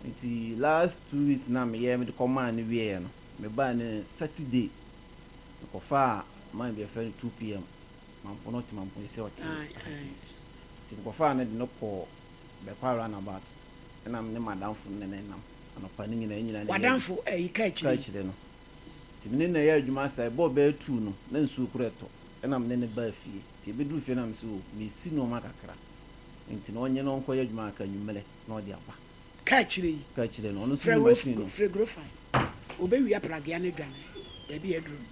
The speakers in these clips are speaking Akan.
Nti last 2 weeks na meyɛ mede kɔmaa no wieɛ no, mebaa no Saturday, mekɔfaa man bi yɛfrɛ no 2 p.m. Mampo no ɔte Mampo sɛ ɔte akɛse. Nti mekɔfaa no de no kɔɔ Bɛkwa roundabout, ɛna me ne madamfo no na nam anɔpa no nyinaa nyinaa na yɛ Wadamfo ɛyi ka ka akyire yi. Akyire no, nti me ne no yɛ adwuma sa ɛbɔɔ bɛyɛ 2 no na nsuo kora ɛtɔ, ɛna me ne no baa fie. Nti ɛbɛduru fie na me sɛ o mesi nneɛma kakra, nti na ɔnyɛ na ɔnkɔyɛ adwuma kakra, nwummerɛ na ɔde aba. Ka akyire yi. Ka akyire no, ɔno nso Frɛ ni wo machine no. Frɛ Grofan. Obɛwia pragea no adwane baabi a yɛaduru no.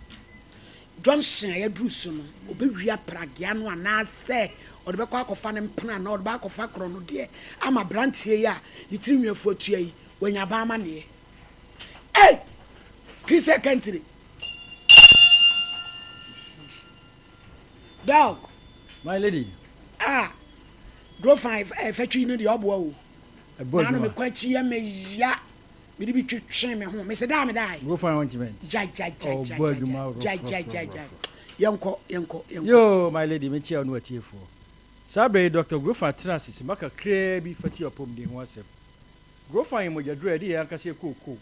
Johnson a yɛaduru so no, obɛwia pragea no anaasɛ ɔde bɛkɔ akɔfa ne mpena anaa ɔde bɛakɔfa korɔ no deɛ ama aberanteɛ yi a ne tiri nwi afu atua yi wanya ban amanneɛ. Ei! Christian Kantire. Dog. My lady. Ah, Grofan fɛtwi no deɛ ɔboa o. Ɛbɔ Naano adwuma. mekɔ akyi yɛ me ya, mede bi twetwe me ho mese daa medae. Grofan ointment. Ɔbɔ adwuma gyagyagyagyagya. rɔfrɔfrɔfrɔ. Yɛnkɔ, yɛnkɔ, yɛnkɔ. Yo, my lady, mekyia wo ne watiefoɔ. Saa berɛ yi Dr. Grofan tena ase sima kakraa bi fa ti ɔpɔmuden ho asɛm. Grofan yɛ mogyaduro a yɛde yɛn ankasa yɛ kookoo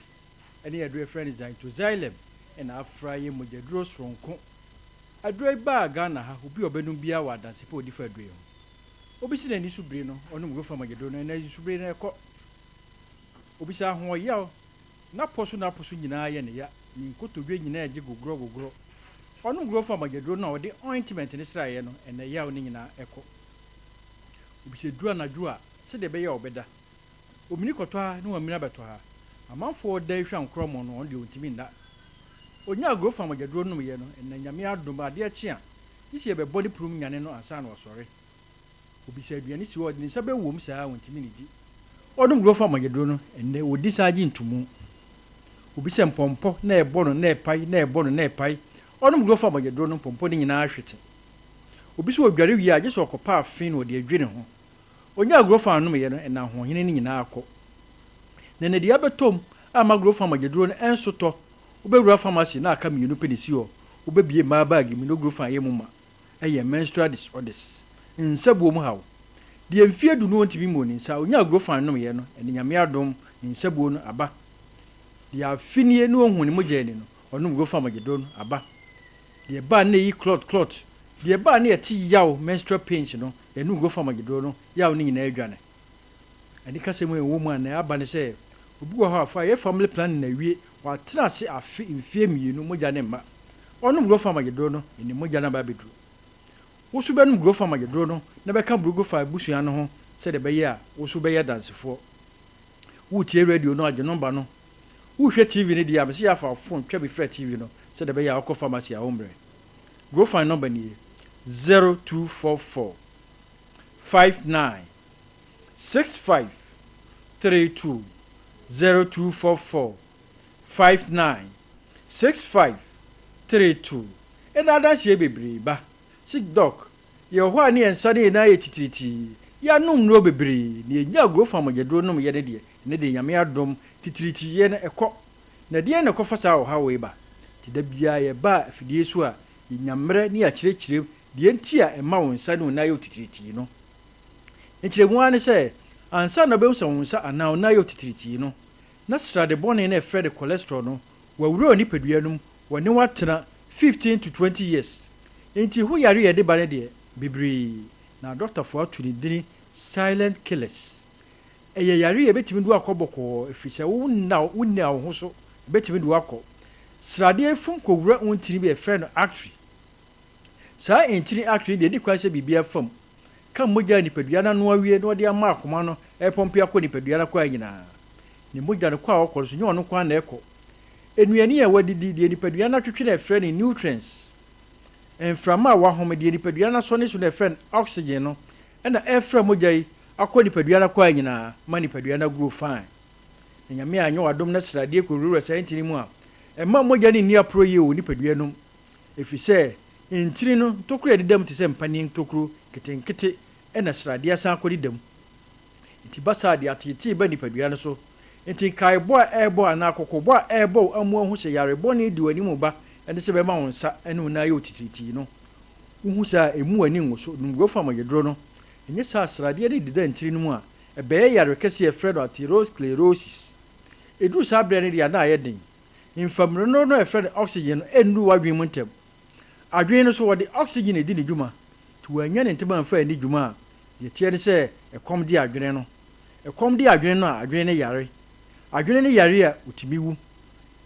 ɛne aduro a yɛfrɛ no xanthoxylum ɛna afra yɛ mogyaduro soronko. Aduro yi baa Ghana ha, obi a ɔbɛnom biara wɔ adanse pa a ɔdi fa aduro yi ho. Obi si n'ani so bere no, ɔnom Grofan mogyaduro no, ɛna ani so bere no ɛkɔ. Obi sɛ ahoɔyaw, n'apɔ so n'apo so nyinaa yɛ ne ya, ne nkotodwe nyinaa gye gogorɔ gogorɔ. Ɔnom Grofan mogyaduro no a ɔde ointment ne sraeɛ no, ɛna yaw no nyinaa ɛkɔ. Obi sɛ duru anadwo a, sɛdeɛ ɛbɛyɛ a ɔbɛda. Omini kɔtɔ ha ne wamini abɛtɔ ha. Amanfoɔ da ehwɛ nkorɔmɔ no, ɔno deɛ ɔntumi nna. Onyaa Grofan mogyaduro nomyɛ no, ɛna Nyame adom adeɛ kye a, gye sɛ yɛbɛbɔ ne purum nyane no ansa na ɔsɔre. Obi sɛ aduane si hɔ, ɔde ne nsa bɛwɔ mu saa, ɔntumi ne di. Ɔnom Grofan mogyaduro no, ɛnnɛ ɔdi saa gye ntomu. Obi sɛ mpɔmpɔ na ɛbɔ no na ɛpae na ɛbɔ no na ɛpae. Ɔnom Grofan mogyaduro no, mpɔmpɔ no nyinaa hwete. Obi sɛ ɔdware wie a, gye sɛ ɔkɔpa afe na ɔde adwi ne ho. Onyaa Grofan nomyɛ no, ɛna ahoɔhene no nyinaa kɔ. Na ne deɛ abɛtɔ mu ama Grofan mogyaduro no ɛnso tɔ. Wobɛwura pharmacy na aka mmienu pɛ ne si hɔ. Wobɛbie mmaa baage mu na Grofan yɛ mu ma. Ɛyɛ menstrual disorders. Nsabuo mu haw. Deɛ mfeɛ 10 no ɔntumi mmɔ ne nsa, onyaa Grofan nomyɛ no, ɛne Nyame adom ne nsabuo no aba. Deɛ afe nie na ɔhu ne mogya ani no, ɔnom Grofan mogyaduro no aba. Deɛ baa na ɛyi clot clot, deɛ baa na yɛte yaw menstrual pains no, yɛnom Grofan mogyaduro no, yaw no nyinaa adwane. Ɛne kasa mu a ɛwɔ mu a na aba ne sɛ, obi wɔ hɔ a fa yɛ family planning na awie, watena ase afe mfeɛ 2, mogya ne mma. Ɔnom Grofan mogyaduro no, ɛne mogya no aba abɛduru. Wo so bɛnom Grofan mogyaduro no na bɛka Grofan abusua no ho sɛdeɛ ɛbɛyɛ a wo so bɛyɛ dansefoɔ. Wotie radio no agye number no. Wohwɛ TV no deɛ a, mese yɛ afa phone twa bi frɛ TV no sɛdeɛ ɛbɛyɛ a wokɔ pharmacy a wommerɛ. Grofan number nie: 0244 59 65 32, 0244 59 65 32. Ɛna adanseɛ bebree ba. Sick doc, yɛwɔ hɔ a ne yɛn nsa ne yɛn nan yɛ titiritii. Yɛanom nnuro bebree na yɛnya Grofan mogyaduro nom yɛ ne deɛ, ne deɛ Nyame adom titiritii no ɛkɔ. Na deɛn na ɛkɔfa saa ɔhaw yi ba? Nti da biara yɛba afidie so a, yɛnya mmerɛ ne yɛakyerɛkyerɛ deɛ nti a ɛma wo nsa ne wo nan yɛ titiritii no. Nkyerɛmu ara ne sɛ, ansa na wobɛhu sɛ wo nsa anaa wo nan yɛ titiritii no, na srade bɔne na ɛfrɛ de cholesterol no wɔawura wɔ nipadua no mu, wɔne watena 15 to 20 years. Nti ho yare yɛde ba no deɛ bebree na adɔktafoɔ ato ne dini silent killers. Ɛyɛ yare a ɛbɛtumi de akɔ bɔkɔɔ, ɛfiri sɛ wonna wonni wo ho so, ɛbɛtumi de wakɔ. Sradeɛ fum kɔwura wo ntini bi a ɛfrɛ no artery. Saa ntini artery deɛ, ɛdi kwan sɛ biribi afam ka mogya a nipadua no ano awie na ɔde ama akoma no ɛpɔmpe akɔ nipadua no akɔ nyinaa. Ne mogya no kɔ a ɔkɔ no so nyɛ ɔno kwan na ɛkɔ. Nnuane a wadidi, deɛ nipadua no atwetwe na ɛfrɛ no nutrients, mframa a wahome, deɛ nipadua no asɔ ne so na ɛfrɛ no oxygen no, ɛna ɛfrɛ mogya yi akɔ nipadua no akɔ nyinaa ma nipadua no aguro fine. Na Nyame a anyɛ wadom na sradeɛ kɔwurawura saa ntini mu a, ɛma mogya no nni aporɔ yie wɔ nipadua no mu, ɛfiri sɛ ntini no ntokuro a ɛdeda mu te sɛ mpaneɛ ntokuro nketenkete, ɛna sradeɛ asan akɔdeda mu. Nti ba saa deɛ ateetee ba nipadua no so. Nti nkaebɔ a ɛrebɔ anaa kɔkɔbɔ a ɛrebɔ wo amu ahu sɛ yare bɔne di w'anim ba ɛne sɛ bɛma wo nsa ne wo nan ayɛ wo titiritii no, wohu saa a, ɛmu w'ani nwo so. Nom Grofan mogyaduro no. Ɛnyɛ saa, sradeɛ no deda ntini no mu a, ɛbɛyɛ yare kɛse a yɛfrɛ no atherosclerosis. Ɛduru saa berɛ no deɛ a na ayɛ den. Mfamuro no a yɛfrɛ no oxygen no nnuru w'adwene mu ntɛm. Adwene no nso, wɔde oxygen na ɛdi ne dwuma. Nti wɔannya ne ntɛm amfa anni dwuma a, deɛ ɛteɛ ne sɛ ɛkɔm de adwene no. Ɛkɔm de adwene no a, adwene no yare. Adwene no yare a, ɔtumi wu.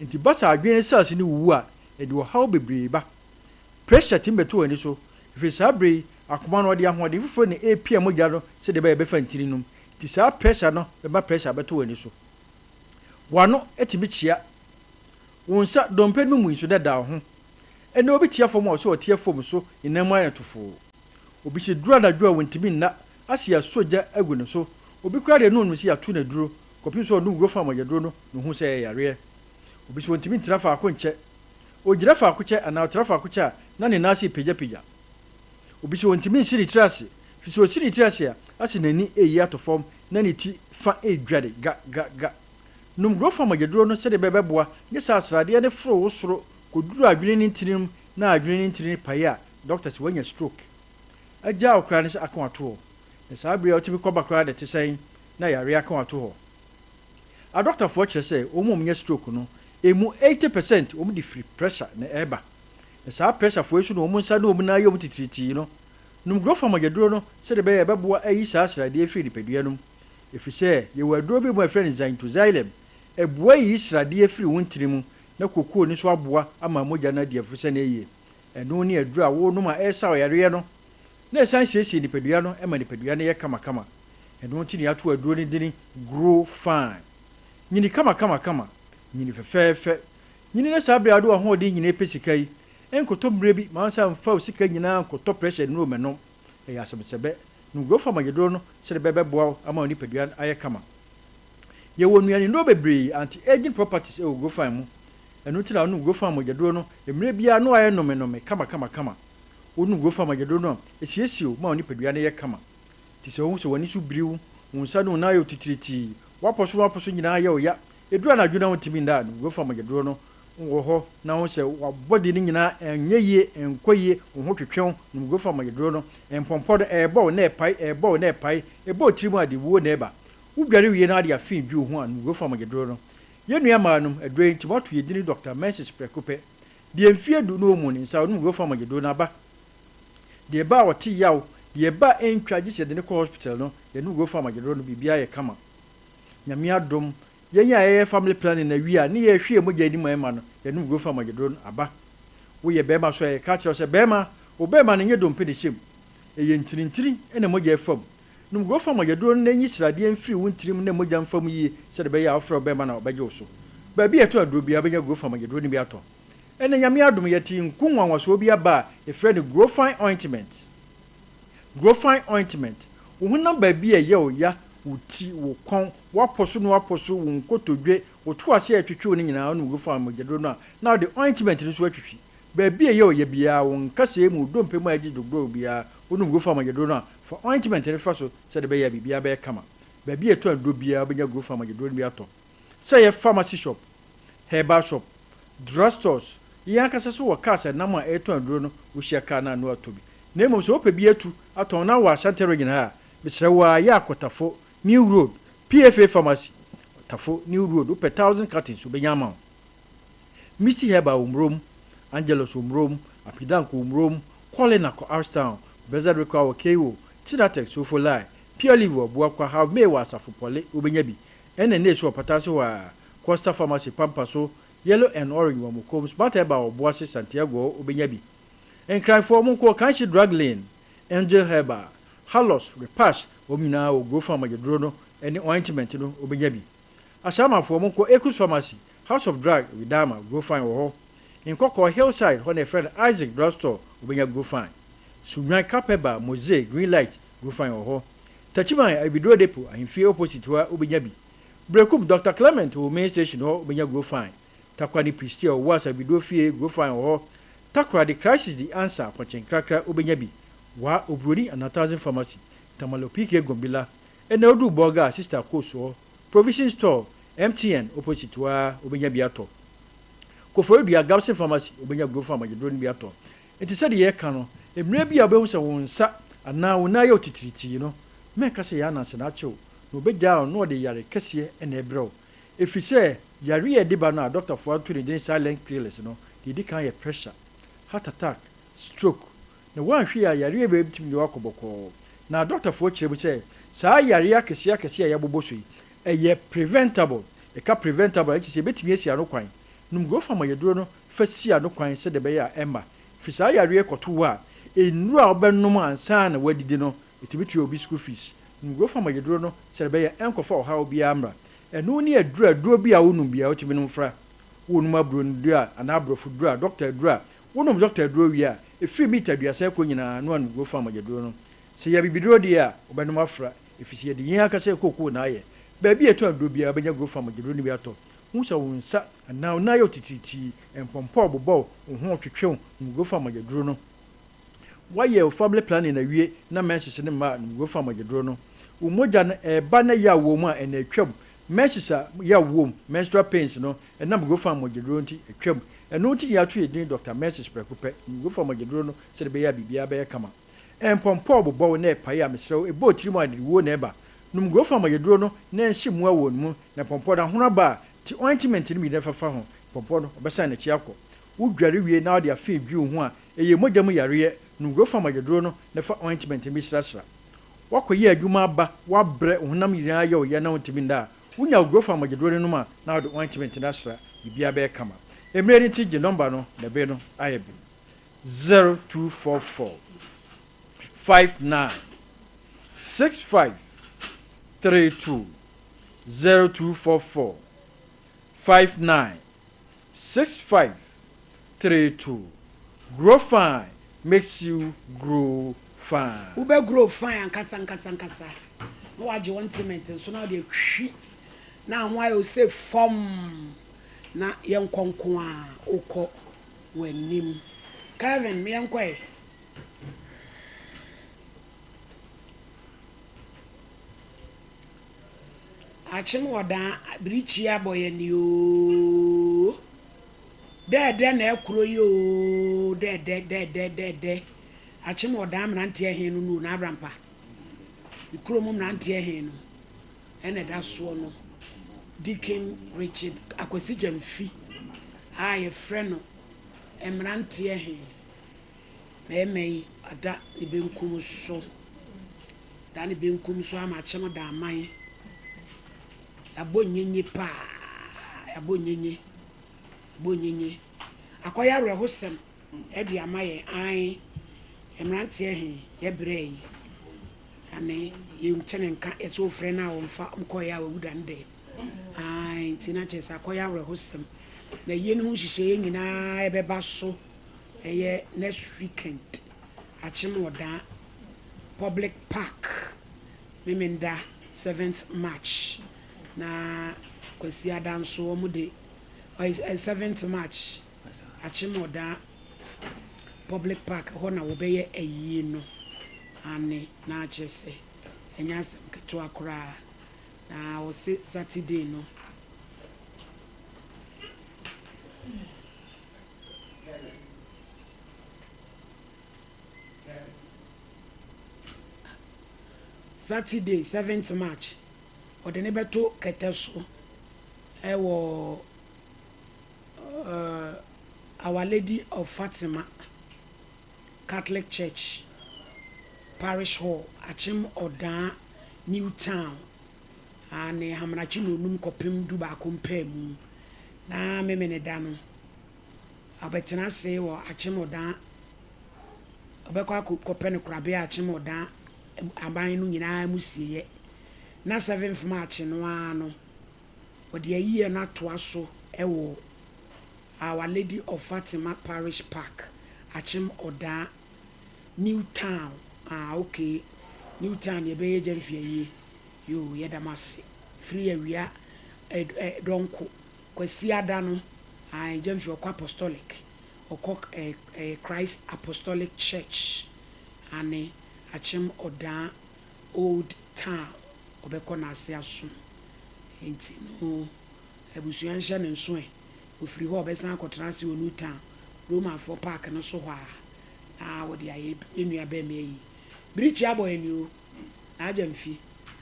Nti ba sɛ adwene no cells no wuwu a, ɛde ɔhaw bebree ba. Pressure tumi bɛto w'ani so, ɛfiri saa berɛ yi, akoma no ɔde ahoɔden foforɔ na ɛrepia mogya no sɛdeɛ ɛbɛyɛ ɛbɛfa ntini no mu. Nti saa pressure no bɛma pressure abɛto w'ani so. W'ano tumi kyea. Wo nsa dompe no mu nso dada wo ho. Ɛnnɛ obi tia fam a ɔsɛ ɔteɛ fam so ne nan mu ayɛ no tofoo. Obi sɛ duru anadwo a ontumi nna, ase yɛasɔ gya agu ne so. Obi koraa deɛ na onim sɛ yɛato no aduro kɔpem sɛ ɔnom wuro fa mogyaduro no na ohu sɛ ɛyɛ yareɛ. Obi sɛ ontumi ntena faako nkyɛ. Ogyina faako kyɛ anaa ɔtra faako kyɛ a na ne nan ase repagyapagya. Obi sɛ ontumi nsi ne tiri ase, firi sɛ osi ne tiri ase a ase n'ani reyi ato fam na ne ti fa redware ga ga ga. Nom Grofa mogyaduro no sɛdeɛ ɛbɛboa nyɛ sɛ asradeɛ no foro wo soro kɔduru adwene no ntini no mu na adwene no ntini no pae a, dɔkta se woanya stroke. Agyaa wo koraa ne sɛ aka wato hɔ. Na saa bere a wotumi kɔba koraa de te sɛn na yareɛ aka wato hɔ. Adɔktafoɔ kyerɛ sɛ wɔn a wɔnya stroke no, ɛmu 80 percent wɔn de firi pressure na ɛreba. Na saa pressure foɔ yi nso na wɔn nsa ne wɔn nan yɛ wɔn titiritii no. Nom Grofa mogyaduro no sɛdeɛ ɛbɛyɛ a ɛbɛboa ayi saa sradeɛ afiri nipadua no mu. Ɛfiri sɛ yɛwɔ aduro bi mu a yɛfrɛ no Xanthoxylem. Ɛboa yiyi sradeɛ firi wo ntini mu na kokoo no nso aboa ama mogya no adi afusane yie. Ɛno ne aduro a wonom a ɛresaw yareɛ no, na ɛsan siesie nipadua no ma nipadua no yɛ kamakama. Ɛno nti na yɛato aduro no dini Grow Fine. Nyini kamakamakama. Nyini fɛfɛɛfɛ. Nyini na saa berɛ a wode w'ahoɔden nyinaa repɛ sika yi, nkɔtɔ mmerɛ bi ma wo nsa mfa wo sika nyinaa nkɔtɔ pressure nnuro mmɛnom. Ɛyɛ asɛmsɛbɛ. Nom Grow Fine aduro no sɛdeɛ ɛbɛboa wo ama wo nipadua no ayɛ kama. Yɛwɔ nnuane nnuro bebree, anti-aging properties wɔ Grow Fine mu. Ɛno nti na wonom Grow Fine mogyaduro no mmerɛ biara na woayɛ nomenome kamakamakama. Wonom Grow Fine mogyaduro no a, ɛsiesie wo ma wo nipadua no yɛ kama. Nti sɛ wohu sɛ w'ani so biri wo, wo nsa ne wo nan ayɛ wo titiritii, w'apɔ so ne w'apɔ so nyinaa yɛ wo ya, ɛduru anadwo na wontumi nna a, nom Grow Fine mogyaduro no. Wowɔ hɔ na wohu sɛ w'abɔde no nyinaa ɛnyɛ yie, ɛnkɔ yie, wo ho twetwe wo, nom Grow Fine mogyaduro no. Mpɔmpɔ no, ɛrebɔ wo na ɛpae, ɛrebɔ wo na ɛpae, ɛbɔ wo tiri mu a, de wuo na ɛba. Wodware wie na wode afe dwi wo ho a, nom Grow Fine mogyaduro no. Yɛn nua maa nom aduro yi nti wɔato yɛn dini Dɔkta Menses prɛko pɛ. Deɛ mfeɛ du na ɔmmu ne nsa ɔnom Grofa mogyaduro no aba. Deɛ ɛba a ɔte yaw, deɛ ɛba a ɛntwa gye sɛ yɛde no kɔ hospital no, yɛnom Grofa mogyaduro no biribiara yɛ kama. Nyame adom, yɛn a yɛyɛ family planning na wie a ne yɛhwe yɛn mogya anim a ɛma no, yɛnom Grofa mogyaduro no aba. Woyɛ barima nso a yɛka kyerɛ wo sɛ barima, wo barima no nyɛ dompe na ɛhyɛ mu, ɛyɛ ntirintiri na mogya ɛfa mu. Nom Grofa mogyaduro no na enyi sradeɛ mfiri wo ntirim na mogya mfa mu yie sɛdeɛ ɛbɛyɛ a wofrɛ wo bɛrima no a ɔbɛgye wo so. Baabi a yɛtɔ aduro biara wobɛnya Grofa mogyaduro no bi atɔ. Ɛnnɛ Nyame adom yɛte nku nwanwasoɔ bi aba a yɛfrɛ no Grofine Ointment. Grofine Ointment, Wo honam baabi a ɛyɛ wo ya, wo ti, wo kɔn, w'apɔ so ne w'apɔ so, wo nkotodwe, wo to ase a ɛtwetwe wo no nyinaa wonom Grofine mogyaduro no a na wode ointment no nso atwitwi. Baabi a ɛyɛ wo ya biara, wo nkasɛɛ mu, wo dompe mu a ɛgye dwogorɔ biara, wonom Grofine mogyaduro no a Fa ointment no fa so sɛdeɛ ɛbɛyɛ a biribiara bɛyɛ kama. Baabi a yɛtɔ aduro biara wobɛnya Grofam aduro no bi atɔ. Sɛ ɛyɛ pharmacy shop, herbal shop, drug stores, yɛn ankasa nso wɔ cars a ɛnam a ɛretɔn aduro no, wohyia car no a na woatɔ bi. Na mmom sɛ wopɛ bi atu atɔn na wɔ Ashanti region ha a, mesrɛ wo ara yɛ akɔ Tafo, New Road, PFA Pharmacy, Tafo, New Road, wopɛ thousand cartons wobɛnya ama wo. Misty Herbal wɔ Murom, Angelus wɔ Murom, Apidanko wɔ Murom, Colina kɔ Ashtown, Blessed Rekwa wɔ Keiwo, Tinatex Sofo Lai, Pure Live wɔ Abuakwa, Have May wɔ Asafo Pɔle, wobɛnya bi. NNA nso wɔ Pataase hɔ ara, Costa Pharmacy Pampa so, Yellow and Orange wɔ Mokom, Smart Herbal wɔ Boase, Santiago hɔ, wobɛnya bi. Nkranfoɔ, monkɔ Kanshi Drug Lane, Angel Herbal, Halos, Repash, wɔn nyinaa wɔ Grofan mogyaduro no ne ointment no, wobɛnya bi. Ashamafoɔ, monkɔ Ekus Pharmacy, House of Drug, Widama, Grofan wɔ hɔ. Nkɔkɔɔ, Hillside, hɔ na yɛfrɛ no Isaac Drug Store, wobɛnya Grofan. Sunnwan, Kapɛba, Moze, Green Light, Grofan wɔ hɔ. Takyiman, Abibiduro Depot, Ahemfie opposite hɔ ara wobɛnya bi. Berekum, Doctor Clement wɔ Main Station hɔ wobɛnya Grofan. Takoradi, Pristia, Owuas, Abibiduro Fie, Grofan wɔ hɔ. Takoradi, Crisis The Answer, Apɔnkyenkrakra wobɛnya bi. Wa, Oburoni anaa Thousand Pharmacy, Tamale PK Gombila, ɛna oduu Bolga a Sister Kos hɔ, Provision Store, MTN opposite hɔ ara wobɛnya bi atɔ. Koforidua, Gabson Pharmacy, wobɛnya Grofan mogyaduro no bi atɔ. Enti sɛdeɛ yɛreka no, mmerɛ bi a wobɛhu sɛ wo nsa anaa wo nan ayɛ wo titiritii no, mɛnka sɛ yɛ ananse na akye wo. Na ɔbɛgyaa wo na ɔde yare kɛseɛ na ɛbrɛ wo. Ɛfiri sɛ yareɛ a ɛde ba no a dɔktafoɔ ato ne din silent killers no, deɛ ɛdi kan yɛ pressure, heart attack, stroke. Na woanhwɛ yie a yareɛ wei bɛtumi de wo akɔ bɔkɔɔ. Na dɔktafoɔ kyerɛ mu sɛ saa yareɛ akɛseɛ akɛseɛ a yɛabobɔ so yi, ɛyɛ preventable. Yɛka preventable a, ɛkyerɛ sɛ yɛbɛtumi asi ano kwan. Nom Grofa mogyaduro no fa si ano kwan sɛdeɛ ɛbɛyɛ a ɛmma. Firi saa yareɛ yi kɔto wo a, nnuro a wobɛnom ansa na woadidi no, ɛtumi tua obi school fees. Nom Grofa mogyaduro no sɛdeɛ ɛbɛyɛ a ɛnkɔfa ɔhaw biara mmra. Ɛno ne aduro a aduro bi a wonom biara wotumi nom fra. Wonom aburoniduro a anaa aborɔfo duro a, dɔkta aduro a, wonom dɔkta aduro wie a, ɛfiri mita aduasa rekɔ nyinaa na woanom Grofa mogyaduro no. Sɛ ɛyɛ abibiduro deɛ a, wobɛnom afra, ɛfiri sɛ yɛde yɛn ankasa yɛn kookoo na ayɛ. Baabi a yɛtɔn aduro biara wobɛnya Grofa mogyaduro no bi atɔ. Hu sɛ wo nsa anaa wo nan yɛ wo titiritii, mpɔmpɔ rebobɔ wo, wo ho retwetwe wo, nom Grofa mogyaduro no. Woayɛ wo family planning awie na menses no mma a, nom Grofa mogyaduro no. Wo mogya no ɛreba na yaw wɔ mu a, ɛnna atwam. Menses a yaw wom, menstrual pains no, ɛnam Grofa mogyaduro nti, atwam. Ɛno nti na yɛato yɛn din Doctor Menses prɛko pɛ. Nom Grofa mogyaduro no sɛdeɛ ɛbɛyɛ a biribiara bɛyɛ kama. Mpɔmpɔ rebobɔ wo na ɛpae a, mesrɛ wo, ɛbɔ wo tirim a, aniwuo na ɛba. Nom Grofa mogyaduro no na ɛnhye mmoa wɔ ne mu, na mpɔmpɔ no ahono aba a, te ointment no bi na fa fa ho. Mpɔmpɔ no, ɔbɛsan n'akyi akɔ. Wodware wie na wode afe dwiw wo ho a, ɛyɛ mogya mu yareɛ. Nom Grofa mogyaduro no na fa ointment no bi srasra. Woakɔyɛ adwuma aba, woabrɛ, wo honam nyinaa yɛ wo ya na wontumi nna a, wonya wo Grofa mogyaduro no nom a, na wode ointment no asra, biribiara bɛyɛ kama. Mmerɛ no nti, gye nɔmba no na bere no ayɛ bem. 0244 59 65 32 0244 59 65 32 Grow fine makes you grow fine. Wobɛ grow fine ankasa ankasa ankasa na wagye ointment nso na wode ahwi na ho ayɛ wo sɛ fɔmm na yɛnkɔ nko ara wokɔ w'anim. Kelvin me yɛnkɔ ɛ. Akyem ɔdaa birikyi abɔ yɛn ni oo Dɛɛdɛ na ɛkoro yi oo Dɛɛdɛ dɛɛdɛ dɛɛdɛ Akyem ɔdaa mmeranteɛ he no no o N'Abrampa ne kurom mmeranteɛ he no ɛna ɛda soɔ no Deacon Richard Akwasi Gyamfi a yɛfrɛ no mmeranteɛ he Barima yi ada ne benkum so, da ne benkum so ama akyem da aman. Yɛabɔ nyenye paa, yɛabɔ nyenye, yɛabɔ nyenye. Akɔyɛ awerɛhosɛm de ama yɛn, ae, mmeranteɛ he, yɛbrɛ yi, ane yɛnte ne nka, yɛte ofrɛ no a ɔmfa, ɔmkɔeɛ a wawu da ne dɛm. Ae, nti na kyerɛ sɛ akɔyɛ awerɛhosɛm. Na yie no ho nhyehyɛeɛ nyinaa ɛbɛba so. Ɛyɛ next weekend Akyem Ɔdaa public park Memenda seventh March na Kwasiada nso wɔn de ɔyɛ seventh March Akyem Ɔdaa public park ɛhɔ na wɔbɛyɛ ayie no ane na akyerɛ sɛ ɛnyɛ asɛm ketewa koraa na wɔse Saturday no. Saturday seventh March, wɔde no bɛto kɛtɛ so wɔ Our Lady of Fatima Catholic Church Parish Hall, Akyem Odaa, New Town, ne Hamanakye nnɔnnum kɔpem dubaako mpaemu. Na Memeneda no, ɔbɛtena ase wɔ Akyem Odan, ɔbɛkɔ akɔpɛ no korabea Akyem Odan aban no nyinaa mu sieɛ. Na seventh March no ara no, wɔde ayie no atoa so wɔ Our Lady of Fatima Parish Park, Akyem Odan, New Town. Ah, okay, New Town yɛbɛyɛ Gyamfi ayie. Yoo, yɛda mo ase. Firi awia eh, dɔnko. Kwasiada no, ae, Gyamfi ɔkɔ Apostolic, ɔkɔ eh, eh, Christ Apostolic Church, ane, Akyem Odaa Old Town, ɔbɛkɔ n'ase asom. Enti no, abusua nhyɛ no nso ɛ. Ɔfiri hɔ a, ɔbɛsan akɔtena ase wɔ New Town, Romanfoɔ park no so hɔ ara, na wɔde ayɛ yɛn nua bɛɛma yi. Birikyi abɔ yɛn o, Naa Gyamfi.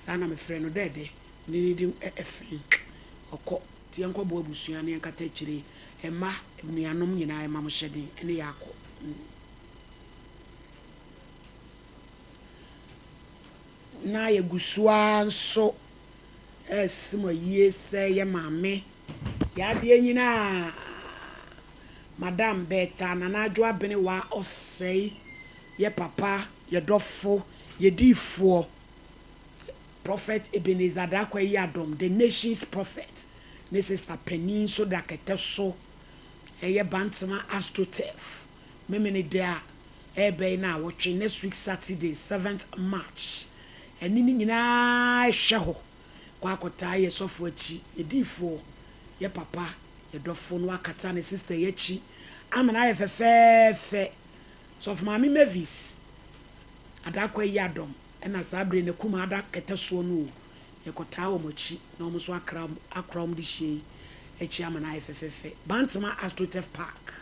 Saa na mefrɛ no, Dɛɛdɛ. Me ne no di ɛfɛn. Ɔkɔ. Nti yɛnkɔboa abusua na yɛnkata akyire. Mma, anuanom nyinaa yɛma mo hyɛden ne yɛakɔ. Na yɛgu so ara nso resi mo ayie sɛ yɛ maame, yɛ adeɛ nyinaa, Madam Bertha Nana Adwo Abenewa Osei, yɛ papa, yɛ dɔfo, yɛ diifoɔ, Prophet Ebenezer Darko Ayiadom, the nation's prophet, ne sister panin nso da kɛtɛ so, ɛyɛ Bantama Astroturf, Memeneda a ɛreba yi naawɔtwe, next week Saturday, seventh March, ɛne ne nyinaa hwɛ hɔ kɔ akɔtaa yɛ sɔfo akyi, yɛ diifoɔ, yɛ papa, yɛ dɔfo no akata ne sister yi akyi ama no ayɛ fɛfɛɛfɛ. Sɔfo Maame Mavis Adakwa Yiadom ɛna saa bere n'akumaa da kɛtɛ soɔ no o, yɛkɔtaa wɔn akyi na wɔn nso akra akora wɔn de hyia yi akyi ama no ayɛ fɛfɛɛfɛ. Bantama Astroturf Park,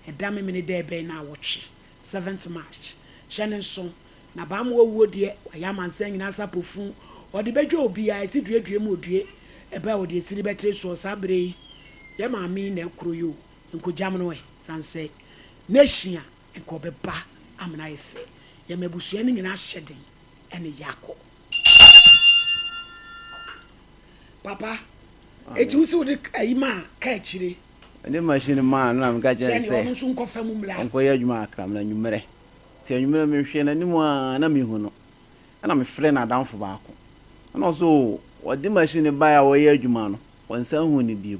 ɛda Memeneda ɛbɛn naawɔtwe, seventh March. Hyɛ no nso, na Baamoa wuo deɛ, wayɛ amansan nyinaa sapɔfunu, ɔde bɛdwa obiara, ɛsi duadua mu odue, ɛbɛ a ɔde asiri bɛtere soɔ saa berɛ yi, yɛ maame yi na ɛkoro yi o, nkɔgyam no ɛ, sane sɛ nation a nka ɔbɛba amena ayɛ fɛ, yɛma abusua no nyinaa hyɛ den ɛne yɛakɔ. Papa, eti wo si wode ayi maa ka akyire. Mede machine maa no na meka kyerɛɛ no sɛ ɔno nso nkɔfa mu mmra. Ɔnkɔyɛ adwuma kakra mmra anwummerɛ. Nti anwummerɛ mehwɛɛ n'anim ara na menhu no. Ɛna mefrɛɛ n'adamfo baako. Ɛna ɔse oo ɔde machine no baeɛ a ɔreyɛ adwuma no, ɔnsan nhuu no bio.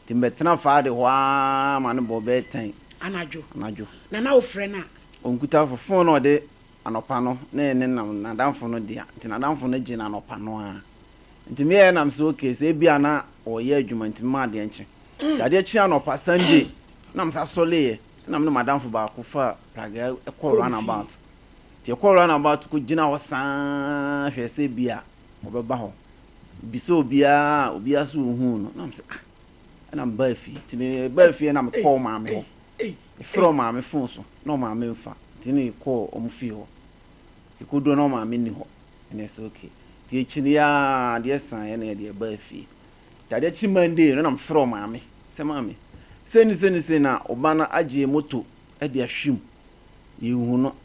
Nti mebɛtena faade hɔ ara ma no bɔɔ bɛyɛ ten. Anadwo. Anadwo. Na na wofrɛ no a? Ɔnkuta fo. Phone a ɔde anɔpa no na ɛne nam n'adamfo no dea. Nti n'adamfo no gyee no anɔpa no ara. Nti meyɛɛ na mese okay sɛ ebia na ɔreyɛ adwuma nti mema adeɛ nkye. Nti adeɛ kyee anɔpa Sunday na mesa sɔreeɛ na me ne m'adamfo baako faa pragea kɔɔ run about. Nti yɛkɔɔ run about kɔ gyina hɔ saa hwɛɛ sɛ ebia ɔbɛba hɔ. Bisa obiara a obiara so nhuu no na mese ah ɛna mebaa fie. Nti mebaa fie na mekɔɔ maame hɔ. Mefrɛɛ ɔmaame phone so na ɔmaame mfa nti na yɛkɔɔ ɔmo fie hɔ. Yɛkɔduru hɔ na ɔmaame nni hɔ. Ɛna ɛsɛ okay. Nti akyiri yi ara adeɛ saeɛ na yɛde ɛbaa fie. Nti adeɛ kye Monday no na mefrɛ ɔmaame sɛ maame sei ne sei ne sei na ɔba no agye moto de ahwim yɛnhu no.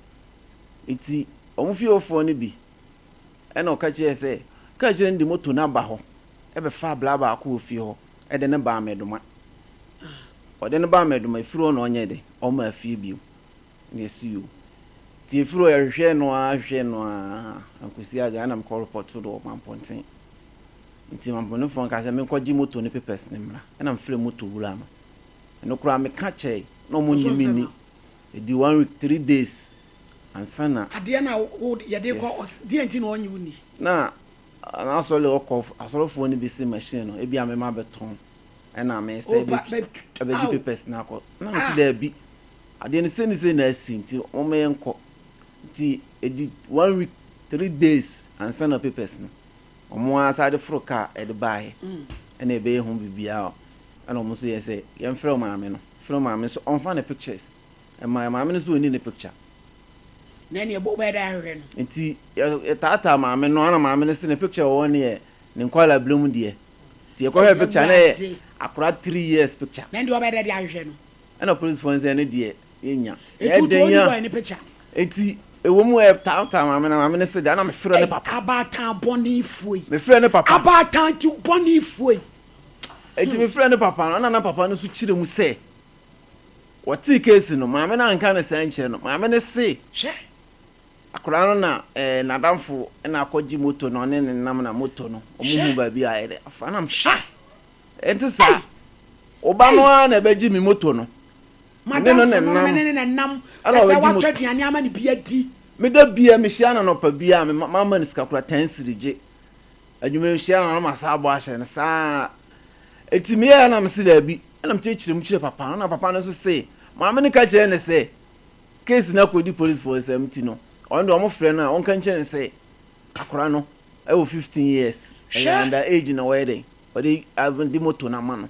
Nti wɔn fiefoɔ no bi ɛna ɔka kyerɛɛ sɛ ka kyerɛ no de moto no aba hɔ ɛbɛfa abla baako wɔ fie hɔ ɛde no baa Mɛdoma. Ɔde no baa Mɛdoma efiri hɔ na ɔnyɛ dɛ ɔmaa fie bio. Na yɛsi o. Nti efiri hɔ yɛhwehwɛɛ no ara hwehwɛɛ no ara ankosi aga ɛna mekɔ report do wɔ Mampɔnten. Nti Mampɔntenfoɔ no kaa sɛ menkɔgye moto no papers no mmra. Ɛna mefrɛɛ moto wura no. Ɛno koraa meka kyɛe na ɔmo nnye me nni. Ɛdii one week, 3 days ansa na. Adeɛ no a wo yɛde kɔ Yes. deɛ nti na ɔnnye wo nni? Na n'asɔre ɔkɔ asɔrefoɔ no bi se machine no ebia mema bɛtɔn ɛna mesɛ O ba bɛ ɛbɛgye ao papers no akɔ. Na mese ah. daabi. Adeɛ no sei ne sei na asi nti momma yɛnkɔ. Nti ɛdi one week, 3 days ansa na papers no wɔn ara san de foro kaa ɛde baeɛ. Ɛna ɛbɛyɛ ho biribiara ɛna wɔn nso yɛ sɛ yɛmfrɛ maame no. Frɛ maame nso ɔmfa ne pictures ɛma maame no nso ɔnni ne picture. Na ɛneɛ wobɛyɛ dɛ ahwehwɛ no. Nti yɛtaataa maame no ɛna maame no se ne picture wɔ hɔ no yɛ ne nkwadaa berɛ mu deɛ. Nti yɛkɔhwɛɛ picture no na ɛyɛ akwadaa 3 years picture. Na ɛndeɛ wobɛyɛ dɛ de ahwehwɛ no. Ɛna polisifoɔ no sɛ ɛno deɛ yɛnnya. Eti wotu ɔnyi boy ne picture. Eti ɛwɔ mu ɛtaataa maame no maame no se deɛ ɛna mefrɛ ne papa. Abaatan bɔnefoɔ yi. Mefrɛ ne papa. Abaatan ti bɔnefoɔ yi. Eti mefrɛ ne papa no ɛna na papa no nso kyerɛ mu sɛ wɔtee case no maame no anka ne saa nkyerɛ no maame no se. Hwɛ. Akwadaa no na ɛɛ n'adamfo na akɔgye moto no ɔne ne nam na moto no wɔn hu baabi a ɛde afa nam sɛ ah ɛnte saa ɔba no ara na ɛbɛgye mi moto no. Madamfo no ne no na nam ɛna sɛ ɔbɛgye watɔ moto. aduane ama no bi adi. Meda bia mehyia no anɔpa bia me mama no sika kora 10 cedi gye adwuma mehyia no na masa abɔ ahyɛ no saa eti meyɛɛ na mese daabi ɛna mekyerɛkyerɛ mu kyerɛ papa no na papa no nso se maame no ka kyerɛ ne sɛ case no akɔdi policefoɔ nsɛm nti no ɔno deɛ ɔmo frɛ no a ɔnka nkyerɛ no sɛ akora no ɛwɔ 15 years ɛyɛ Hwɛ. under age na ɔyɛ dɛn ɔde de moto no ama no.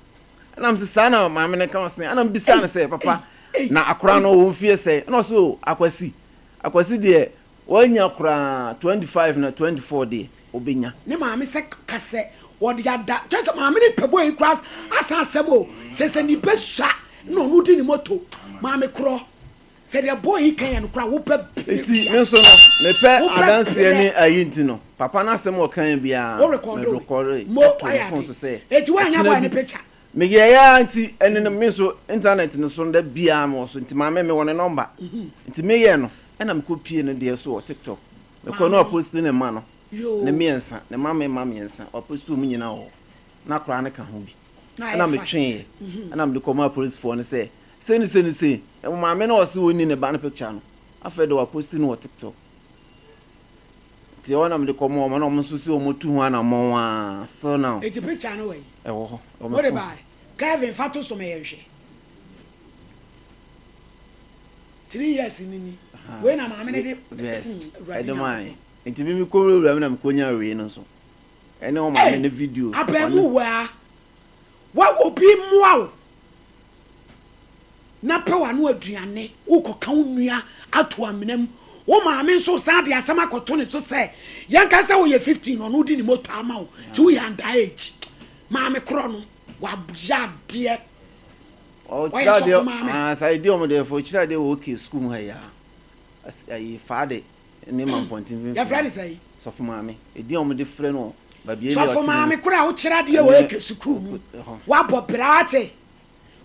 Ɛna mese saa na maame no ka ɔse ɛna mbisa no sɛ papa na akora no ɔwɔ mfie sɛ ɛna ɔse o Akwasi Akwasi deɛ. Wanya koraa 25 na 24 deɛ ɔbɛnya. Ne maame sɛ ka sɛ wɔde ada kyɛ sɛ maame ne pɛ boy yi koraa asan asɛm o sɛ sɛ ne bɛ sua na ɔno di ne moto maame korɔ sɛ deɛ boy yi ka yɛ no koraa wo bɛ pere Nti me nso no mepɛ adanseɛ ne ayi nti no papa no asɛm a ɔkaeɛ biara wo me rekɔdo rekɔde mo to ayɛ me phone ade so sɛ eti woanya ɛkyena boy ne bi picture. Meyɛeɛ ara nti ɛne no me nso internet no so no da biara mewɔ so nti maame mewɔ ne number nti meyɛɛ no ɛna mekɔ pie no deɛ so wɔ tiktok mekɔ na wapost ne mma no ne mmiɛnsa ne mma mma mmiɛnsa wapost wɔn nyinaa wɔ hɔ na koraa no ka ho bi ɛna metweeɛ ɛna mede kɔmaa polisifoɔ no sɛ sei ne sei ne sei maame no ɔse ɔnni ne ba no picture no afei de wapost no wɔ tiktok Nti ɛhɔ na mede kɔma wɔn na wɔn nso si wɔn tu ho anammɔn aa still now. Eti picture no wɔ yi? Ɛwɔ hɔ, ɛwɔ me Wode phone so. bae? Kelvin fa to so ma yɛnhwɛ. 3 years ni ni. Wei na maame no de Yes, Awurade ɛde mae. Nyankopɔn. Nti me mekɔ wurawura mu na mekɔnya wei no nso. Ɛne wɔn maame Ei, no video. Ɔne abaamuwaa, wa obi mmoa wo na pɛ w'ano aduane, wokɔka wo nua ato amena mu. Wo maame nso san de asɛm akɔto ne so sɛ yɛnka sɛ woyɛ 15 ɔno wode ne moto ama wo nti woyɛ under age. Maame korɔ no, wayɛ adeɛ. Ɔyɛ Ɔkyerɛ adeɛ sɔfo maame. ah saa edi wɔn deɛ fo ɔkyerɛ adeɛ wɔ okay school mu ha yi a. Ayi faade ne mampɔnten mfimfini. Yɛfrɛ ne sɛn? Sɔfo maame. Edi wɔn de frɛ no baabi a Sɔfo ɔte no. maame korɔ a wokyerɛ adeɛ wɔ Ɛne eke sukuu mu. hɔ. Wabɔ bra ate.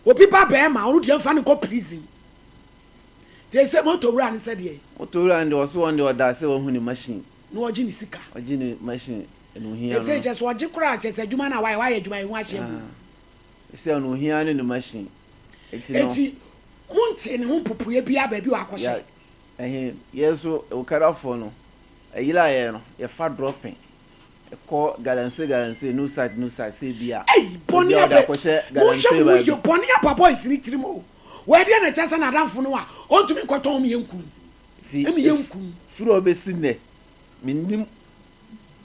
Obi ba bɛrima ɔno deɛ mfa no nkɔ prison. Te sɛ moto wura ne sɛ deɛ Moto wura no deɛ ɔso wɔn deɛ ɔda sɛ wahu ne machine. na ɔgye ne sika. Ɔgye ne machine ɛna ohia no. Ɛsɛ kyɛ sɛ ɔgye koraa kyɛ sɛ adwuma no a wayɛ wayɛ adwuma ɛho ahyɛ mu. Sɛ ɔno ohia ne ne machine. Eti no. Eti monte ne ho mpopoeɛ biara baabi a wakɔhyɛ. Ya ɛhe yɛn nso okadafoɔ no ɛyere a yɛyɛ no yɛfa dropping ɛkɔ galamsey galamsey new site new site sɛ bi a Ei obi bɔne a ɔde abɛ akɔhyɛ monhwɛ galamsey mo ho yie baabi. bɔne aba boys ne tirim o wei deɛ na ɛkyɛ sɛ n'adamfo no a ɔntumi nkɔtɔn me yɛnkum Nti me yɛnkum. firi hɔ bɛsi nnɛ mennim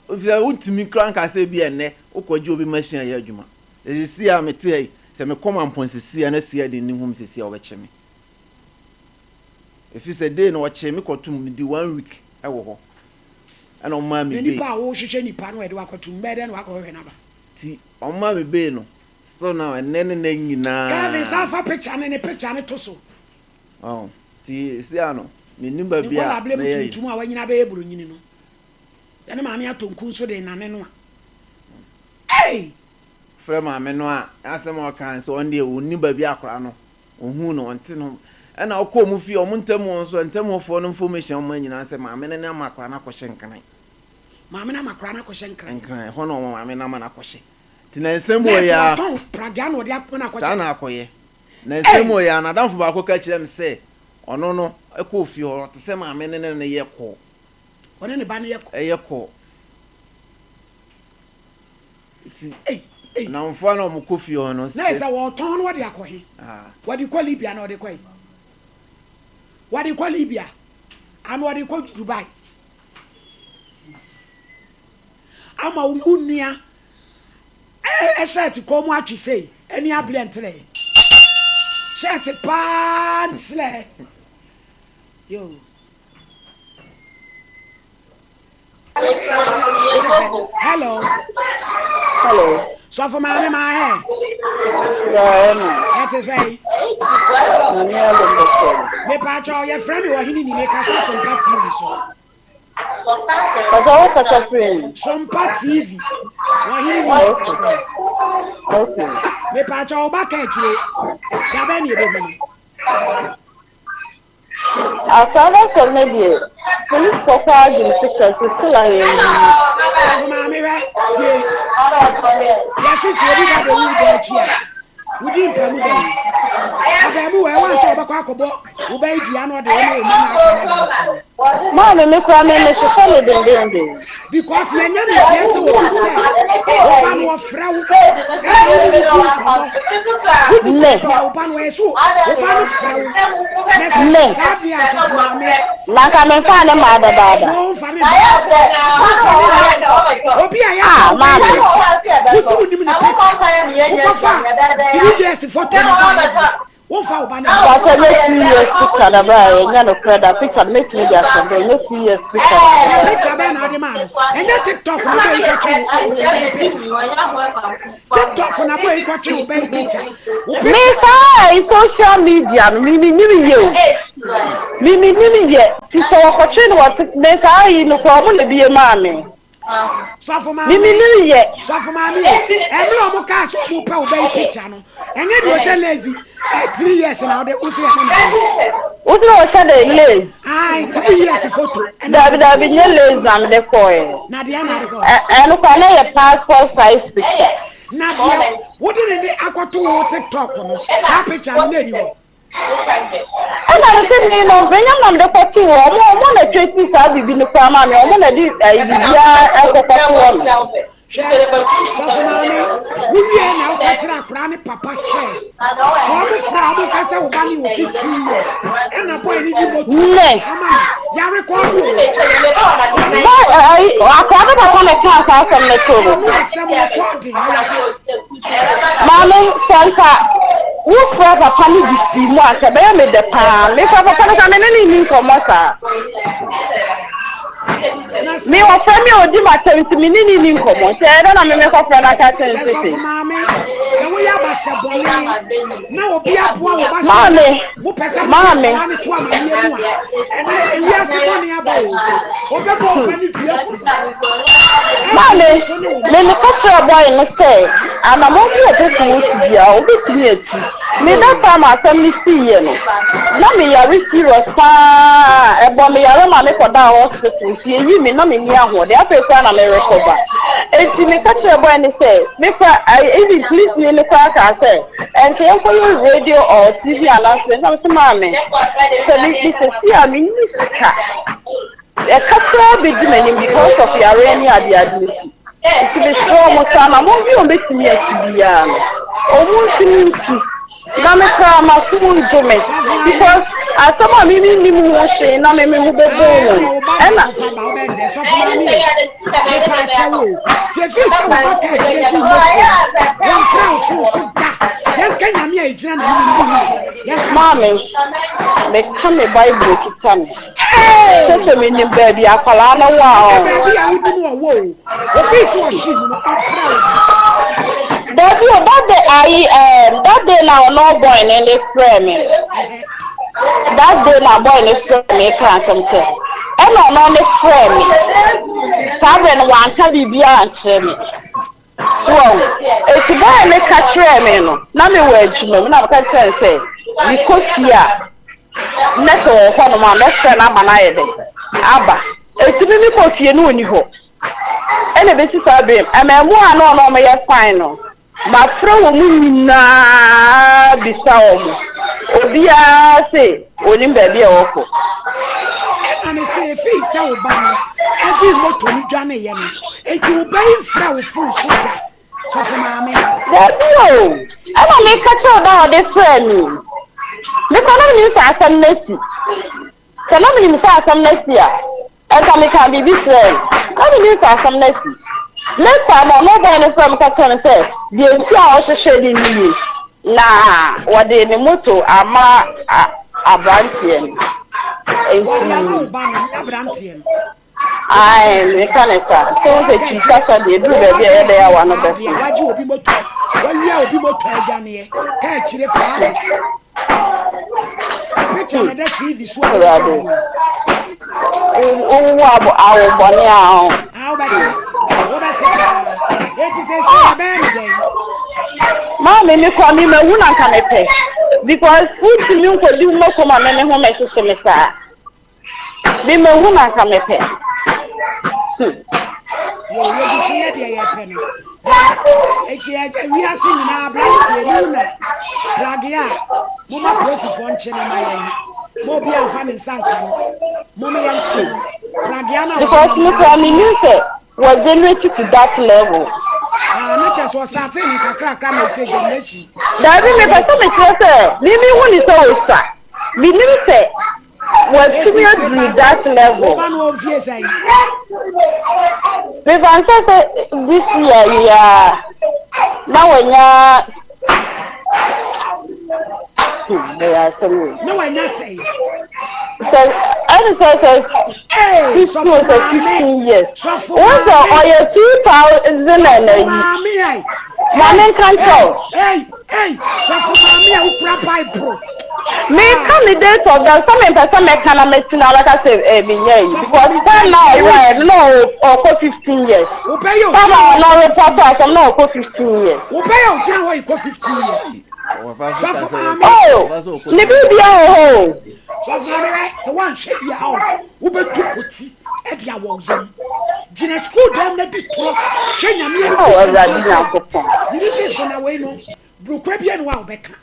efisɛ wontumi koraa nka sɛ bi ɛnnɛ wokɔgye obi machine ayɛ adwuma. Sɛsi a mete ha yi sɛ mekɔ mampɔn sɛsi a na si adi nni ho me sɛsi a wɔbɛkye me. Ɛfiri sɛ day no wɔkyee me kɔtom medi one week wɔ hɔ ɛna wɔmaa me Na bail. nipa a wohwehwɛ nipa no a yɛde wo akɔtom bɛyɛ dɛn na wakɔhwehwɛ no aba? Nti wɔmaa me bail no still now ɛnnɛ ne nnɛ Kelvin nyinaa. san fa picture no ne picture no to so. Ɔho nti seesei a no mennim Ne baabi a nkwadaa berɛ mu mɛyɛ yi. tuntum a wanyini abɛyɛ buronyini no yɛ ne maame atɔ nku nso de renane no a ei! Frɛ maame no a n'asɛm a ɔka ne sɛ ɔno deɛ ɔnnim baabi a akwadaa no ɔhuu no ɔnte no ɛna ɔkɔ ɔmo fie ɔmo ntam hɔ nso ntam hɔfoɔ no information a ɔmo nyinaa sɛ maame no ne ama akwadaa no akɔhyɛ nkran. Maame no ama akwadaa no akɔhyɛ nkran. Nkran ɛhɔ na ɔmo maame no ama no akɔhyɛ nti na nsɛm Na wɔ ɛsɛ yi ara. watɔn pragea na ɔde ama no akɔhyɛ. Saa na akɔyɛ na nsɛm wɔ yi ara n'adamfo baako ka kyerɛ me sɛ ɔno no ɛkɔɔ fie hɔ ɔte sɛ maame no ne no yɛ kɔɔ. Ɔne ne ba no yɛ kɔɔ. Ɛyɛ kɔɔ. Nti nnamfoɔ a na wɔkɔ fie hɔ no. Na ɛsɛ wɔtɔn no wɔde akɔ he? Wɔde kɔ Libya na wɔde kɔ he? Wɔde kɔ Libya ana wɔde kɔ Dubai? Ama wo nua shirt kɔn mu atwe sei ɛne ableɛ ntrɛ shirt paa ntrɛ yo. Hello. Hello. Sɔfo maame maa hɛ. Yeah, ɛma. Ɛte sɛ. Maame adom bɔkɔ. Mepaakyɛw yɛfrɛ me ɔhene ni mekasa Sompa TV so. Kasa wo kasa firi ni. Sompa TV. Ɔhene ni mekasa. Okay. Mepaakyɛw wo ba ka akyire. Dabɛn ne yɛbɛhu no. Akwadaa no asɛm no deɛ police fɔ koraa gye ne picture so still a yɛn yi. Ɔfo maame hwɛ tie yɛse sɛ obi ba bɛwu da akyi a wodi mpa mu da wu abaamu wɔ ɛwɔ ankyɛ wɔbɛkɔ akɔbɔ wo bɛyi dua na ɔde wo ne wo mma no akɔ na dansi. Maame me koraa me me hyehyɛ me dendenden. Because yɛnyɛ no nteɛ sɛ obi sɛ wo ba no ɔfrɛ wo ɛna wo ne no di nkɔmmɔ wodi Me. baabi a wo ba no ɛyɛ so wo ba no frɛ wo na sɛ Me. saa deɛ a sɔfo maame Na nka me nfa ne maa dadaada. na ɔmfa ne mma ɔmfa ne mma obi a yɛafa Ah, wo ba maame. picture wosi wonim ne picture wokɔfa 3 years photo na ba yɛ deɛ Womfa wo ba no mma. Pakyɛ nyɛ two years picture na bra yɛ nyɛ nokorɛ da picture no mɛtumi de asɛm bɛ nyɛ 2 years picture na Na picture bɛn na ɔde maa no? Ɛnyɛ TikTok na bɔ yi kɔtwe wo bɛn picture. TikTok na bɔ yi kɔtwe wo bɛn picture. Wo Me picture. saa ɛyi social media no me menim yɛ o me menim yɛ ti sɛ wɔkɔtwe no wɔ tik me saa yi no koraa ɔmo na bie maa me. Sɔfo Me maame. menim yɛ. Sɔfo maame o. Ɛmmerɛ ɔmo kaa sɛ ɔmo pɛ wo bɛn picture no. Ɛnyɛ deɛ ɔhyɛ lazy. Ɛ 3 years na ɔde wo sɛ ɛno na ɔde. Wo sɛ ɔhyɛ de lace. Ayi 3 years photo. Ɛna Dabi dabi, nyɛ lace na mede kɔɛ. Na deɛ na ɔde kɔ. Ɛno koraa na yɛ passport size picture. Na deɛ wode ne akɔto wo TikTok no, saa picture no na ɛni hɔ. Ɛna me sɛ me no menyɛ na mede kɔto hɔ. Ɔmo na create saa biribi no koraa maa me. Ɔmo na de ɛyi biribiara ɛkɔ kɔto hɔ no. Hwɛ, sɔfo maame, wowie na woka kyerɛ akwaraa ne papa sɛ ɔmo frɛ a, ɔmo nka sɛ wo ba ne wɔ 15 years ɛna boy ne di moto Nnɛ. ama no yɛarekɔdo o. Boy ɛyi akwaraa ne papa na ɛkaa saa asɛm no too no ɔno so. Asɛm no kɔɔden ɛwɔ ha. Maame, sɛ nka wofrɛ papa no de si mu a, nka ɛbɛyɛ me dɛ paa. Mefrɛ papa no ka me ne ne nni nkɔmmɔ saa. Na sɛ Me ɔfrɛ me a ɔdi m'atɛm nti me ne ne nni nkɔmmɔ. Nti ɛyɛ dɛ na me mekɔfrɛ no aka kyerɛ no sɛ sɛ sɔfo sei. Maame, sɛ woyɛ abahyɛ bɔne na obi aboa wo ba sɛ Maame, mopɛ sɛ mode maame. akwaraa no to amanneɛ mu a, ɛnɛ ewiase bɔne aba o, obɛbɔ wo ba no dua ku no Maame, ɛwɔ so ne wo me ma. meka kyerɛ boy no sɛ anammɔn bi a ɔpɛ sɛ wɔtu biara ɔbɛtumi atu. Me that time a asɛm no siiɛ no, na meyare serious paa. Ɛbɔ me yare ma mekɔdaa hospital nti ɛyi me na menni ahoɔden. Afei koraa na me recover. Enti meka kyerɛ boy no sɛ me koraa, even police ni no koraa kaa sɛ ɛnka yɛnkɔyɛ radio or TV announcement. Na mese maame, sɛ me me sɛsi a menni sika. Ɛka koraa bɛdi m'anim because of yareɛ ne adeade nti. Nti mesrɛ ɔmo sɛ anammɔn bi a ɔmbɛtumi atu biara no, ɔmo ntumi ntu. Na me koraa m'aso mu ndwo me because asɛm a me mennim ho hwee na me me ho bɛbɔ Ɛna wɔn. wo ba Ɛna na kɔfa ba wobɛndɛ sɔfo maame o, mepa akyɛw o, tie fii sɛ wo ba ka akyirɛ gye wo moto no, wɔmfrɛ wo fon so da. Yɛnka Nyame a ɛgyina n'anim no mu, yɛnka Maame, meka me Bible kita me. Sɛ menim baabi akwadaa no wɔ a ɛnyɛ ɔ. Baabi a wonim ɔwɔ o, ofii sɛ ɔhye mu no, ɔmfrɛ wo da. Dabi o, that day ayi um, that day na ɔno boy ne ne frɛ me no. That day na boy ne frɛ me ka asɛm kyerɛ me. Ɛna ɔno ne frɛ me. Saa berɛ no wanka biribiara ankyerɛ me. So ahu? Eti boy ne ka kyerɛɛ me no, na mewɔ adwuma mu na meka kyerɛ no sɛ mekɔ fie a na sɛ ɔwɔ hɔnom a mɛfrɛ no ama no ayɛ dɛn aba. Eti me mekɔ fie no ɔnni hɔ. Ɛna ebesi saa bere mmaamua a na ɔne wɔn yɛ fine no, mafrɛ wɔn nyinaa bisa wɔn. Obiara se onim baabi a wɔkɔ. Ɛna me sɛ efii sɛ wo ba no ɛgyee moto no dwaneeɛ no, enti wo ba yi mfrɛ wo fon so da, sɔfo maame? Dabi o, ɛna meka kyerɛ wo da a ɔde frɛɛ me yi. Me koraa na menim sɛ asɛm no asi. Sɛ na menim sɛ asɛm no asi a, ɛnka mekaa biribi kyerɛɛ no. Na menim sɛ asɛm no asi. Later no, ɔno boy no frɛɛ me ka kyerɛɛ me sɛ deɛ nti a ɔhwehwɛ no nie, na wɔde ne moto ama aberanteɛ no. Wɔde ama wo Nti, ba no, nyɛ aberanteɛ no. ae, meka ne saa. Sɛ wo sɛ twi kasa deɛ, ɛduru baabi a ɛyɛ dɛ a w'ano Deɛ bɛko. wagye obi moto, wawia obi moto adwaneɛ, ka akyire faa de picture na da TV so a. Awurade, wowo abo awo bɔne a ɔ. Ah, wobɛte, wobɛte paa. Eti sɛ ɛbɛyɛ ne dɛn? Maame, me kɔ me mawu na nka mepɛ because wontumi nkɔdi wo mako ma me me ho mɛhyehye me saa. Me mawu na nka mepɛ. Yo, yɛgu so yɛ deɛ yɛpɛ no. Na eti ɛgya wiase nyinaa aberanteɛ ne na prage a moma polisifoɔ nkye no ma yɛn. Ma obi amfa ne nsa nka no. Moma yɛnkye no. Pragea no a wɔde Because nam me no. koraa menim sɛ wɔ generate to that level. Ah, na kyerɛ sɛ ɔstartee ne kakrakra na ɛsɛ generation. Daabi, mepɛ sɛ mekyerɛ sɛ me mehu ne sɛ ɔsua. Menim sɛ watumi Eti aduru mepa that kyɛw, level. wo ba no wɔ mfie sɛn? Mefa nsɛ sɛ this year yi a na wanya. Hmm, ɛyɛ asɛm o. Na wanya sɛn? Sɛ ɛne sɛ sɛ 16 sɛ 15 years. Wọ́n sɛ ɔyɛ 2000 and ayi. Maame ayi. Maame nka nkyɛw. Hey, hey, sɔfo maame a wokura Bible. Meka ne date of birth sɛ mempɛ sɛ mɛka na mɛti na wabɛka sɛ eh, menyɛ yi because time na ɔwɔ ɛ no na ɔkɔ 15 years. Wobɛyɛ Time a ɔno report asɛm na ɔkɔ 15 years. Wobɛyɛ ogyina hɔ yi kɔ 15 years. Sɔfo maame. Oh, ne biribia wɔ hɔ o. Sɔfo maame hwɛ, sɛ woanhwɛ yie a o, wobɛtu kɔti de awɔ wo yam. Gyina sukuu dɛm na di torɔ. Hwɛ Nyame anim Oh, di Awurade torɔ sɛ Nyankopɔn. ne fi so na wei no, burokora bia ne hɔ a wobɛka.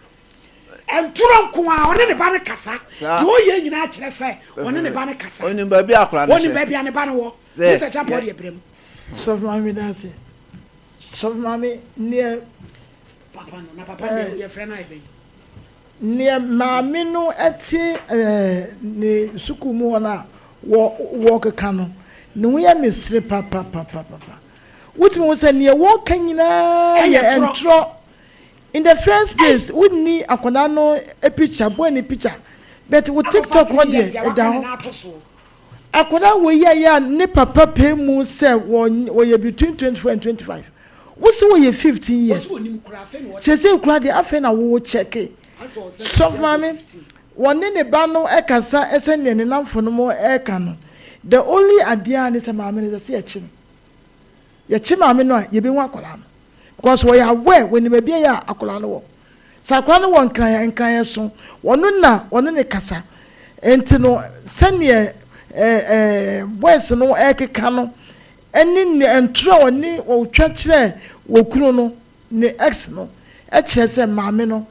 Ntorɔ nko a ɔne ne ba no kasa. Deɛ ɔyɛ nyinaa kyerɛ sɛ ɔne ne ba no kasa. Onim baabi a akwadaa no Onim hyɛ. baabi a ne ba no wɔ. Sɛ, Mr. Champɔ deɛ brɛ mu. Sɔfo maame meda ase. Sɔfo maame neɛ. Papa no na papa deɛ yɛfrɛ no ayɛ bɛyi. Neɛ maame no te ne sukuu mu hɔ no a wɔ wɔkeka no ne ho yɛ me sere papapapapa. Wotumi hu sɛ neɛ wɔka nyinaa yɛ ntorɔ. In the first place wonni akwadaa no picture, boy no picture but wo tiktok hɔ deɛ ɛda hɔ. Akwadaa wei yɛ yɛ a ne papa pɛ mu sɛ wɔyɛ between 24 and 25. Wo se wɔyɛ 15 years. Seesei koraa deɛ afei na wo kyɛke. Sɔfo maame, wɔne ne ba no kasa sɛdeɛ ne nnamfo nom reka no. The only adeɛ a ne sɛ maame no ɛsɛ sɛ yɛkye no. Yɛkye maame no a, yɛbɛhu akwadaa no. Because wɔyɛ aware, wɔnim baabi a ɛyɛ a akwadaa no wɔ. Sɛ akwadaa no wɔ Nkran a, Nkran ɛso. Wɔno na wɔne no kasa. Nti no, sɛdeɛ ɛɛ boys no ɛrekeka no, ɛne nea ntorɔ a ɔne ɔtwa kyerɛ wɔ kunu no, ne ex no, ɛkyerɛ sɛ maame no,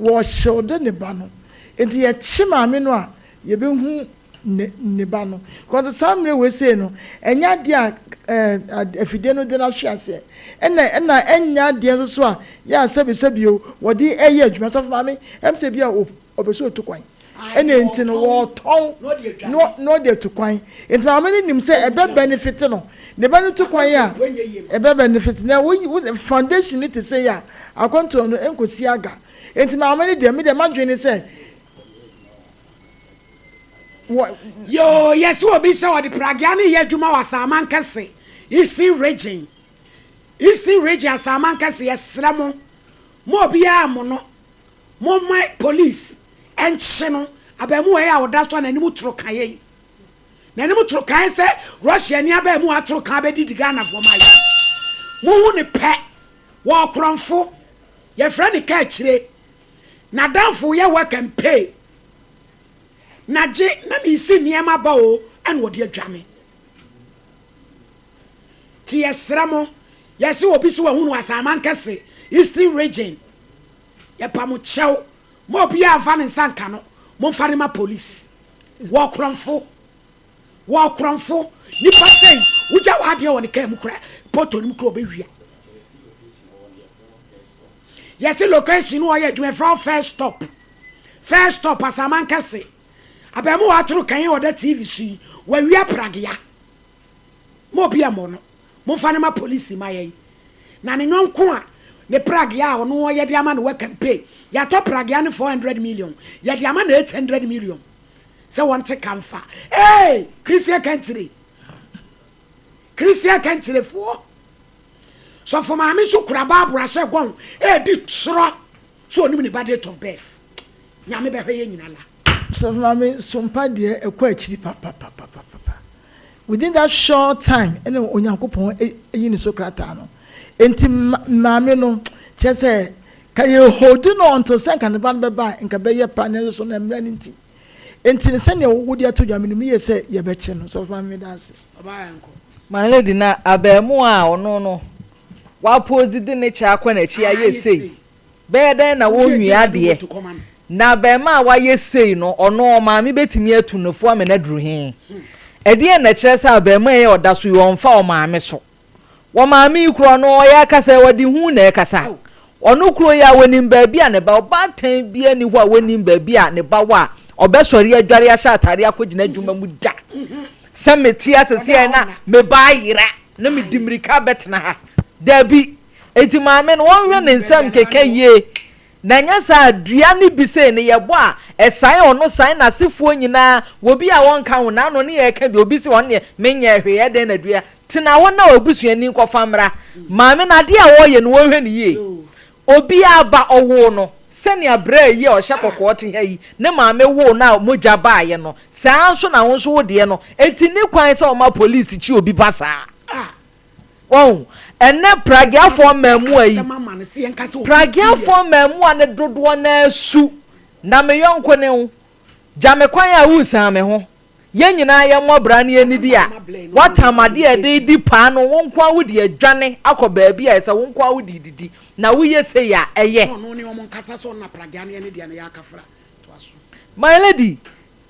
wɔrehyewde ne ba no. Nti yɛkye maame no a, yɛbɛhu ne ne ba no. Because saa mmerɛ wei sei no, ɛnyɛ adeɛ a ɛɛ afidie no de no ahwe aseɛ. Ɛna ɛna ɛnyɛ adeɛ nso so a yɛ a sɛbi sɛbi o, wɔde ɛyɛ adwuma. Sɔfo maame, ɛm sɛ bi a ɔpɛ sɛ ɔtu kwan. Ɛna nti no wɔtɔn na ɔde atu kwan. Nti maame no nim sɛ ɛbɛ benefit no. Ne ba no tu kwan a, ɛbɛ benefit. Na wo foundation no te sei a, akwantuo no ɛnkɔsi aga. Nti maame no deɛ, me deɛ m'adwene ne sɛ, wɔ. Yoo, yɛse obi sɛ ɔde pragea no yɛ adwuma wɔ Asaaman kɛse, Eastern Region, Eastern Region Asaaman kɛse, yɛsrɛ mo, mo obiara mmono, momma police nkye no, abaamuwa yi a ɔda so a n'anim toro ka yei, n'anim toro kan sɛ Russia ni abaamuwa atoro kan abɛdidi Ghanafoɔ ma yɛ, mohu ne pɛ, wɔ ɔkorɔmfo, yɛfrɛ ne kaakyire, n'adamfo yɛ work and pay. Na gye na mesi nneɛma ba o ɛna ɔde adwa me. Nti yɛsrɛ mo, yɛse obi so wahunu Asaman kɛse, Eastern Region, yɛpa mo kyɛw, ma obiara mfa ne nsa nka no, momfa no ma police. Wɔ korɔmfo, wɔ korɔmfo, nipa sɛi, wogya w'adeɛ wɔ ne kaa mu kora, pɔtɔ no mu kora ɔbɛwia. Yɛse location no ɔyɛ adwuma, yɛfrɛ hɔ first stop. First stop Asaman kɛse. Abɛɛmowa atoro kan a ɔda TV so yi, wawia pragea. Ma obi ammɔ no. Momfa no ma polisi ma yɛn. Na ne yɔnko a ne pragea a ɔno ɔyɛ de ama no wɔ campaign. Yɛatɔ pragea no 400 million. Yɛde ama no 800 million sɛ wɔnte ka mfa. Hey! Christian country. Christian countryfoɔ. Sɔfo maame nso kura Bible ahyɛ gɔn ɛredi torɔ. So onim ne ba date of birth? Nyame bɛhwɛ yɛn nyina la. Sɔfo maame sompa deɛ ɛkɔ akyiri papapapapapa within that short time ɛna Onyankopɔn ayi ne so krataa no enti maame no kyerɛ sɛ ka yɛ hold no until sɛ nka ne ba no bɛba a nka bɛyɛ pa nanso so na mmerɛ no nti enti no sɛdeɛ wode ato dwa menim yie sɛ yɛbɛkye no sɔfo maame meda ase. Ɔbaa yɛnkɔ. My lady na abɛɛmoa a ɔno no w'apoodzi de ne kyɛ akɔ n'akyi ayɛ sei Bɛyɛ dɛn na wɔnwia adeɛ? Na abarimaa a wayɛ sei no, ɔno ɔmaame bɛtumi atu no fo ama no aduru he? Ɛdeɛn na ɛkyerɛ sɛ abarimaa yi a ɔda so yi, ɔmfa ɔmaame so? Wɔmaame yi korɔ no, ɔyɛ akasa yi, ɔde hu na ɛkasa. Ɔno kuro yi a, ɔnim baabi a ne ba, ɔbaatan biara nni hɔ a ɔnnim baabi a ne ba wɔ a ɔbɛsɔre adware ahyɛ atadeɛ akɔgyina adwuma mu da. Sɛ mete ase seɛ na me ba ayera na medi mmirika abɛtena ha. Dabi! Enti maame no wɔnhwɛ ne nsɛm keka yie. Na ɛnyɛ saa a, dua no bi sei no yɛbɔ a, ɛsae ɔno sae n'asefoɔ nyinaa, wɔ bi a wɔnka ho, n'ano ne yɛreka bi, obi se ɔno deɛ menyɛɛ hwee, ɛdɛn na dua, tena hɔ na w'abusuani nkɔfa mmra. Maame no adeɛ a ɔreyɛ no wɔnhwɛ no yie. Obiara ba ɔwoo no, sɛnea braa yi a ɔhyɛ kɔkɔɔ te ha yi, ne maame woo no a mogya baeɛ no, saa ara nso na wo nso wo deɛ no, enti nni kwan sɛ wɔma polisi kye obi ba saa. Wahu? Ɛnnɛ Pragueafoɔ mmaamua yi, Pragueafoɔ mmaamua no dodoɔ no ara su, na me yɔnko ne wo, gya me kwan a woresian me ho. Yɛn nyinaa yɛmmɔ bra na yɛnnidi a, woatam adeɛ a yɛde redi paa no, wo nko ara wode adwane akɔ baabi a ɛsɛ wo nko ara wode redidi, na woyɛ sei a, ɛyɛ. My lady,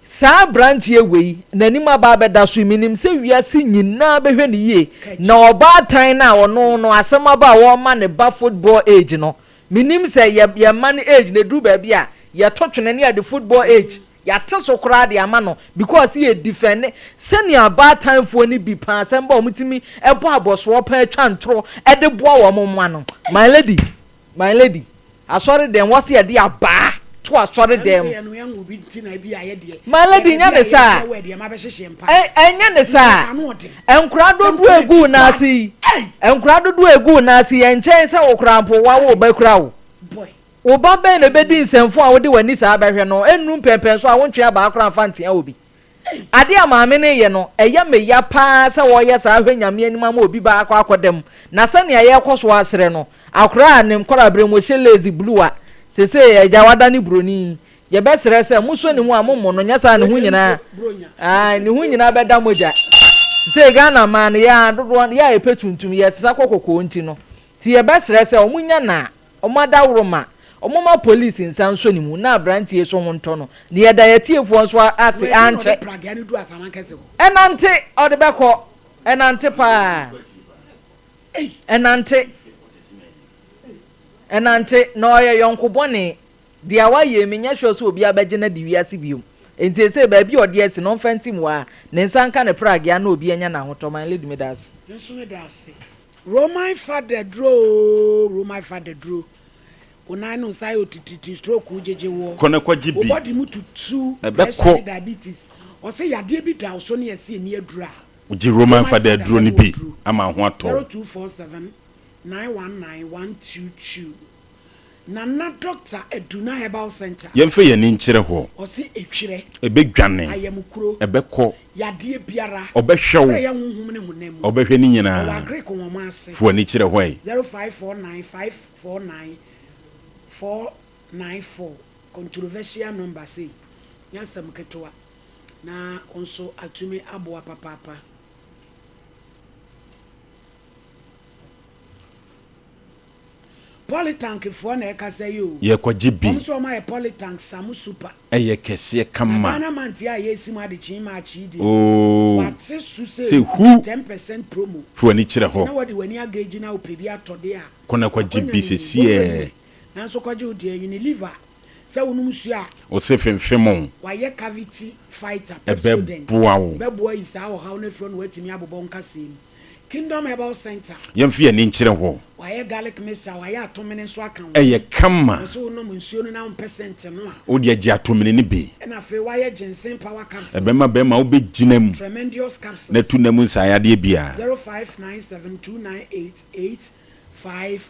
Saa abranteɛ wei, n'anim aba abɛda so yi, menim sɛ wiase nyinaa bɛhwɛ no yie, na ɔbaatan no a ɔno no asɛm aba a wɔrema ne ba football age no, menim sɛ yɛ yɛn mma no age no ɛduru baabi a, yɛto twene ne yɛde football age, yɛate so koraa de ama no because yɛ defend sɛnea abaatanfoɔ no bi paa asɛm ba a wɔtumi bɔ abɔsoɔ paa twa ntorɔ de boa wɔn mma no. My lady, My lady, asɔre dɛm wɔse yɛde abaa to asɔre dɛm. My lady, nyɛ ne saa. Ɛnyɛ ne saa. Nkora dodoɔ egu wo nan ase yi, nkora dodoɔ egu wo nan ase yi, ɛnkyɛn sɛ wo koraa mpo wawo wo ba kura wo. Wo ba bɛn na ebedi nsɛmfo a wode w'ani saa bɛhwɛ no, ɛnnuru mpɛnpɛnso a wontwe abaa koraa mfa ntea obi. Ade a maame no reyɛ no, ɛyɛ me ya paa sɛ ɔreyɛ saa ahwɛ Nyame anim ama obi ba akɔ akɔda mu. Na sɛnea yɛrekɔ so asrɛ no, akwadaa a ne nkwadaa-berɛ mu ɔhyɛ lace blue a seesei agya wadane buroni yi, yɛbɛsrɛ sɛ mosɔ ne mu a mommo no, nyɛ saa a ne ho nyinaa, ae, ne ho nyinaa bɛda mogya. Seesei Ghana mmaa no, yɛn a dodoɔ, yɛn a yɛpɛ tuntum, yɛresesa kɔ kɔkɔɔ nti no, nti yɛbɛsrɛ sɛ wɔnya no a, Ɔmo adaworoma, ɔmo ma police nsa nsɔ ne mu na abranteɛ yi so ho ntɔ no. Na yɛda yɛatiefoɔ nso ase, ankyɛ. Ɛnante, ɔde bɛkɔ, ɛnante paa, ɛnante, ɛnante, na ɔyɛ yɔnko bɔne. Deɛ wayɛ yi, menyɛ sure sɛ obiara bɛgye no adi wiase biom. Enti seesei baabi a ɔde asi no, ɔmfa ntim hɔ ara, ne nsa nka ne pragea na obi anya n'ahotɔ. My lady, meda ase. Me nso meda ase. Roman fa da duro oo Roman fa da duro Wo nan ne wo nsa ayɛ otititi stroke wo gyegye woɔ Kɔ na kɔgye Wo bi. body mu tutu Na pressure ne ɛbɛkɔ. diabetes Ɔse yadeɛ bi da wo so ne yɛse ɛni aduro a Gye Roman Roman fa da fa da aduro no bɛma bi aduro ama wo ho atɔ wo. 0247 919 122 Nana Doctor Aduna Herbal Centre. Yɛmfa yɛn ani nkyerɛ hɔ. Ɔse etwerɛ. Ɛbɛdwane. Ayamkuro. Ɛbɛkɔ. Yadeɛ biara. Ɔbɛhwɛ wo. Sɛ ɛyɛ honhom ne honam mu. Ɔbɛhwɛ ne nyinaa. Ɔwɔ Agric nwoma ase. Fa w'ani kyerɛ hɔ ɛ. 0549 549 494 Controversial number sei nyɛ asɛm ketewa na wo nso atumi aboa papaapa. Polytank foɔ na ɛkasa yi o. Yɛkɔgye bi. Wɔn nso wɔn ayɛ polytank samu super. Ɛyɛ kɛseɛ Na kama. Ghana month yi a yɛresi mu adekyee March yi deɛ. Oo. Wate so Sɛ sɛ hu. 10% promo. Fa w'ani kyerɛ Nti na hɔ. wɔde w'ani agauge na wopɛ bi atɔ deɛ a. Kɔ na kɔgye Akwanya bi no ni. sesiɛ. Bɔwura mu ɛ. Nanso kɔgye wo deɛ Unilever sɛ wonom nsuo a. Wo se femfem o. Wayɛ cavity fighter Pepsodent. Ɛbɛboa wo. Bɛboa ayi saa ɔhaw no afiri hɔ na woatumi abobɔ wo nkasɛɛ mu. Kingdom Herbal Centre. Yɛmfa yɛn ani nkyerɛ hɔ. Wayɛ garlic mixture, wayɛ atomene nso aka ho. Ɛyɛ kama. Wɔse wonom nsuo no na wompɛ scent no a. Wo deɛ gye atomene no bi. Ɛna afei wayɛ ginseng power capsules. Ɛbɛma bɛrima wobɛgyina mu. Tremendous capsules. Na atu nna mu nsaayadeɛ biara. 0597298855.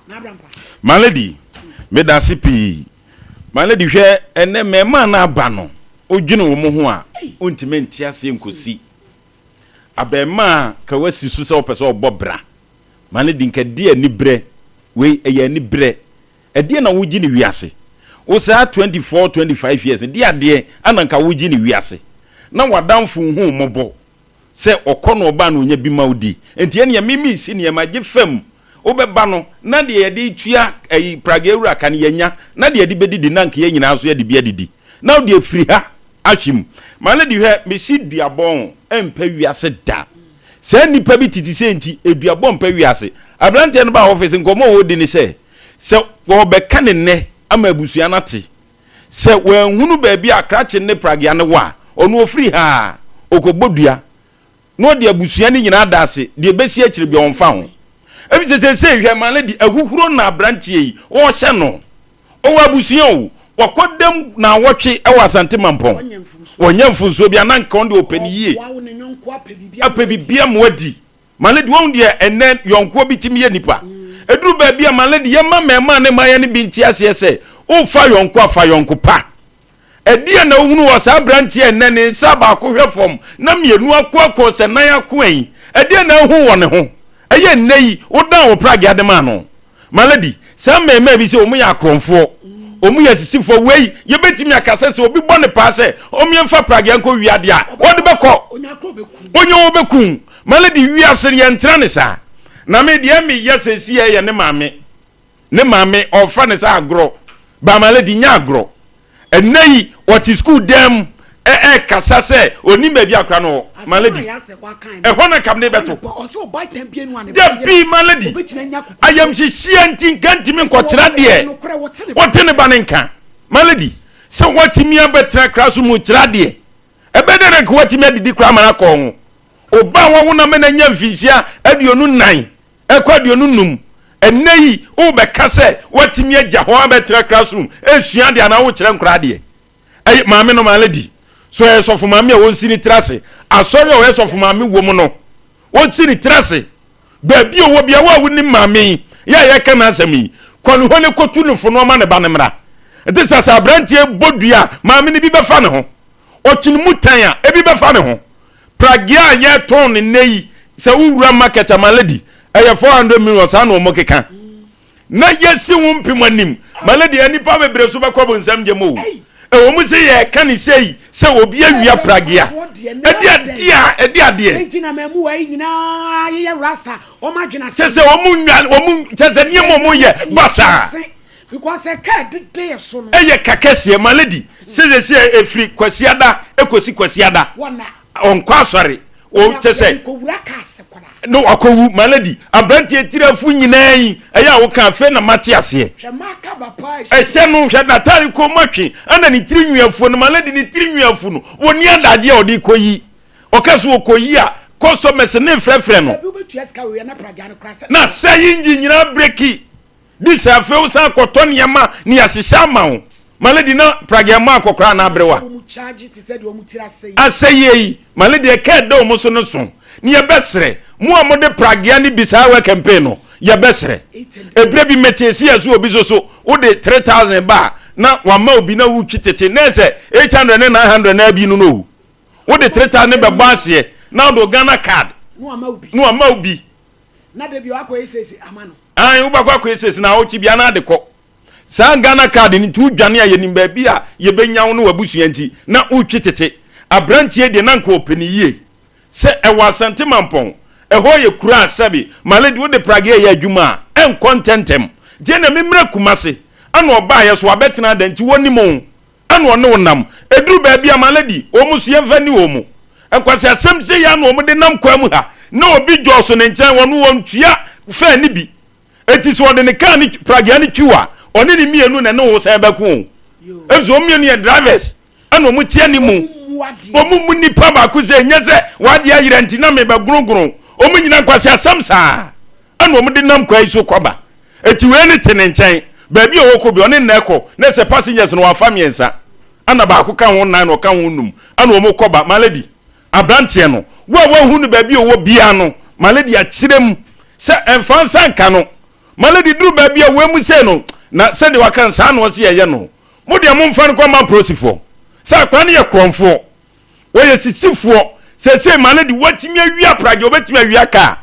N'Abrampa. My lady, medase pii. My lady hwɛ ɛnɛ mɛɛmaa no aba no, wodwene wɔn ho a, wontumi nte aseɛ nkosi. Abarimaa ka wasi so sɛ wopɛ sɛ ɔbɔ bra ma no di nka di anibrɛ wei ɛyɛ anibrɛ ɛdeɛ na wogye ne wiase wo saa 24 25 years di adeɛ ana nka wogye ne wiase na wadamfo hu mmɔbɔ sɛ ɔkɔ na ɔba na onya bi ma wodi nti ɛneɛ mimi si nneɛma gye fam wobɛba no na deɛ yɛde tua ayi pragea wura ka no yɛnya na deɛ yɛde bɛdidi na nka yɛn nyinaa nso yɛde bi adidi na wode afiri ha ahwe mu. My lady hwɛ, mese duabɔn mpɛ wiase da. Saa nnipa bi tete sei nti, eduabɔ mpɛ wiase. Aberanteɛ no baa office, nkɔmmɔ a ɔredi ne sɛ, sɛ wɔrebɛka ne nnɛ ama abusua no ate sɛ wanhunu baabi a krakye ne pragea no wɔ a, ɔno ɔfiri ha a, ɔkɔbɔ dua na ɔde abusua no nyinaa da ase, deɛ ɛbɛsi akyire biara ɔmfa ho. Efisɛ seesei hwɛ, my lady, ahuhuro na aberanteɛ yi ɔrehyɛ no. Ɔwɔ abusua o, wakɔ dam naawɔtwe wɔ Asante Mampɔn. Ɔnyɛ mfomsoɔ biara, na anka ɔno deɛ ɔpɛ no yie. Apɛ biribi ama wadi. My lady, woahu deɛ ɛnnɛ yɔnkoɔ bi tumi yɛ nipa? Ɛduru baabi a, my lady, yɛmma mmarimaa ne mmayewa no bi nte aseɛ sɛ, worefa yɔnko a, fa yɔnko pa. Ɛdeɛn na wohunu wɔ saa aberanteɛ a ɛnnɛ ne nsa baako hwɛ fam na mmienu akoakoa sɛ nan akoa yi? Ɛdeɛn na wohu wɔ ne ho? Ɛyɛ nnɛ yi wodan wo pragea de maa no. My lady, saa mmarimaa bi sɛ wɔn yɛ akorɔmfoɔ, wɔn yɛ asisifoɔ, wei yɛbɛtumi aka sɛ sɛ obi bɔ ne paa sɛ ɔmmiɛmfa pragea nkɔ wia adeɛ a, ɔde bɛkɔ. Onya ɔbɛku. My lady, wiase no yɛntena ne saa. Na me deɛ meyɛ seesei yɛ ne maame. Ne maame ɔfa ne sɛ agorɔ. But my lady nyɛ agorɔ. Ɛnnɛ yi ɔte sukuu dan mu ɛrekasa sɛ ɔnim baabi akora no wɔ. My lady, ɛhɔ na nka mede bɛto. Dabi my lady, ayamhyehyeɛ nti nka ntumi nkɔkyerɛ deɛ ɔte ne ba no nka. My lady, sɛ watumi abɛtena classroom mu kyerɛ adeɛ, ɛbɛyɛ dɛn na nka watumi adidi koraa ama no akɔ ho? Ɔba a wawo no ama no anya mfinhyia 24 ɛkɔ 25. Ɛnnɛ yi, worebɛka sɛ woatumi agya hɔ abɛtra classroom resua adeɛ anaa worekyerɛ nkwadaa adeɛ. Ɛyɛ maame no, maame di. So ɛyɛ sɔfo maame a wɔnsi ne tiri ase? Asɔre a ɔyɛ sɔfo maame wɔ mu no, wɔnsi ne tiri ase. Baabi a ɔwɔ biara, wo a wonim maame yi, yɛ a yɛreka n'asɛm yi, kɔ ne hɔ ne kɔtu no fo na ɔma ne ba no mmra. Ɛte sɛ sɛ aberanteɛ bɔ dua a, maame no bi bɛfa ne ho. Ɔkyene mu tan a, ebi bɛfa ne ho. Pragea a yɛtɔn no nnɛ yi, sɛ wowura market a, my lady, ɛyɛ 400 million, saa na wɔn keka. Na yɛsi wo mpem anim. My lady, nnipa bebree so bɛkɔ bonsam gya mu o. Ɛwɔ mu sɛ yɛka ne sei sɛ obi awia pragea. Ɛde adeɛ a, ɛde adeɛ. Enti na mmamuwa yi nyinaa yeyɛ rasta, wɔn adwene asɛe. Kyɛ sɛ wɔn nwa, wɔn, kyɛ sɛ nneɛma wɔn yɛ basaa. Because ɛka ɛdeda yɛ so no. Ɛyɛ ka kɛseɛ my lady sɛ sɛsi ɛfiri kwasiada ɛkɔsi kwasiada ɔnkɔ asɔre o kyɛ sɛ no wakɔwu my lady aberanteɛ tiri afu nyinaa yi ɛyɛ a woka afei na mate aseɛ ɛhyɛ no hwɛ n'ataare kɔn mu atwe ɛna ne tiri nwi afuo no my lady ne tiri nwi afu no wɔni adagyeɛ a ɔde kɔ yi ɔka so ɔkɔ yi a customers ne frɛfrɛ no na sɛ yi ngye nyinaa breki Di sɛ afei wosan kɔtɔ nneɛma na yɛahyehyɛ ama wo. Malady na pragea mma akɔkora anaa aberewa. Asɛyie yi, Malady ɛka ɛda wɔn so no so. Ne yɛbɛsrɛ, mo a mode pragea no bi saa wɛ campaign no, yɛbɛsrɛ. Ebire bi metee se yɛso obi so so wode 3000 ba a na wama obi na wotwi tete na ɛsɛ 800 ne 900 na abi no no o. Wode 3000 no bɛbɔ aseɛ na wode Ghana card na wama obi. Na da bi wakɔyɛ sɛsi ama no. Ae wobɛkɔ akɔyɛ sɛsi na awɔtwe bia na ade kɔ. Saa Ghana card no nti wodwane a yɛnim baabi a yɛbɛnya wo ne w'abusua nti na wotwi tete. Abranteɛ deɛ na nka ɔpɛ no yie. Sɛ ɛwɔ Asante Mampɔn, ɛhɔ yɛ kuro a sɛbe my lady wode pragea yɛ adwuma a ɛnkɔ ntɛntɛm. Nti ɛnna memmra Kumase. Ɛna ɔbaeɛ so wabɛtena ada nti wɔnim wo. Ɛna ɔne wo nam. Ɛduru baabi a, my lady, wɔn nso yɛmfa nni wɔn mu. Nkwaseasɛm sei ara na wɔde nam kwan mu ha. Na obi dwɔɔso ne nkyɛn, ɔno ɔntua fare no bi. Enti sɛ ɔde ne kaa no, pragea no twi wo a, ɔne ne mmienu na ɛne wo san bɛko o. Efisɛ wɔn mmienu yɛ drivers, ɛna wɔn te anim. Wɔn mmu nipa baako sɛ ɛnyɛ sɛ w'adeɛ ayera nti na mebɛgorogoro. Wɔn nyinaa nkwaseasɛm saa ɛna wɔde nam kwan yi so kɔba. Eti wei ne te ne nkyɛn. Baabi a ɔkɔ bi, ɔne nna ɛkɔ. Na sɛ passengers no wafa mmiɛnsa, ɛna baako ka ho nnan na ɔka ho num, ɛna wɔn kɔ ba. My lady, abranteɛ no, wo a wahu no baabi a ɔwɔ biara no, my lady akyerɛ mu sɛ ɛmfa nsa nka no. My lady, duru baabi a wei mu sei no, na sɛdeɛ waka no, saa na ɔse yɛyɛ no. Mo deɛ momfa no kɔ ma apolisifoɔ. Sɛ akwadaa no yɛ korɔmfoɔ. Wɔyɛ sisifoɔ. Seesei ma no de watumi awia pragya obetumi awia kaa.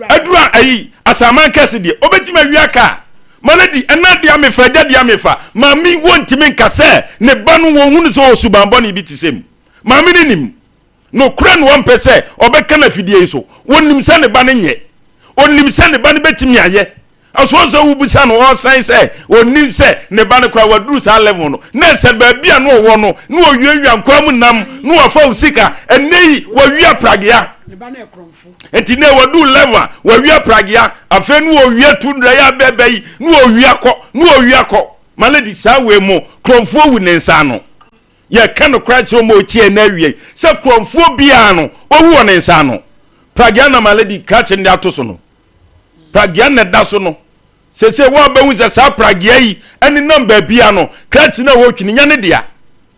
Aduru a ayi asaman kɛse deɛ obetumi awia kaa. Ma no di ɛna deɛ amefa agya deɛ amefa. Maame wɔntumi nka sɛ ne ba no wɔn hunu sɛ ɔwɔ suban bɔne bi te sɛ mu. Maame no nim. Nokorɛ na ɔmpɛ sɛ ɔbɛka no afidie yi so. Wɔnim sɛ ne ba no nyɛ. Ɔnim sɛ ne ba no bɛtumi ayɛ. Ɛsoɔ sɛ wobisa no ɔsan sɛ ɔnim sɛ ne ba no koraa waduru saa level no na ɛsɛ baabi a na ɔwɔ no na ɔwiawia nkwa mu nam na wafa wo sika ɛnɛ yi wawia pragea nti nɛ waduru level a wawia pragea afei na ɔwia tundra yɛ abɛɛbɛ yi na ɔwia kɔ na ɔwia kɔ my lady saa wei mo kurɔmfoɔ wu ne nsa ano yɛka no koraa kyerɛ ɔma ɔtie ɛnɛ awie sɛ kurɔmfoɔ biara no ɔwu wɔ ne nsa ano pragea na my lady krakye no de ato so no. Pragea na ɛda so no. Seesei woabɛhu sɛ saa pragea yi nenam baabia no, krakye no a wɔretwi no nyɛ ne dea.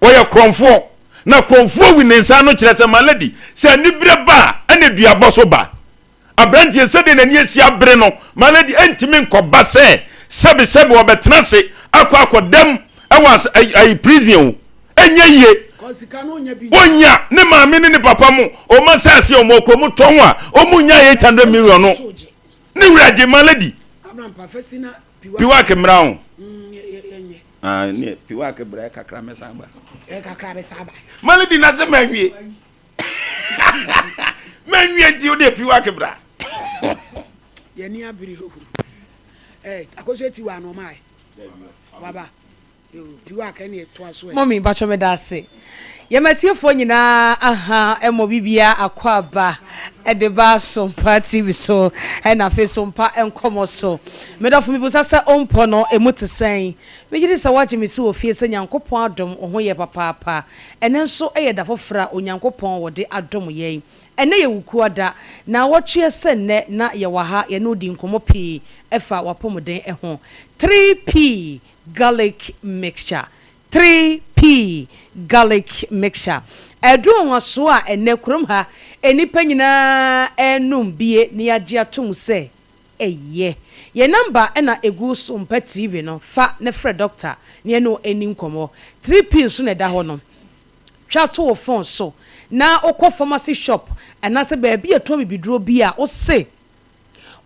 Ɔyɛ korɔmfoɔ. Na korɔmfoɔ wi ne nsa ano kyerɛ sɛ, my lady, sɛ aniberɛ ba a, ɛna duabɔ so ba. Aberanteɛ sɛdeɛ n'ani asi abere no, my lady, ɛntumi nkɔba sɛ sɛbesɛbe ɔbɛtena ase akɔ akɔdam wɔ as ayi prison o. Ɛnyɛ yie. Ɔnya ne maame ne ne papa mo, wɔn asase a wɔn kɔ wɔn tɔn a, wɔn nya 800 million no. Ne wura gye ma lady. Piwak mmra o. Ah, ne piwak bra kakra mɛsan ba. Kakra bɛsan ba. Ma lady na se manwie. Manwie nti o de piwak bra. Yɛni abiri o. Eh, akoso eti wa no mai. Waba. Mummy mpakyɛ meda ase. Yɛma atiefoɔ nyinaa aha ɛmɔ bibia akwaaba ɛde ba Sompa TV so ɛna afei Sompa nkɔmɔ so. Medɔfo mebusa sɛ ompɔ no emu te sɛn? Megyedi sɛ woagye me so wɔ fie sɛ Nyankopɔn adom wo ho yɛ papaapa. Ɛnɛ nso ɛyɛ da foforɔ a Onyankopɔn wɔde adom yɛn. Ɛnɛ yɛ Wukuada, naawɔtweɛ sɛ nnɛ na yɛwɔ ha yɛne wo di nkɔmɔ pii ɛfa w'apɔmuden ho. 3P Garlic mixture, 3P Garlic mixture, Aduru nwanwasoɔ a ɛnnɛ kurom ha nnipa nyinaa renom bie na yɛagye atom sɛ ɛyɛ. Yɛn namba na ɛgu so mpa TV no, fa na frɛ dɔkta na yɛne wo nni nkɔmmɔ. 3P nso na ɛda hɔ no, twa to wo fon so na wokɔ pharmacy shop anaasɛ baabi a yɛtɔn bibiduro bi a, wose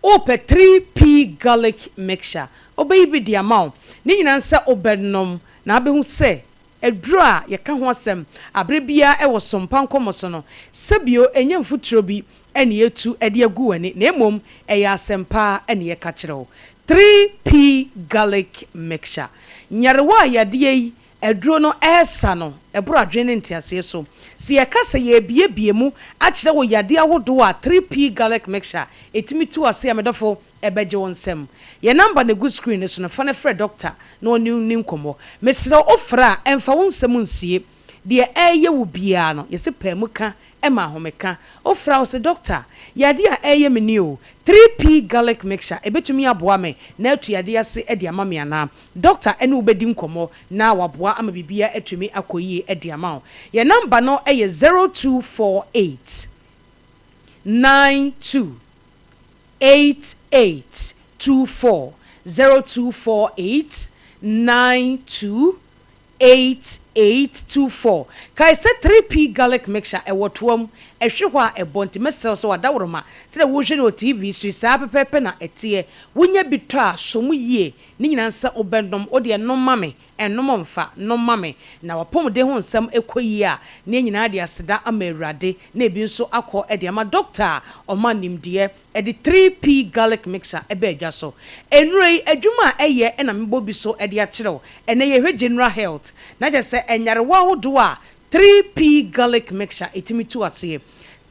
Wopɛ 3P garlic mixture a, ɔbɛyi bi de ama wo. Ne nyinaa ne sɛ wobɛnom na wobɛhu sɛ aduro a yɛka ho asɛm aberɛ biara wɔ Sompa Nkɔmmɔ so no, sɛbio ɛnyɛ mfuturo bi na yɛtu de agu w'ani na mmom ɛyɛ asɛmpa na yɛka kyerɛ wo. 3P garlic mixture. Nyarewa a yadeɛ yi Aduro no resa no, ɛboro adwene ne nteaseɛ so. Sɛ yɛka sɛ yɛrebuebue mu akyerɛ wo yadeɛ ahodoɔ a 3P Garlic Mixture ɛtumi tu ase a, me dɔfo, ɛbɛgye wo nsam. Yɛn number na ɛgu screen no so no, fa no frɛ dɔkta na ɔne wo nni nkɔmmɔ. Mesrɛ wo, wofrɛ a, mfa wo nsɛm nsie. Deɛ ɛreyɛ wo biara no, yɛse paa mu ka ma ahomeka. Wofrɛ a, wose, Dɔkta, yadeɛ a ɛreyɛ me nie o, 3P Garlic Mixture, ɛbɛtumi aboa me na atu yadeɛ ase de ama me anaa? Dɔkta ne wo bɛdi nkɔmmɔ na waboa ama biribiara atumi akɔ yie de ama wo. Yɛn namba no yɛ 0248 92 88 24, 0248 92 8824. Kae sɛ 3P Garlic Mixture ɛwɔ toa mu, ɛhwe hɔ a ɛbɔ nti mɛsrɛ wo sɛ w'adaworoma sɛdeɛ worehwɛ no wɔ TV so yi saa pɛpɛɛpɛ na ɛteɛ. Wonya bi tɔ a, sɔ mu yie. Ne nyinaa ne sɛ wobɛnom. Wo deɛ nom ma me, nnom mfa, nom ma me. Na w'apɔmuden ho nsɛm kɔ yie a, na yɛn nyinaa de aseda ama Awurade na ebi nso akɔ de ama dɔkta a ɔma nimdeɛ de 3P Garlic Mixer baa dwa so. Nnuro yi, adwuma a ɛyɛ na mebɔ bi so de akyerɛ wo. Ɛnnɛ yɛhwɛ General Health, na kyerɛ sɛ nyarewa ahodoɔ a 3P Garlic Mixture tumi tu aseɛ.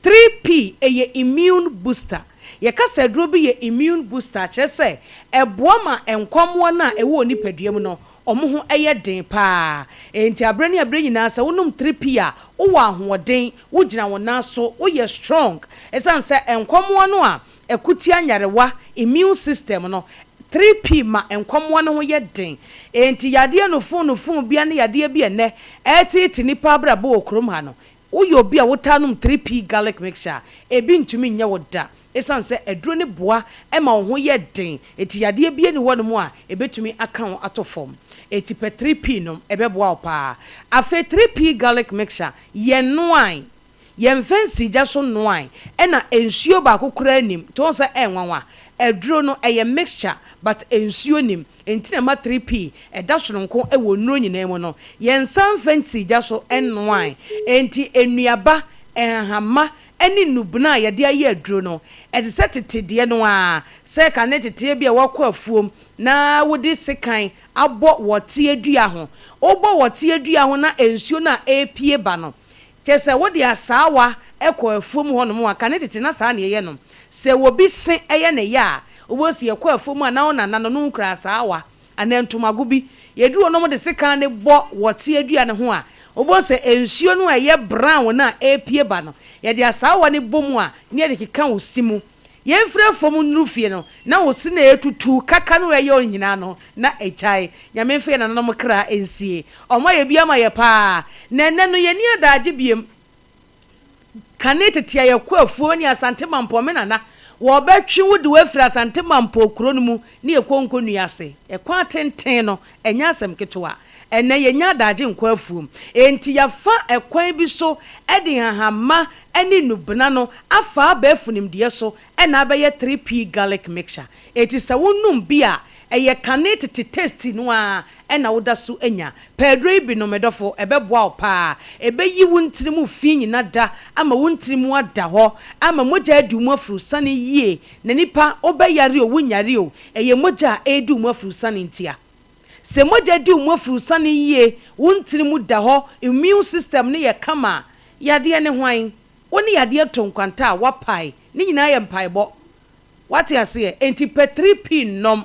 3P yɛ immune booster. Yɛka sɛ aduro bi yɛ immune booster a, kyerɛ sɛ ɛboa ma nkwammoa no a ɛwɔ wo nipadua mu no, wɔn ho yɛ den pa ara. Enti aberɛ ne aberɛ nyinaa sɛ wonom 3P a, wowɔ ahoɔden, wogyina wo nan so, woyɛ strong. Ɛsiane sɛ nkwammoa no a ɛko tia nyarewa, immune system no, 3P ma nkwammoa no ho yɛ den. Enti yadeɛ nufunufu biara ne yadeɛ bi a ɛnnɛ ɛreteete nnipa abrabɔ wɔ kurom ha no, Woyɛ obi a wotaa nom 3P Garlic Mixture a, ebi ntumi nyɛ wo da. Esiane sɛ aduro no boa ma wo ho yɛ den nti, yadeɛ biara nni hɔnom a ebetumi aka wo ato fam. Enti pɛ 3P nom, ɛbɛboa wo paa. Afei 3P Garlic Mixture, yɛnnoae, yɛmfa nsii gya so nnoae, ɛna nsuo baako koraa nnim. Nti wohu sɛ ɛyɛ nwanwa? Aduro no, ɛyɛ mixture but nsuo nnim. Enti na ɛma 3P ɛda sononko wɔ nnuro nyinaa mu no. Yɛnsan mfa nsii gya so nnoae. Enti nnuaba, nhahamma ne nnubena a yɛde ayɛ aduro no, ɛte sɛ tete deɛ no ara. Sɛ kane tete bi a woakɔ afuom na wode sekan abɔ wɔteɛ dua ho. Wobɔ wɔteɛ dua ho na nsuo no a ɛrepue ba no, Kyerɛ sɛ wode asaawa kɔ afuom hɔnom a, kane tete na saa na yɛyɛ no. Sɛ obi se yɛ ne ya a, wobɛhu sɛ yɛkɔ afuom a na wo nana no, no kura asaawa anaa ntomago bi. Yɛduru hɔ na wɔde sekan no bɔ wɔte dua no ho a, wobɛhu sɛ nsuo no a ɛyɛ brown no a ɛrepue ba no, yɛde asaawa no bɔ mu a, na yɛde keka wo se mu. Yɛmfiri afuom nnuru fie no, na wo se na ɛretutu, kaka no ɛyɛ wo nyinaa no, na agyae. Nyame mfa yɛn nananom kra nsie. Wɔn ayɛ bi ama yɛ paa. Na ɛnnɛ no, yɛnni adaagye biom. Kane tete a yɛkɔ afuo ne Asante Mampɔn me nana wɔbɛtwe wo de wo afiri Asante Mampɔn kuro no mu ne yɛkɔ nkɔnnua ase. Ɛkwan tenten no ɛnyɛ asɛm ketewa. Ɛnnɛ yɛnnya adagye nkɔ afuom. Enti yɛafa ɛkwan bi so de nhahamma ne nnubena no afa abɛɛfo nimdeɛ so na abɛyɛ 3P garlic mixture. Enti sɛ wonom bi a ɛyɛ kane tete taste no ara na woda so nya. Pɛ aduro yi bi nom, me dɔfo, ɛbɛboa wo paa. Ɛbɛyi wo ntini mu fi nyina da ama wo ntini mu ada hɔ, ama mogya adi wo mu afurusane yie. Na nipa, wobɛyare o, wonyare o, ɛyɛ mogya a ɛredi wo mu afurusane ntia. Sɛ mogya di wo mu afurusane yie, wo ntini mu da hɔ, immune system no yɛ kama a, yadeɛ ne hwan? Wo ne yadeɛ to nkwanta a, woapae. Ne nyinaa yɛ mpaebɔ. Woate aseɛ? Enti pɛ 3P nom.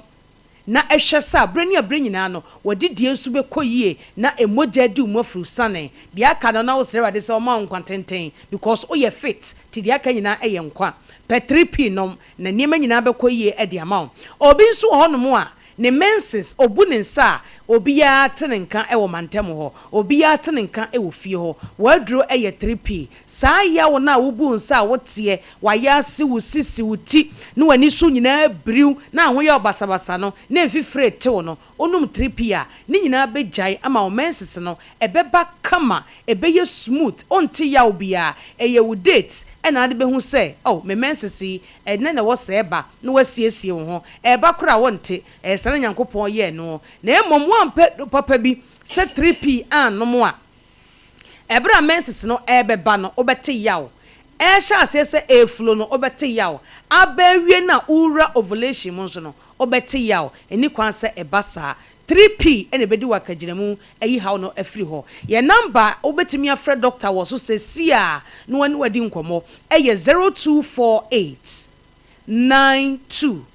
na hwɛ sɛ aberɛ ne aberɛ nyinaa no w'adidie nso bɛkɔ yie na mogya adi wo mu afiri sane. Deɛ aka no na wosrɛ Awurade sɛ ɔmma wo nkwa tenten because woyɛ fit nti deɛ aka nyinaa yɛ nkwa. Pɛ 3P nom na nneɛma nyinaa bɛkɔ yie de ama wo. Obi nso wɔ hɔnom a ne menses, ɔbu ne nsa a obiara te ne nka wɔ mantam hɔ, obiara te ne nka wɔ fie hɔ. W'aduro yɛ 3P. Saa yaw no a wobu nsa a woteɛ, w'ayaase, wo sisi, wo ti, ne w'ani so nyinaa biriw na ho yɛ wo basabasa no, na mfifire retew no, wonom 3P a, ne nyinaa begyae ama wo menses no, ɛbɛba kama, ɛbɛyɛ smooth, wonte yaw biara. Ɛyɛ wo date na ade behu sɛ, oh, me menses yi, ɛnnɛ na ɛwɔ sɛ ɛba, na woasiesie wo ho. Ɛreba koraa a wonte, ɛyɛ saa na Nyankopɔn yɛɛ no. Na mmom woampɛ aduro papa bi sɛ 3P annom a, Ɛberɛ a menses no rebɛba no, wobɛte yaw. Ɛrehyɛ aseɛ sɛ ɛreflow no, wobɛte yaw. Aba awie no a worewura ovulation mu nso no, wobɛte yaw. Ɛnni kwan sɛ ɛba saa. 3P na ɛbɛdi wo akagyinamu ayi haw no afiri hɔ. Yɛn number a wobɛtumi afrɛ dɔkta wɔ so seesei ara na wɔne wo adi nkɔmmɔ yɛ 0248 92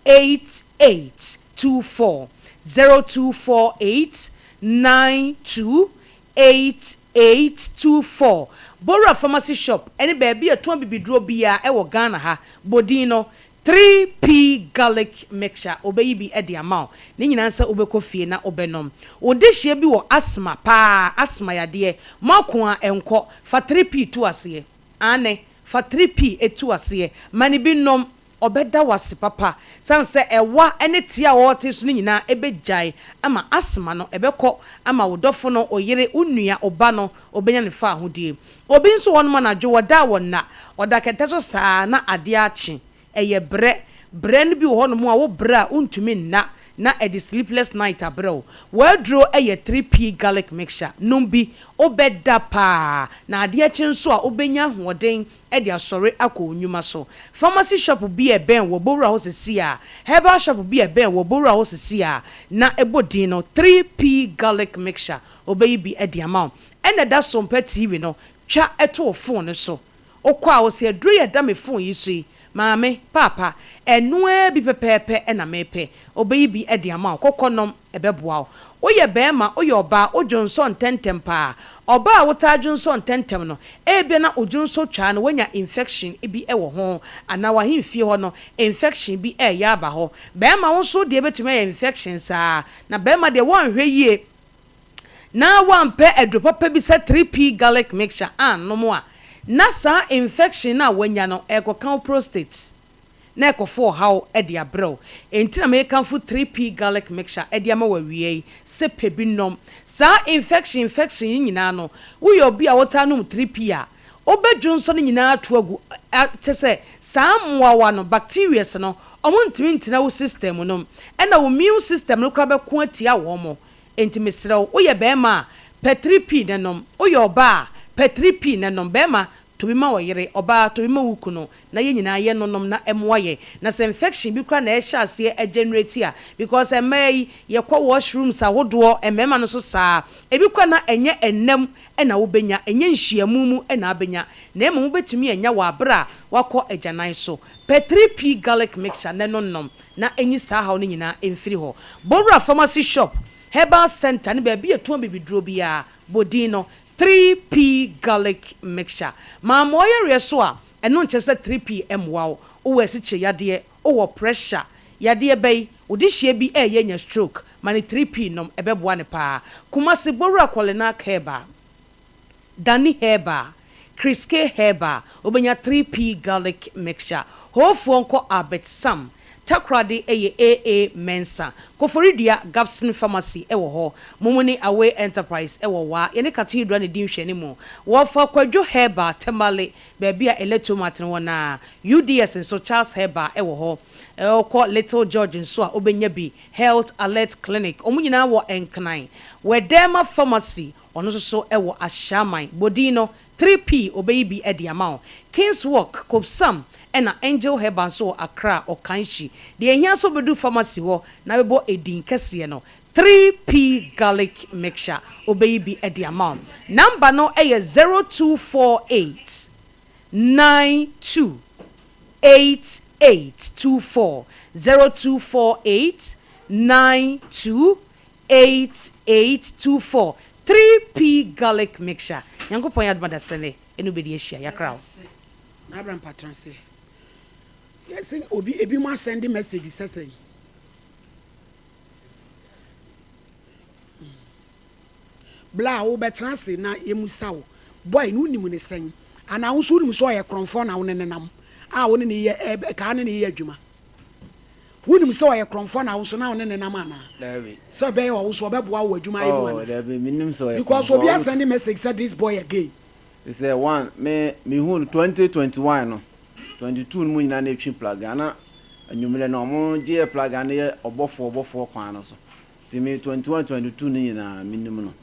8824 0248 92 8824 Bowura Pharmacy Shop ne baabi a ɛtɔn abibiduro biara wɔ Ghana ha. Bɔ din no 3P Garlic Mixture, wɔbɛyi bi de ama wo. Ne nyinaa ne sɛ wobɛkɔ fie na wobɛnom. Wo dehyeɛ bi wɔ asthma paa, asthma yadeɛ, moako a ɛnkɔ, fa 3P to aseɛ. Aane, fa 3P to aseɛ. Ma no bi nnom. Ɔbɛda wo ase papa. Sane sɛ ɛwa ne tea a ɔrete so no nyinaa bɛgyae ama asthma no, ɛbɛkɔ ama wo dɔfo no, wo yere, wo nua, wo ba no, ɔbɛnya ne faahodie. Obi nso wɔ hɔnom anadwo ɔda a ɔnna, ɔda kɛtɛ so saa na adeɛ akye. Ɛyɛ brɛ. Brɛ no bi wɔ hɔnom a wo brɛ a wontumi nna na ɛde sleepless night abrɛ wo. W'aduro yɛ 3P garlic mixture. Nom bi, wobɛda paa na adeɛ kye nso a wobɛnya ahoɔden de asɔre akɔ wo nnwuma so. Pharmacy shop bi a ɛbɛn wo, bɔ wura hɔ seesei ara. Herbal shop bi a ɛbɛn wo, bɔ wura hɔ seesei ara na bɔ din no 3P Garlic Mixture. Wɔbɛyi bi de ama wo. Ɛna ɛda Sompa TV no, twa to wo phone no so. Wokɔ a, wose, Aduro yi a ɛda me phone yi so yi, Maame, Paapa, ɛno ara bi pɛpɛɛpɛ na mepɛ. Wɔbɛyi bi de ama wo. Kɔkɔ nom. Ɛbɛboa wo. Woyɛ barima, woyɛ ɔbaa, wodwonsɔ ntɛmntɛm paa. Ɔbaa a wotaa dwonsɔ ntɛmntɛm no, ebia na wo dwonsɔ twaa no woanya infection bi wɔ ho, anaa w'ahemfie hɔ no, infection bi reyɛ aba hɔ. Barima, wo nso wo deɛ bɛtumi ayɛ infection saa ara. Na barima deɛ, woanhwɛ yie na woampɛ aduro papa bi sɛ 3P garlic mixture annom a, na saa infection no a woanya no, ɛrekɔka wo prostate. na ɛkɔfa ɔhaw de abrɛ wo. Enti na merekamfo 3P Garlic Mixture de ama wo awia yi sɛ pɛ bi nom. Saa infection infection yi nyinaa no, woyɛ obi a wotaa nom 3P a, wobɛdwonsɔ ne nyinaa ato agu. Kyerɛ sɛ, saa mmoawa no, bacterias no, wɔntumi ntena wo system no mu. Ɛna wo immune system no koraa bɛko atia wɔn. Enti mesrɛ wo, woyɛ barima a, pɛ 3P na nom. Woyɛ ɔbaa a, pɛ 3P na nom. Barima, Tɔ bi ma wo yere, ɔbaa, tɔ bi ma wo kunu, na yɛn nyinaa yɛ nonom na ɛmoa yɛn. Na sɛ infection bi koraa na ɛhyɛ aseɛ agenerate a, because mmaa yi, yɛkɔ wash rooms ahodoɔ, mmarima no nso saa ara. Ebi koraa na ɛnyɛ ɛnna mu na wobɛnya, ɛnyɛ nhyiamu mu na abɛnya, na mmom wobɛtumi anya wɔ aberɛ a woakɔ agyanan so. Pɛ 3P garlic mixture na ɛno nom na ɛnyi saa haw no nyinaa mfiri hɔ. Bowura pharmacy shop, herbal centre ne baabi a yɛtɔn bibiduro biara, bɔ din no 3P garlic mixture. Mamoa yareɛ so a, Ɛno nkyerɛ sɛ 3P mmoa wo. Wowɔ asikyire yadeɛ, wowɔ pressure yadeɛ bɛyi, wo dehyeɛ bi reyɛ anya stroke, ma no 3P nom, ɛbɛboa no paa. Kumasi, Bowura Kɔlenak Herbal, Danny Herbal, Chris K Herbal, wobɛnya 3P Garlic Mixture. Hoofoɔ nkɔ Albert Sam, Takoradi yɛ AA Mensah, Koforidua Gabson Pharmacy wɔ hɔ, Mumuni Away Enterprise wɔ Waa, yɛne Cathedral na ɛdi nhwɛanimu. Wɔfa Kwadwo Herbal, Tamale, baabi a Electromat no wɔ no ara. UDS nso, Charles Herbal wɔ hɔ. Wokɔ Little George nso a, wobɛnya bi. Health Alert Clinic, wɔn nyinaa wɔ Nkran. Wɛdɛɛma Pharmacy, ɔno nso so wɔ Ashaiman. Bɔ din no, 3P, ɔbɛyi bi de ama wo. Kings Walk, Kobsam, ɛna Angel Herbal nso wɔ Accra, Ɔkanhyi. Deɛ ɛhia sɛ wobɛdu pharmacy hɔ na bɛbɔ edin kɛseɛ no, 3P Garlic Mixture, ɔbɛyi bi de ama wo. Number no yɛ 0248 92 8824, 0248 92 8824, 3P Garlic Mixture. Nyankopɔn yɛ adom adasɛne ɛne wobɛdi ahyia. Yɛakra wo. N'abra mpatra sɛ yɛsɛ obi ebi mo asɛnde message sɛ sɛn. Bla a wobɛtena ase na yɛmusa wo boy no wonim ne sɛn anaa wo nso wonim sɛ ɔyɛ korɔmfoɔ na wo ne nenam a wo ne ne yɛ kaa ne ne yɛ adwuma wonim sɛ ɔyɛ korɔmfoɔ na wo nso na wo ne nenam anaa Dabi. sɛ ɔbɛyɛ ɔwo so ɔbɛboa wo adwuma yɛ mu Oh, anaa dabi, menim sɛ ɔyɛ because korɔmfoɔ. obi asɛnde message sɛ this boy again. Sɛ one, me mehu no 2021 no, 22 no mu nyinaa na ɛtwi plug na anwummerɛ no ɔmo gye yɛ plug no yɛ ɔbɔfoɔ ɔbɔfoɔ kwan no so. Nti me 21, 22 no nyinaa menim no.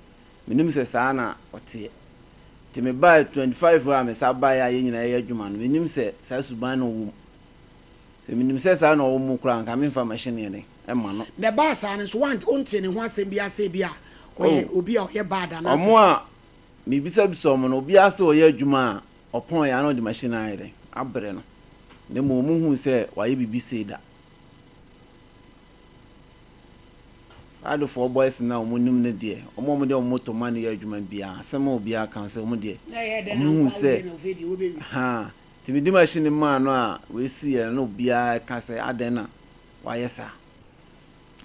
Menim sɛ saa na ɔteɛ. Nti mebae 25 a me sa baeɛ a yɛn nyinaa yɛyɛ adwuma no, menim sɛ saa suban no wɔ mu. Sɛ menim sɛ saa na ɔwɔ mu koraa anka memfa machine yɛ den ɛma no. Na ɛbaa saa no nso woante wontee ne ho asɛm biara sɛ ebia ɔyɛ Oh, obi a ɔyɛ bad anaasɛ. ɔmo a mebisabisa ɔmo no, obiara sɛ ɔyɛ adwuma a ɔpɔn yɛ a na ɔde machine no ayɛ dɛn abrɛ no. Na mmom ɔmo huu sɛ wayɛ biribi sei da. Adofoɔ boys no a ɔmo nim no deɛ, ɔmo a ɔmo de ɔmo motor ma no yɛ adwuma biara, asɛm a obiara ka sɛ ɔmo deɛ, Na ɛyɛ dɛn na ɔmo hu nkoa wo sɛ deɛ na ofei deɛ wobɛwie. haa. Nti mede machine no maa no a wei siiɛ no na obiara ka sɛ adɛn na wayɛ saa.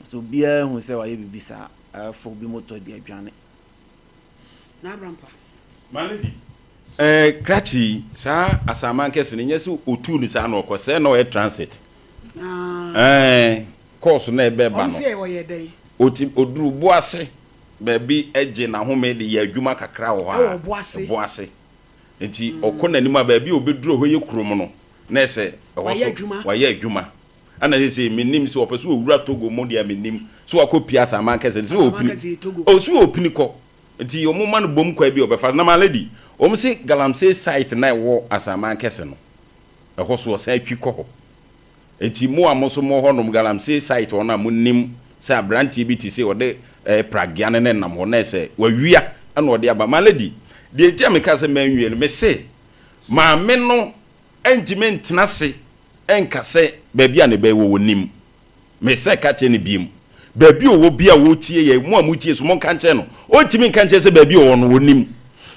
So obiara hu sɛ wayɛ biribi saa, afa obi motor de adwane. N'abrampa. My lady, eh, krakye yi, saa asaman kɛse no, nyɛ sɛ otuu no saa na ɔkɔ, sɛɛ na ɔyɛ transit. Ah. Eh, course na ɛbɛba Ɔno no. sɛ ɔyɛ dɛn? Oti, oduru Boase baabi gye n'ahome de yɛ adwuma kakra wɔ hɔ Ɛwɔ a, Boase. Boase. Nti ɔkɔ n'anim a, baabi a obeduru hɔ yɛ kurom no, na ɛsɛ ɛhɔ Wayɛ so, adwuma. wayɛ adwuma. Ɛna seesei mennim sɛ ɔpɛ sɛ ɔwura Togo mu deɛ a mennim sɛ wakɔ pie Asaman kɛse no sɛ Asaman ɔpini kɛse yɛ Togo. oh sɛ ɔpini kɔ nti wɔn ma no bom kwan bi a ɔbɛfa so na my lady wɔn se galamsey site na ɛwɔ Asaman kɛse no ɛhɔ so ɔsan twi kɔ hɔ nti mo a mo so mo hɔ nom galamsey site hɔ no a mo nim sɛ abranteɛ bi te sɛ ɔde ɛɛ pragea no ne nam hɔ na ɛsɛ wawia ɛna ɔde aba my lady deɛ nti a meka sɛ manwie no me se maame no ntumi ntena ase nka sɛ baabi a ne ba yi wɔ wɔnnim. Mesɛ ka kyerɛ no biom. Baabi a ɔwɔ biara a ɔretie yɛn, mo a motie nso monka nkyerɛ no. Ɔntumi nka nkyerɛ sɛ baabi a ɔwɔ no wɔnnim.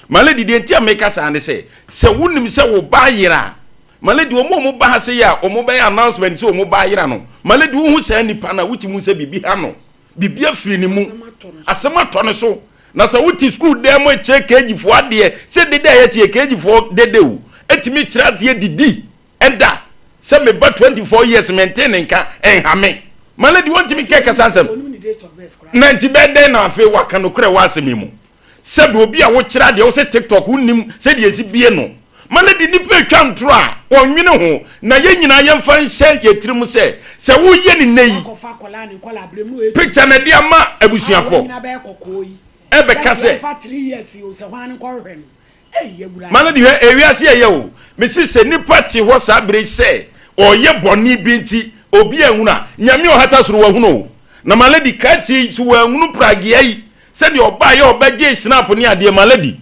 My lady, deɛ nti a meka saa ne sɛ, sɛ wonim sɛ wo ba ayera a, my lady, wɔn a wɔba ha sei a wɔbɛyɛ announcement sɛ wɔn ba ayera no, my lady, wohu saa nipa no a, wotumi hu sɛ biribi ha no. Biribi afiri ne mu. Asɛm Asɛm atɔ ne so. Na sɛ wote sukuu dan mu kyerɛ KG foɔ adeɛ, sɛ dede a yɛte yɛ KG foɔ dede o, ɛtumi kyerɛ adeɛ didi ɛda sɛ me ba 24 years mente ne nka ɛnha me. My lady wɔntumi nkɛ kasa nsɛm. Na nti bɛyɛ dɛn na afei waka nokorɛ wɔ asɛm yi mu? Sɛbi obi a wokyerɛ adeɛ wo sɛ TikTok wonnim sɛdeɛ ɛsi bie no. My lady nnipa atwa ntorɔ a wɔnwene ho na yɛn nyinaa yɛmfa nhyɛ yɛn tirim sɛ sɛ woyɛ no nnɛ yi picture na ɛde ama abusuafoɔ ɛbɛka sɛ Ma no de hwɛ ewiase ɛyɛ o. Mese sɛ nipa te hɔ saa bere yi sɛ ɔyɛ bɔne bi nti obi anhunu a, Nyame a ɔhata soro wahunu o. Na my lady krakye yi so wanhunu pragea yi sɛdeɛ ɔbaeɛ a ɔbɛgyee snap ne adeɛ my lady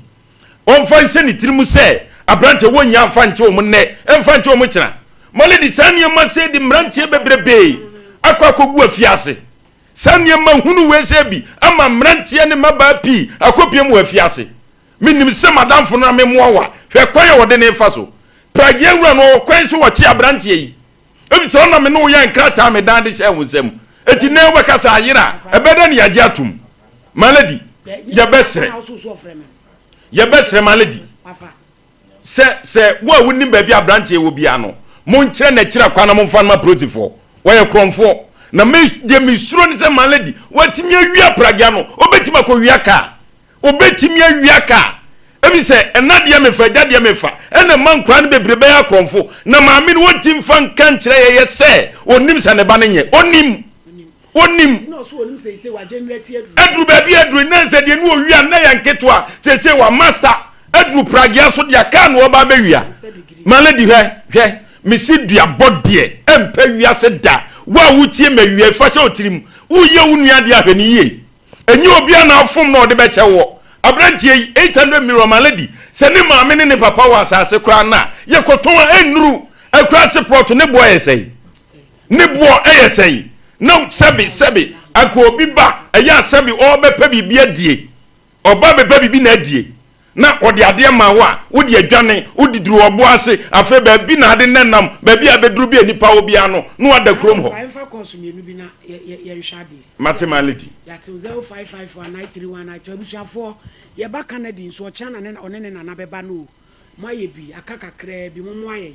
ɔmfa nhyɛ ne tirim sɛ abranteɛ wɔnnya mfa nkyɛ wɔn nnɛ mfa nkyɛ wɔn kyena. My lady saa nneɛma sei de mmeranteɛ bebrebee akɔ akɔgu afiase. Saa nneɛma hunu wei sɛ bi ama mmeranteɛ ne mmabaa pii akɔpiem wɔ afiase. Menim sɛ m'adamfo no na memmoa wo a, hwɛ kwan a wɔde no refa so. Pragea wura no ɔwɔ kwan sɛ ɔkye aberanteɛ yi, efisɛ ɔna me ne wo yɛɛ nkrataa a medan de hyɛɛ wo nsam. Enti nnɛ wobɛka sɛ ayera a, ɛbɛyɛ dɛn na yɛagye atom? My lady, yɛbɛsrɛ. Yɛbɛsrɛ, my lady, sɛ sɛ wo a wonim baabi a aberanteɛ yi wɔ biara no, monkyerɛ no akyiri akwan na momfa no ma apolisifoɔ. Ɔyɛ korɔmfoɔ. Na me deɛ mesuro ne sɛ, my lady, watumi awia pragea no, ɔbɛtumi akɔwia kaa. Obetumi awia kaa efisɛ ɛna deɛ mefa agya deɛ mefa ɛna ɛma nkwadaa no bebree bɛyɛ akorɔmfo na maame no wɔnti mfa nka nkyerɛ yɛyɛ sɛ onim sɛ ne ba no nyɛ onim onim aduru baabi aduru na sɛ deɛ ne owia na yɛ nketewa sese wa master aduru pragea so deɛ kaa na ɔba abɛwia ma lady hwɛ hwɛ mesi duabɔ deɛ ɛmpɛ wiase da wo a wotie ma wia fa hyɛ otirim woyɛ wo nua deɛ ahwɛ ne yie Ɛnyɛ obiara na afom na ɔde bɛkyɛ woɔ. Aberanteɛ yi, 800 million ma lady, sɛ ne maame ne ne papa wɔ asase koraa no a, yɛkɔtɔn a ɛnnuru. Akuraase plot ne boɔ yɛ sɛn? Ne boɔ yɛ sɛn? Na sɛbe sɛbe, anka obi ba, ɛyɛ a sɛbe ɔrebɛpɛ biribi adie, ɔba bɛpɛ biribi na adie. Na ɔde adeɛ ma wo a, wode adwane, wode duru ɔbo ase, afei baabi na ade no nam, baabi a ɛbɛduru bi a nnipa wɔ biara no, na wada kurom hɔ. Papa yɛmfa kɔɔso mmienu bi na yɛnhwɛ adeɛ. Mate my lady. Yɛate 0554 931 9 Abusuafoɔ, yɛba Canada nso ɔkyena na ɔne ne nana bɛba no o. Moayɛ bi, aka kakraa bi, mommoa yɛn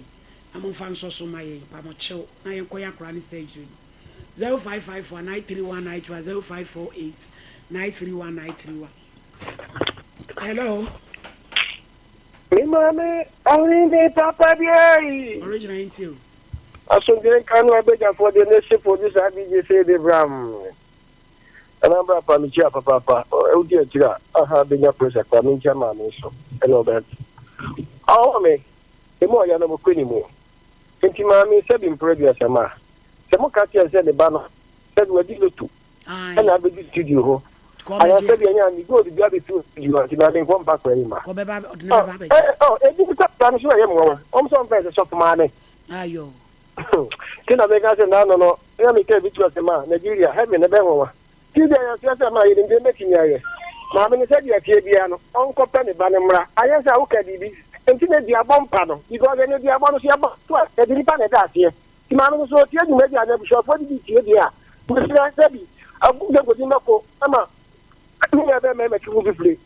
na momfa nsɔ so mma yɛn, pamokyɛw, na yɛnkɔyɛ akwadaa no surgery no. 0554 931 931 0548 931 931. Hello. Me maame ɔne me papa biayi. Original nti o. Asomdwee nka no abadwafoɔ deɛ ne se producer ABJ sei de bram. Ɛna bra pa mekyia papaapa wodi akyiri a aha bɛnya pressure koraa menkyia maame nso ɛna ɔbɛ ɔwɔ me emu ɔya no mokɔ ne mu nti maame sɛbi mprɛ aduasa ma sɛ moka kyerɛ sɛ ne ba no sɛbi wadi loto ɛna abɛdu studio hɔ anaasɛ deɛ ɛnyɛ a ne gold bi abɛtu studio hɔ nti maame nkɔ mpa kora yi ma ebi bi kora no so ɛyɛ mmoawa wɔn sɛ ɔmfɛ sɛ sɔfo maame ti na meka sɛ naano no na meka bi tu ase ma Nigeria heaven ɛbɛ nwanwa ti deɛ yɛsoɛ sɛ ma yɛnim deɛ mɛtumi ayɛ maame no sɛdeɛ ɛteɛ biara no ɔnkɔpɛ ne ba no mmra ayɛ sɛ woka biribi nti na duabɔ mpa no because ɛne duabɔ no so yɛbɔ so a yɛde nipa na ɛda aseɛ Nti maame no sɛ ɔtie dwumadi anaa abusuafoɔ de bi tie deɛ a, mesrɛ sɛ bi agu sɛ nkɔdi mɛko ama me nua bɛrima yi mɛtwe ho fifire.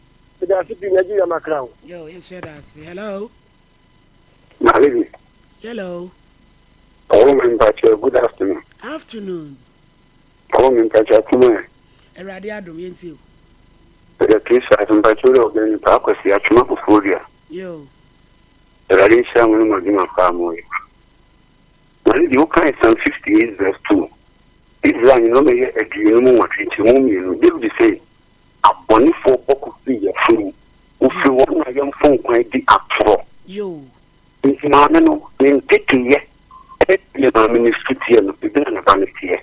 Meda ase pii Nigeria makra o. Yo, yɛnso yɛda ase. Hello. Maame bi. Hello. Ɔwɔ me mpakyɛ good afternoon. Afternoon. Ɔwɔ me mpakyɛ akoma ɛ. Awurade adom yɛntie o. Ɛda Kristo ase mpakyɛ wura ɔbɛn nipa akwasi atwoma kofoɔ dua. Yo. Awurade nhyira mo ne mo adwuma paa mo yɛ. Na ne deɛ wokae Psalm 58 verse 2, Israel nyinaa yɛ 58 nkyɛmu mmienu, David se, Abɔnefoɔ bɔ ko firi yafunu, wɔfiri wɔn na yɛmfom kwan di atorɔ. Nti maame no, ne nteteyɛ ne deɛ maame no su teɛ no, ebi na ne ba no teɛ.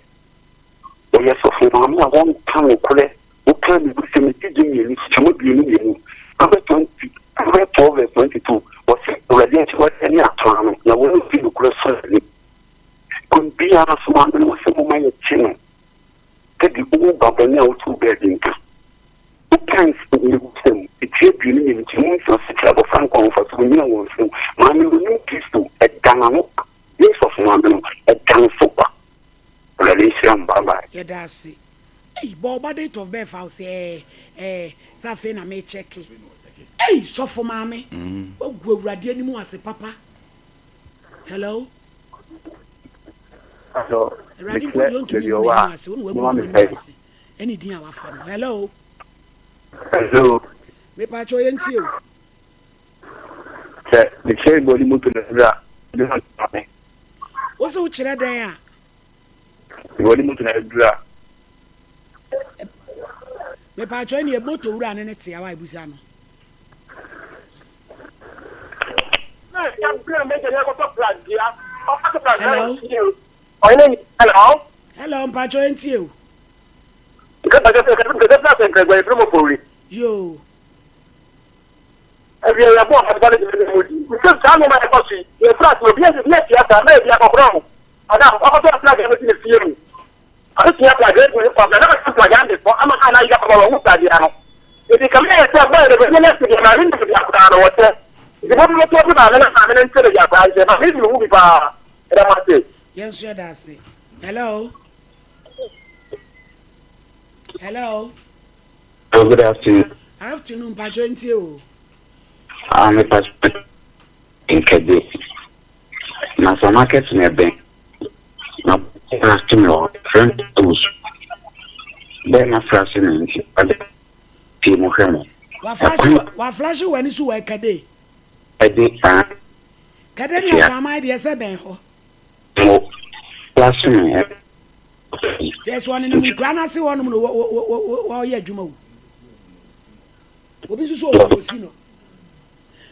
Wɔyɛ sɔfo maame a wɔnka nokorɛ, woka mebusɛm eti 12 nkyɛmu 22, Proverbs 20, Proverbs 12 verse 22, wɔse Awurade akyiwadeɛ ne atorɔ no, na wɔn a wɔdi nokorɛ sɔ n'ani. Kwan biara so maame no wɔse momma yɛkye no sɛdeɛ ɔwu ba bɔne a ɔtoo baabi nka. Wokan mebusɛm eti 22 nkyɛmu nsia ɔse kyerɛ abɔfra nkwa mfasoɔ onyina wɔn so. Maame no ɔnim Kristo, ɛda n'ano kwa. Ne sɔfo maame no, ɛda no so kwa. Awurade nhyira mo bye bye. Yɛda ase. Ei bɔ ɔba date of birth a ɔsɛ ɛɛ ɛɛ sɛ afei na me check. Ei sɔfo maame wagu awurade anim ase papa. Hello. Hello. Awurade mpo deɛ ɔntumi ngu n'anim ase wo na wagu n'anim ase ɛne din a wafa no. Hello. Hello. Mepaakyɛ ɔyɛ ntie o. Sɛ mekyerɛ bɔdi moto na ɛdura de ma me. Wo so wokyerɛ dɛn a? Wɔde moto na adura. Mepatwɔ ɛne moto wura ne ne tea wa ebusa no. Hello. Hello. Hello, mpatwɔ entie o. Yo. Ɛdeɛ yɛbɔ ɔfɔdeba no gyina ne mu di. Mesɛ saa nneɛma a ɛkɔ so yi, yɛfiri ase obi obi atua saa na ebi akɔkorɔ ho. Madam, wakɔtɔ aplagea no si ne fie mu. Ɔbɛtua aplagea agu ne kɔn na bɛka aplagea de fɔ ama a na ayera papa wahu aplagea no. Enti kame yɛ sɛ bɔyɛ de bɛnyɛ no asi deɛ maame nim baabi a koraa no wɔkyɛ. Nti mo mmɛtɔ maame na maame no nte no yɛ akwadaa nkyɛn. Maame no di me ho bi paa. Meda mo ase. Yɛn nso yɛda ase. Hello. Hello. Oh, good afternoon. Afternoon, Pacho ntie o. Ah, me pacho nkɛgye. Na sɛ market na ɛbɛn. Na bɔɔla me wɔ friend owusu. Bɛɛ na frase na nti ɔde pii mo hwɛ mo. Waflashe w'ani so wɔ ɛkɛde. Ɛde ah. Kɛde ne asaman deɛ sɛ bɛn hɔ. Mo frase me. Kyerɛ sɛ ɔnenam nkura no ase hɔnom na wɔyɛ adwuma o. Obi nso so ɔwɔ osi no.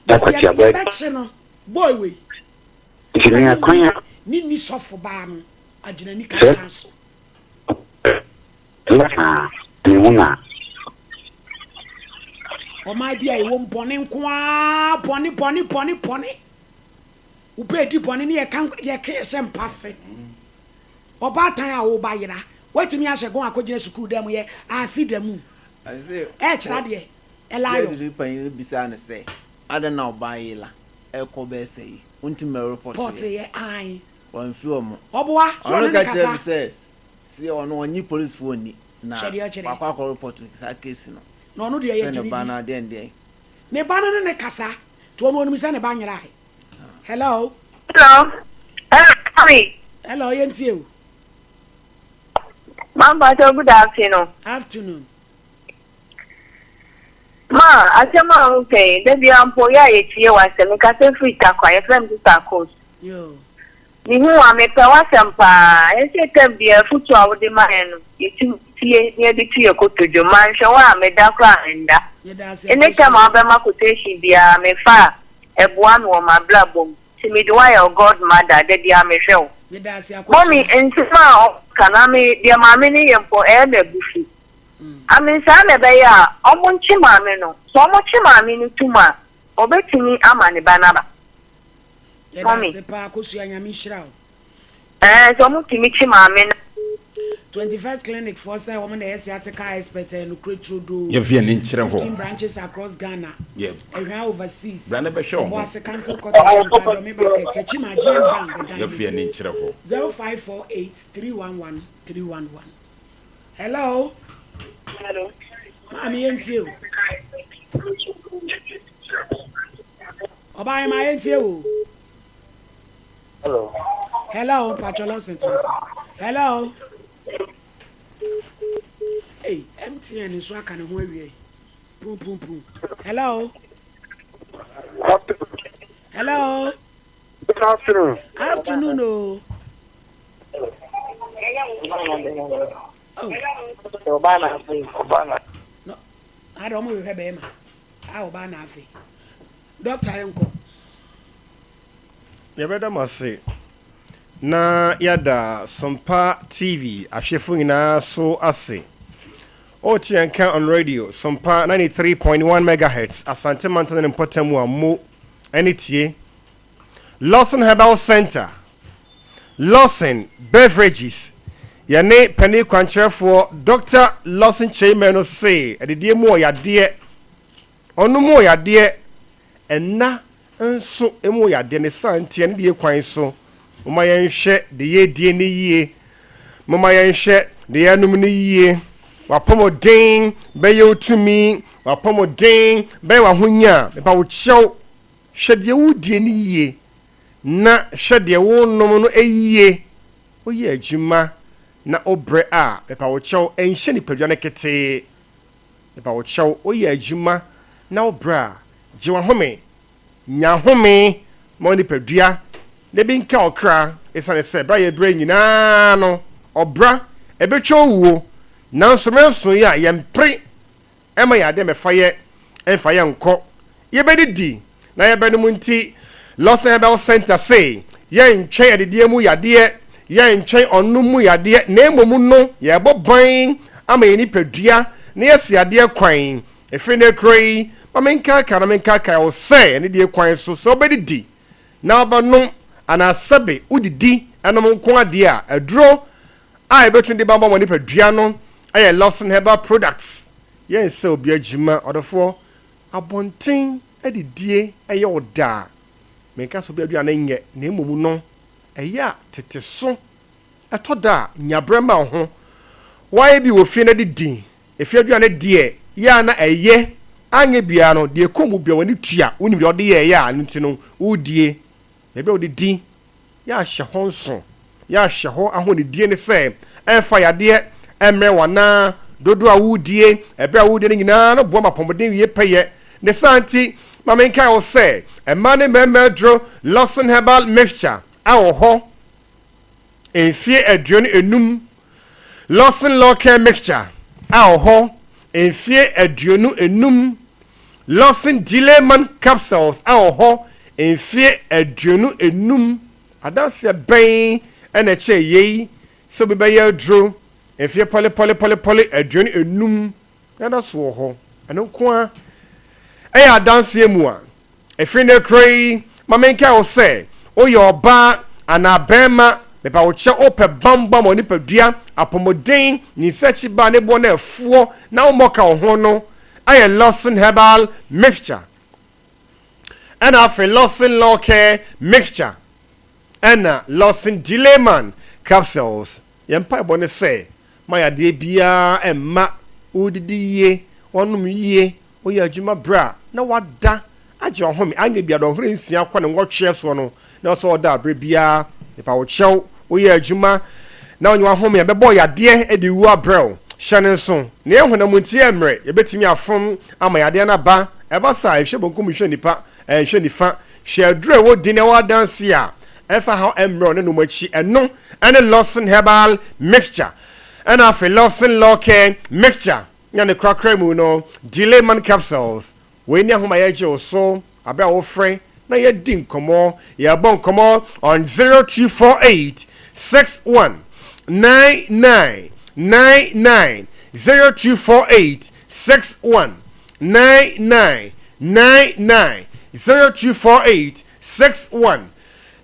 Bɛsi yɛbɛkye no boy wei. Ne ni sɔfo baa no agyina ni kankan so. Ɔman bi a ɛwɔ bɔne nko ara bɔne bɔne bɔne bɔne. Wopɛ di bɔne ne yɛka yɛka yɛhyɛ mpa se. Ɔbaatan a wo ba yera, woatumi ahyɛ gɔn akɔgyina sukuu dan mu yɛ ase da mu ɛɛkyerɛ adeɛ, ɛlayɔ. Judge panyin no bisaa no sɛ, Adɛn na ɔbaa yi la ɛrekɔ bɛyɛ sɛ yi, wontumi mmɛrepɔto yɛ? Pɔte yɛ, aane. Wamfi wɔn. Ɔboa, sɛ ɔne Ɔno no ka kyerɛɛ me kasa. sɛ, sɛ ɔno ɔnye polisfoɔ nni, na Hwɛ deɛ ɔkyerɛ. wakɔ akɔrepɔto saa case no, Na ɔno deɛ sɛ yɛgye ne no ba di. no adeɛn deɛn. Ne ba no ne no kasa, nti ɔno ɔnim sɛ ne ba nyerae. Hello. Hello. Hello, sorry. Hello, yɛntie o. Mama, so good afternoon. Afternoon. Ma, asɛm a woka yi, da biara mpo yɛ a yɛtie w'asɛm. Mekasa firi Tarkwa, yɛfrɛ me Sister Akos. Mehu a mepɛ w'asɛm paa. Ɛsɛ tam biara afotu a wode ma yɛn no, yɛtumi tie na yɛde to yɛn kotodwe. Manhwɛ wo a, meda koraa a menda. Anytime a wobɛma quotation biara, mefa a, Ɛboa me wɔ m'abrabɔ mu. Nti mede wo ayɛ wo god mother da biara mehwɛ wo. Mummy nsɛm a ɔmo ka no ame deɛ maame no yɛ mpo ɛyɛ me abufu. Ame saa na ɛbɛyɛ a ɔmo nkye maame no sɛ ɔmo kye maame no tum a ɔbɛtumi ama ne ba no aba. Mummy. Yɛda ase paa Akosua Nyame nhyira wo. Ɛɛ sɛ ɔmo tumi kye maame no. 21st Clinic foɔ sɛ wɔn na ɛyɛ sciatica expert ɛyɛ nokorɛ turodoo. Yɛmfa yɛn ani nkyerɛ hɔ. 15 branches across Ghana. Yɛ. Ɛhwa overseas. Bra na bɛhwɛ wo ho. Obuasi Council Quarters Nkran Dɔme Market Techiman GN Bank dan Yɛmfa yɛn ani nkyerɛ hɔ. 0548 311 311 Hello. Hello. Maame yɛntie o. Ɔbaa yɛ ma yɛntie o. Hello. Hello, Pacho Lawson tena Hello. Hey, MTN nso aka ne ho awie. Pum pum pum. Hello. Hello. Good afternoon. Afternoon, oh. Oh. No, I don't know if you're a ɔbaa na afe. Doctor yɛnkɔ. Yɛbɛda mo ase na yɛada Sompa TV ahwɛfo nyinaa so ase. Wote yɛn nka on radio, Sompa 93.1 megahertz, Asante Mantam ne ne mpɔtam a mo ani tie. Lawson Herbal Center, Lawson Beverages, yɛne panin kwankyerɛfoɔ Dr. Lawson Kyei no se adidie mu ɔyadeɛ, ɔno mu ɔyadeɛ, ɛna nso mu yadeɛ. Ne saa nti ɛne deɛ kwan so, momma yɛnhwɛ deɛ yɛredie no yie, momma yɛnhwɛ deɛ yɛnom no yie. W'apɔmuden bɛyɛ wo tumi, w'apɔmuden bɛyɛ w'ahonya. Mepa wo kyɛw, hwɛ deɛ woredie no yie, na hwɛ deɛ worenom no yie. Woyɛ adwuma na wobrɛ a, mepa wo kyɛw, nhyɛ nipadua no ketee. Mepa wo kyɛw, woyɛ adwuma na wobrɛ a, gye w'ahome. Nya ahome ma wo nipadua na ebi nka wo kra, esiane sɛ bere a yɛbrɛ nyinaa no, ɔbra, ebetwa owuo. Nanso mmerɛ nso yi a yɛmpere mma yɛn ade mmɛfa yɛ mfa yɛn nkɔ, yɛbɛdidi na yɛbɛnom nti, Lawson Herbal Center se yɛntwɛn adidie mu yadeɛ, yɛntwɛn ɔnom mu yadeɛ, na mmom no yɛrebɔ ban ama yɛn nipadua na yɛasi adeɛ kwan. Ɛfiri nnɛ kuro yi, ma menkaakae na menkaakae wo sɛ anidie kwan so sɛ wobɛdidi na wobɛnom anaa sɛbe wodidi nom nko ara deɛ a, aduro a yɛbɛtumi de bammɔ wɔ nipadua no yɛ Lawson Herbal Products. Yɛnsɛ obi adwuma, ɔdɔfoɔ. Abɔnten adidie yɛ wo dɛ a, menka sɛ obi aduane nyɛ, na mmom no, ɛyɛ a tete so. Ɛtɔ da a, nya berɛ ma wo ho. Woayɛ bi wɔ fie na didi. Efie aduane deɛ, yɛ a na ɛyɛ. Anyɛ biara no, deɛ ɛkɔ mu biara w'ani tua. Wonim deɛ wode yɛeɛ a, ɛno nti no, wodie. Baabi a wodidi, yɛ a hyɛ hɔ nso. Yɛ a hyɛ hɔ ahonidie ne sɛ, ɛmfa yadeɛ mmrɛ wo anaa. Dodoɔ a woredie, ɛberɛ a woredie no nyinaa no boa ma apɔmuden wie pɛyɛ. Ne saa nti, ma menkae wo sɛ, mmaa ne mmarima aduro Lawson Herbal Mixture a wɔ hɔ mfeɛ 25, Lawson Law Care Mixture a wɔ hɔ mfeɛ 25, Lawson Delayman Capsules a wɔ hɔ mfeɛ 25. Adanseɛ bɛn na ɛkyɛn yei sɛ obi bɛyɛ aduro mfeɛ pɔlepɔlepɔlepɔle 25 na da so wɔ hɔ? Ɛno nko ara yɛ adanseɛ mua. Ɛfiri nnɛ kura yi, ma menkae wo sɛ, woyɛ ɔbaa anaa barima, mepa wo kyɛ, wopɛ bammɔ ama wo nipadua, apɔmuden, nyinsɛn ba ne boɔ no afuo na wommɔ ka wo ho no, ayɛ Lawson Herbal Mixture. Ɛna afei Lawson Law Care Mixture ɛna Lawson Delayman Capsules. Yɛn mpaebɔ ne sɛ, ma yadeɛ biara mma, wodidi yie, woanom yie, Woyɛ adwuma berɛ a na wada agye ɔhome, anyɛ bia dɔnhwere nsia kɔ ne nwɔtweɛ soɔ no na ɛwɔ sɛ ɔda berɛ biara. Mepa wo kyɛw, woyɛ adwuma na wonye w'ahome a, ɛbɛbɔ wo yadeɛ de wu abrɛ wo. Hyɛ no nso, na yɛn honam nti yɛ mmerɛ, yɛbɛtumi afom ama yadeɛ no aba. Ɛba saa a, nhwɛ bonkum nhwɛ nipa, nhwɛ nifa. Hwɛ aduro a ɛwɔ din na ɛwɔ adanseɛ a ɛmfa haw mmrɛ wo ne nom akyi. Ɛno ne Lawson Herbal Mixture ɛna afei Lawson Law Care Mixture. Na ne korakora mu no, Delayman Capsules, Wei ne ahoma yɛgye wo so bere a wofrɛ na yɛadi nkɔmmɔ. Yɛrebɔ nkɔmmɔ on 0248 61 99 99, 0248 61 99 99, 0248 61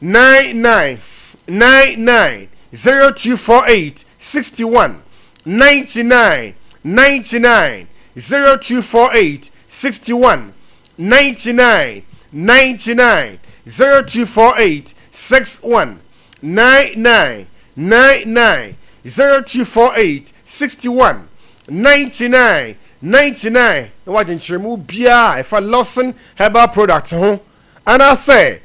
99 99, 0248 61 99 99 0248 61 99 99 0248 61 99 99 0248 61 99 99 na wagye nkyerɛmu biara a ɛfa Lawson Herbal Product ho anaasɛ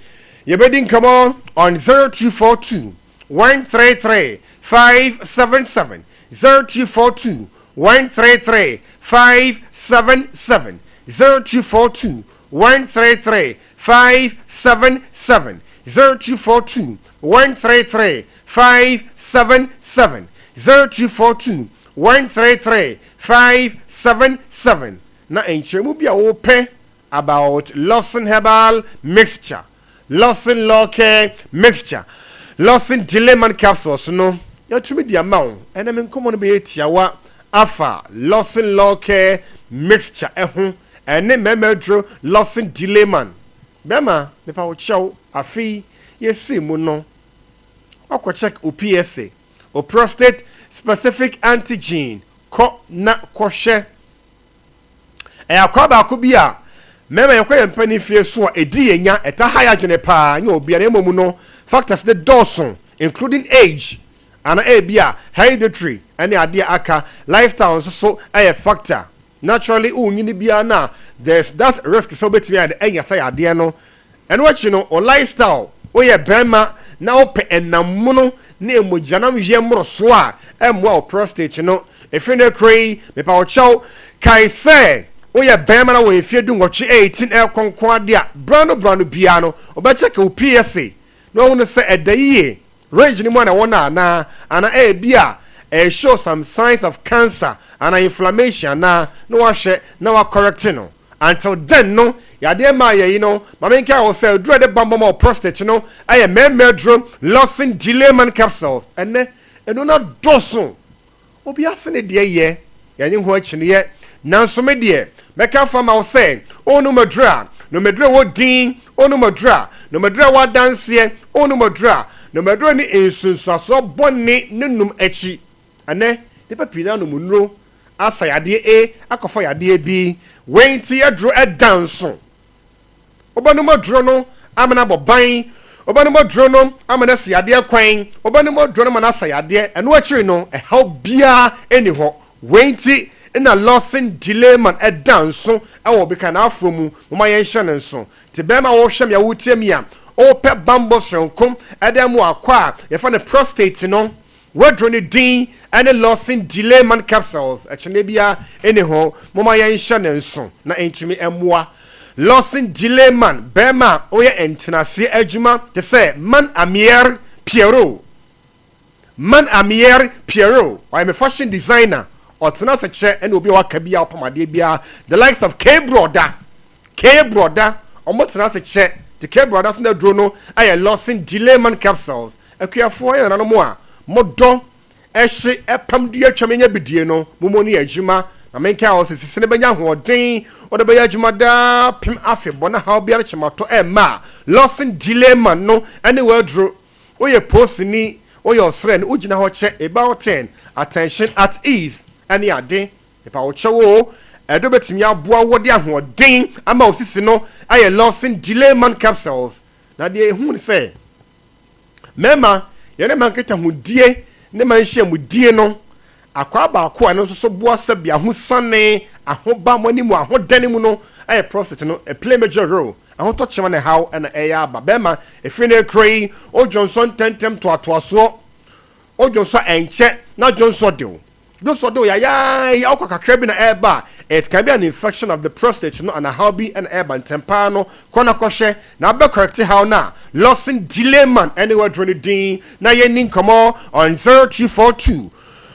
yɛbɛdi nkɔmmɔ on 0242 133 577 0242 133 577 0242 133 577 0242 133 577 0242 133 577 na nkyerɛmu bi a wopɛ about Lawson Herbal Mixture, Lawson Law Care Mixture, Lawson Delayman Capsules no, yɛatumi de ama wo. Ɛnɛ me nkɔmmɔ no bɛyɛ tiawa afa Lawson Law Care Mixture ho ɛne mmarima aduro Lawson Delayman. Bɛrima, mepa wo kyɛw, afe yi yɛsii mu no, wakɔ check wo PSA, wo prostate specific antigen, kɔ na kɔhwɛ. Ɛyɛ akwaa baako bi a mmarima yɛkɔ yɛn mpanin fie so a ɛdi yɛn nya, ɛta ha yɛ adwene paa, nyɛ obia na mmom no factors no dɔɔso including age ana ebi a hereditary ɛne adeɛ aka, lifestyle nso so ɛyɛ factor. Naturally wonyini biara no a there's that risk sɛ wobɛtumi ayɛ dɛ anya saa yadeɛ no. Ɛno akyi no, wo lifestyle, woyɛ barima na wopɛ ɛnam mono ne mogyanam yɛ mmorosoɔ a, ɛmmoa wo prostate no. Ɛfiri nnɛ kuro yi, mepa wo kyɛw, kae sɛ woyɛ barima na wɔ mfeɛ dunwɔtwe, 18 ɛrekɔ nko ara deɛ a, berɛ ano berɛ ano biara no, wobɛkyɛke wo PSA na woahunu sɛ ɛda yie, range no mu a na ɛwɔ no anaa, anaa ebia ɛyɛ show some signs of cancer anaa inflammation anaa, na woahwɛ na woakɔrɛkte no. Until then no, yadeɛ mmaa yɛ yi no, ma menkae wo sɛ aduro a ɛde bammɔ ma wo prostate no yɛ mmarima aduro, Lawson Delayman Capsules. Ɛnnɛ, nnuro no adɔɔso. Obiara se ne deɛ yɛ, yɛnnye ho akyinnyeɛ. Nanso me deɛ, mɛka afa ama wo sɛ, wonom aduro a, nom aduro a ɛwɔ din, wonom aduro a, nom aduro a ɛwɔ adanseɛ, wonom aduro a, nom aduro a ɛnni nsunsuansoɔ bɔne ne nom akyi. Ɛnnɛ, nnipa pii no ara nom nnuro asa yadeɛ A akɔfa yadeɛ B. Wei nti aduro da nso. Wobɛnom aduro no ama no abɔ ban, wobɛnom aduro no ama no asi yadeɛ kwan, wobɛnom aduro no ama no asa yadeɛ. Ɛno akyiri no, ɛhaw biara nni hɔ. Wei nti na Lawson Dileman da nso wɔ Obikanaafoɔ mu. Momma yɛnhyɛ no nso. Nti barima a wohwɛ me a wotie me a, wopɛ bammɔ soronko de ama w'akɔ a yɛfrɛ no prostate no, W'aduro no din ne Lawson Delayman Capsules. Akyinnye biara nni ho, momma yɛnhyɛ no nso na entumi mmoa. Lawson Delayman, barima a ɔyɛ ntenaseɛ adwuma te sɛ Man Amier Pierrot. Man Amier Pierrot, ɔyɛ me fashion designer, ɔtena ase kyɛ ɛne obi a waka biara, ɔpam adeɛ biara, the likes of K Broda, K Broda, wɔtena ase kyɛ, te K Broda so n'aduro no yɛ Lawson Delayman Capsules. Akuafoɔ yɛ nananom a modɔ hye pam dua twa menya bidie no, mommɔ ni adwuma, na menkae wo sɛ sisi no bɛnya ahoɔden wode bɛyɛ adwuma daa pem afe bɔ na haw biara kyematɔ ɛmma a Lawson Dileman no ne w'aduro. Woyɛ posini, woyɛ ɔsraani, wogyina hɔ kyɛ about ten, attention at ease ne ade. Mepa wo kyɛw oo, ɛdɔ bɛtumi aboa wo de ahoɔden ama wo sisi no ayɛ Lawson Dileman Capsules. Na deɛ ɛhu ne sɛ, Mmarima, yɛne mmaa nkitahodie ne mmaa nhyiamudie no, akwaa baako a ɛno nso so boa sɛbi ahosane, ahobammɔ ne mu ahodane mu no yɛ prostate no, it play major role. Ahotɔ kyema ne haw na ɛyɛ aba. Bɛrima, ɛfiri ne koro yi, wodwonsɔ ntɛntɛm toatoasoɔ, wodwonsɔ ɛnkyɛ na dwonsɔ de wo. Dwonsɔ de wo yayaaya, wokɔ kakra bi na ɛreba a, it can be an infection of the prostate no anaa haw bi na ɛreba ntɛm paa no, kɔ na kɔhwɛ na abɛ correct haw no a, Lawson Dileman ne w'aduro no din na yɛnni nkɔmmɔ on 0242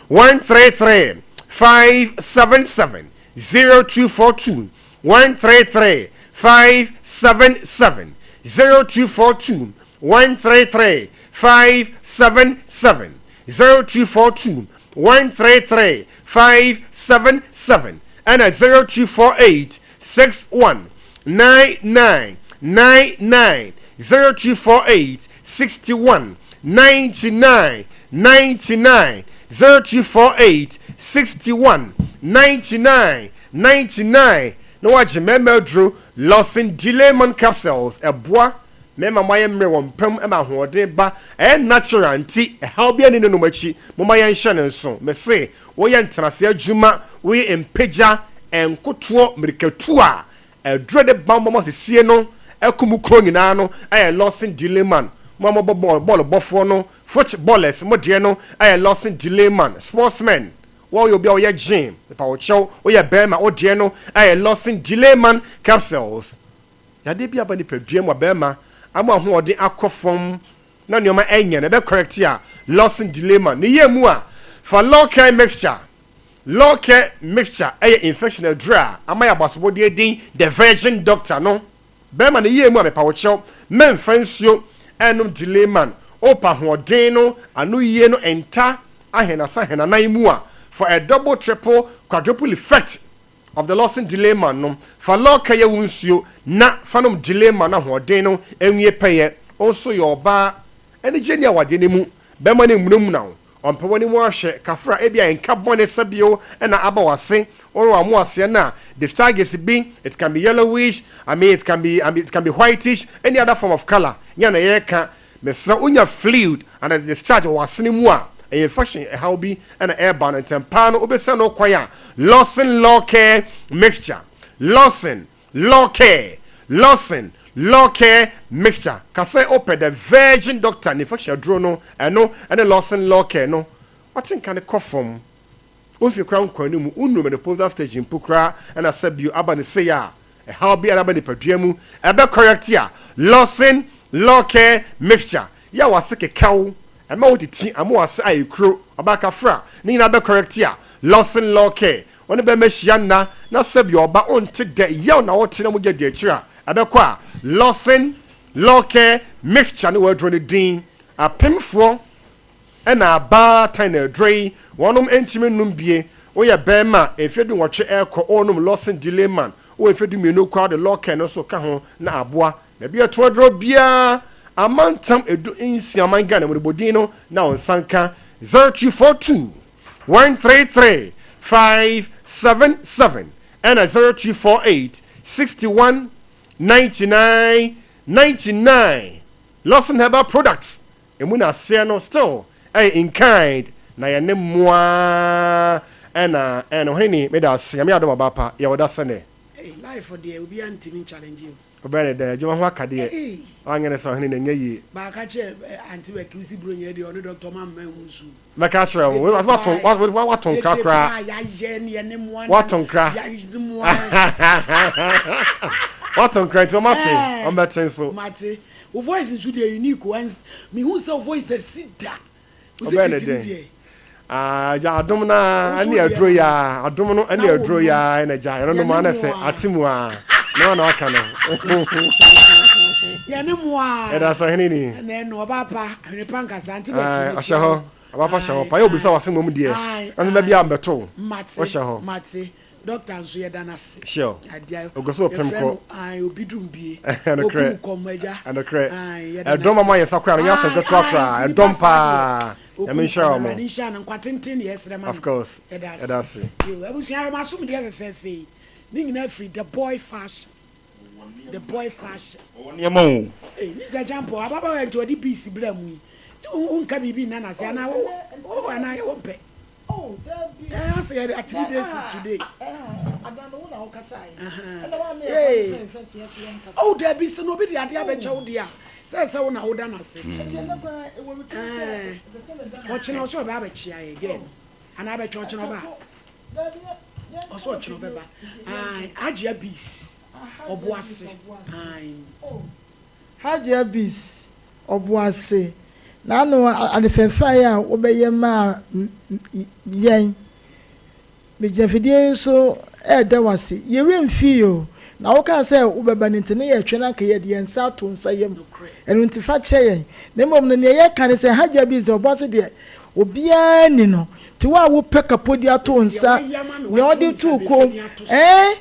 133 577, 0242 133 577, 0242 133 577. 0242 133 577 ɛna 0248 61 99 99 0248 61 99 99 0248 61 99 99 na wagye mmarima aduro Lawson Delayman Capsules ɛboa Mɛma moayɛ mmerɛ wɔ mpa mu ma ahoɔden ba, ɛyɛ natural nti ɛhaw biara nni ne nom akyi, momma yɛnhyɛ no nso. Mese woyɛ ntenaseɛ adwuma, woyɛ mpagya, nkotoɔ, mmirikatu a, aduro a ɛde bammɔ ma sisie no ɛko mu kuro nyinaa no ɛyɛ Lawson Dileman. Mo a mobɔ bɔɔl, bɔɔl bɔfoɔ no, foot ballers, mo deɛ no ɛyɛ Lawson Dileman. Sportsmen, wo a woyɛ obi a woyɛ gym, mepa wo kyɛw, woyɛ barima, wo deɛ no ɛyɛ Lawson Dileman capsules. Yadeɛ bi aba nipadua mu a bɛrima ama ahoɔden akɔ fam na nneɛma ɛnyɛ no ɛbɛ correct a Lawson Dilema ne yɛ mu a fa Lawcare mixture Lawcare mixture ɛyɛ infection aduro a ama yɛ abasobɔdeɛ din the virgin doctor no bɛrima ne yɛ mu a mepa wo kyɛw mɛnfa nsuo ɛnom Dileman opa ahoɔden no ano yie no nta ahenasa ahenanan mu a for a double triple quadruple effect of the Lawson Delay Man no, fa lɔɔka yɛ wo nsuo na fa nom Delay Man ahoɔden no nwie pɛyɛ. Wo nso yɛ ɔbaa, anigyeɛ nni awadeɛ no mu, bɛrima no mmunamuna wo, ɔmpɛ w'anim ahwɛ, kafra, ebia nka bɔne sɛ bio na aba w'ase, wowɔ w'amoaseɛ no a, discharges bi, it can be yellowish, I mean it can be, I mean it can be whitish, any other form of colour, nyɛ na yɛreka, Mesrɛ wo nya fluid anaa discharge wɔ w'asene mu a, ɛyɛ infection ɛhaw bi na ɛreba no, ntɛm paa no wobɛsia no kwan a Lawson Law Care Mixture, Lawson Law Care, Lawson Law Care Mixture, ka sɛ wopɛ The Virgin Doctor ne infection aduro no, ɛno ne Lawson Law Care no, wate nka no kɔ fam. Wo mfe koraa nkɔ anim, wonnuu menopausal stage mpo koraa na sɛ bio aba no sei a, ɛhaw biara aba nipadua mu, ɛbɛ correct a, Lawson Lawcare Mixture yɛ a w'ase keka wo, ɛma wo titi, ama w'ase ayɛ kuro, ɔbaa kafra, ne nyinaa bɛ correct a, Lawson Lawcare, wo ne bɛrima hyia nna na sɛ bio ɔba wonte dɛ, yaw na wote na mogya di akyire a, ɛbɛkɔ a, Lawson Lawcare Mixture ne w'aduro no din, apemfoɔ Ɛna abaatan na aduro yi wɔnom ntumi nnom bie. Woyɛ bɛɛma a mfeɛ dunwɔtwe ɛɛkɔ wonom Lawson Dileman, wowɔ mfeɛ dumienu koraa wode Lawcare no nso ka ho na aboa. Baabi a ɛtɔn aduro biara amantam edu nsia ɔman Ghana mu no bɔ din no na wo nsa nka 0242 133 577 ɛna 0248 61. 99 99 Lawson Herbal Products Emu na aseɛ no still ɛyɛ in kind na yɛne mo ara ɛna ɛno hene ni meda ase Nyame adom ɔba pa yɛwɔ da sɛnɛ. Ei life deɛ obiara ntumi nchallenge o. Wobɛyɛ no dɛn adwuma ho akadeɛ Ei. Wanyɛ no saa ɔhene no ɛnyɛ yie. Baaka kyerɛ auntie Becky wosi bronya yi deɛ ɔne doctor ɔma mma nhu nsuo. Mɛka akyerɛ wo Dede wato paa wato nkra dede koraa paa yayɛ ne yɛne mo ana wato nkra yɛne mo a. wato nkra nti wɔn ate Ɛɛ wɔn bɛte nso. mate. Wo voice nso deɛ unique o ɛns mehu sɛ wo voice asi da. Wo Ɔbɛyɛ ne secret ne dɛn? deɛ. Ah, agya adom no Wo ara nso ɛne wo deɛ aduro no yi no ara adom no na ɛne wo aduro yi nom ara ɛna agya ɛno nom yɛne ara na mo sɛ a. ate mu ara na wana waka no. Yɛne mo a. Yɛda ase ɔhene ni. Ɛna ɛno ɔbaa pa ahwene pa nkasa nti bɛki Ae, mekyia ɔhyɛ hɔ wo. ɔbaa pa hyɛ hɔ Ae pa yɛ obisa ae wase mmom deɛ ae nanso da bi ae a mbɛto wo mate wohyɛ hɔ. mate Doctor nso yɛda no ase. Sure. Adeɛ Ogu so pem yɛfrɛ kɔ. no ae obi dum bie. Ɛnokorɛ. Okum kɔm agya. Ɛnokorɛ. Ae yɛda no Ɛdɔm ase. ama yɛn nsa koraa no nyɛ asɛm Ae ketewa ae koraa. nti nipa Ɛdɔm saa deɛ paa. Nyame okum nhyira kɔm wɔn. Awurade nhyira no nkwa tenten na yɛsrɛ ma Of no. course. Yɛda ase. Yɛda ase. Yoo abusua hwɛ m'asomdeɛ fɛfɛɛfɛ yi. Ne nyinaa firi The Boy Fashion. The Boy Fashion. Ɔwɔ nneɛma o. Ei Mister Acheampong ababaawa yi nti ɔde bees brɛɛ mo yi nti wo nka biribi nna n'ase anaa wo wo anaa wo mpɛ. Oh, dabi. Eh, ase yɛ 3 days today. Adan no wo na wo kasa yi. Ɛna wa me yɛ sɛ hwɛ sɛ yɛ nkasa. Oh, dabi sɛ no obi de ade abɛkyɛ wo de a. Sɛ sɛ wo na wo da na se. Ɛti ɛnɛ kwan ɛwɔ mi ti sɛ ɛsɛ sɛ me da na se. Ɔkyena ɔsɛ ɔbɛ abɛkyia yɛ girl no. Ana abɛtwa ɔkyena ɔba. Ɔsɛ ɔkyena ɔbɛba. Ai, Hajia Bees. Ɔboase. Ai. Hajia Bees. Ɔboase, N'ano ade fɛfɛe a wobɛyɛ maa yɛn. Megyina afidie yi so reda wo ase. Yɛn werɛ mfii o. Na wokaa sɛ wobɛba no nti, na yɛretwɛn na anka yɛde yɛn nsa ato wo nsa yam. Ɛno nti fa kyɛ yɛn. Na mmom no, nea yɛreka ne sɛ, Hajia Bees, Ɔboase deɛ, obiara nni no. Nti wo a wopɛ kapo de ato wo nsa, nea ɔde to wo kɔn mu, ɛɛ,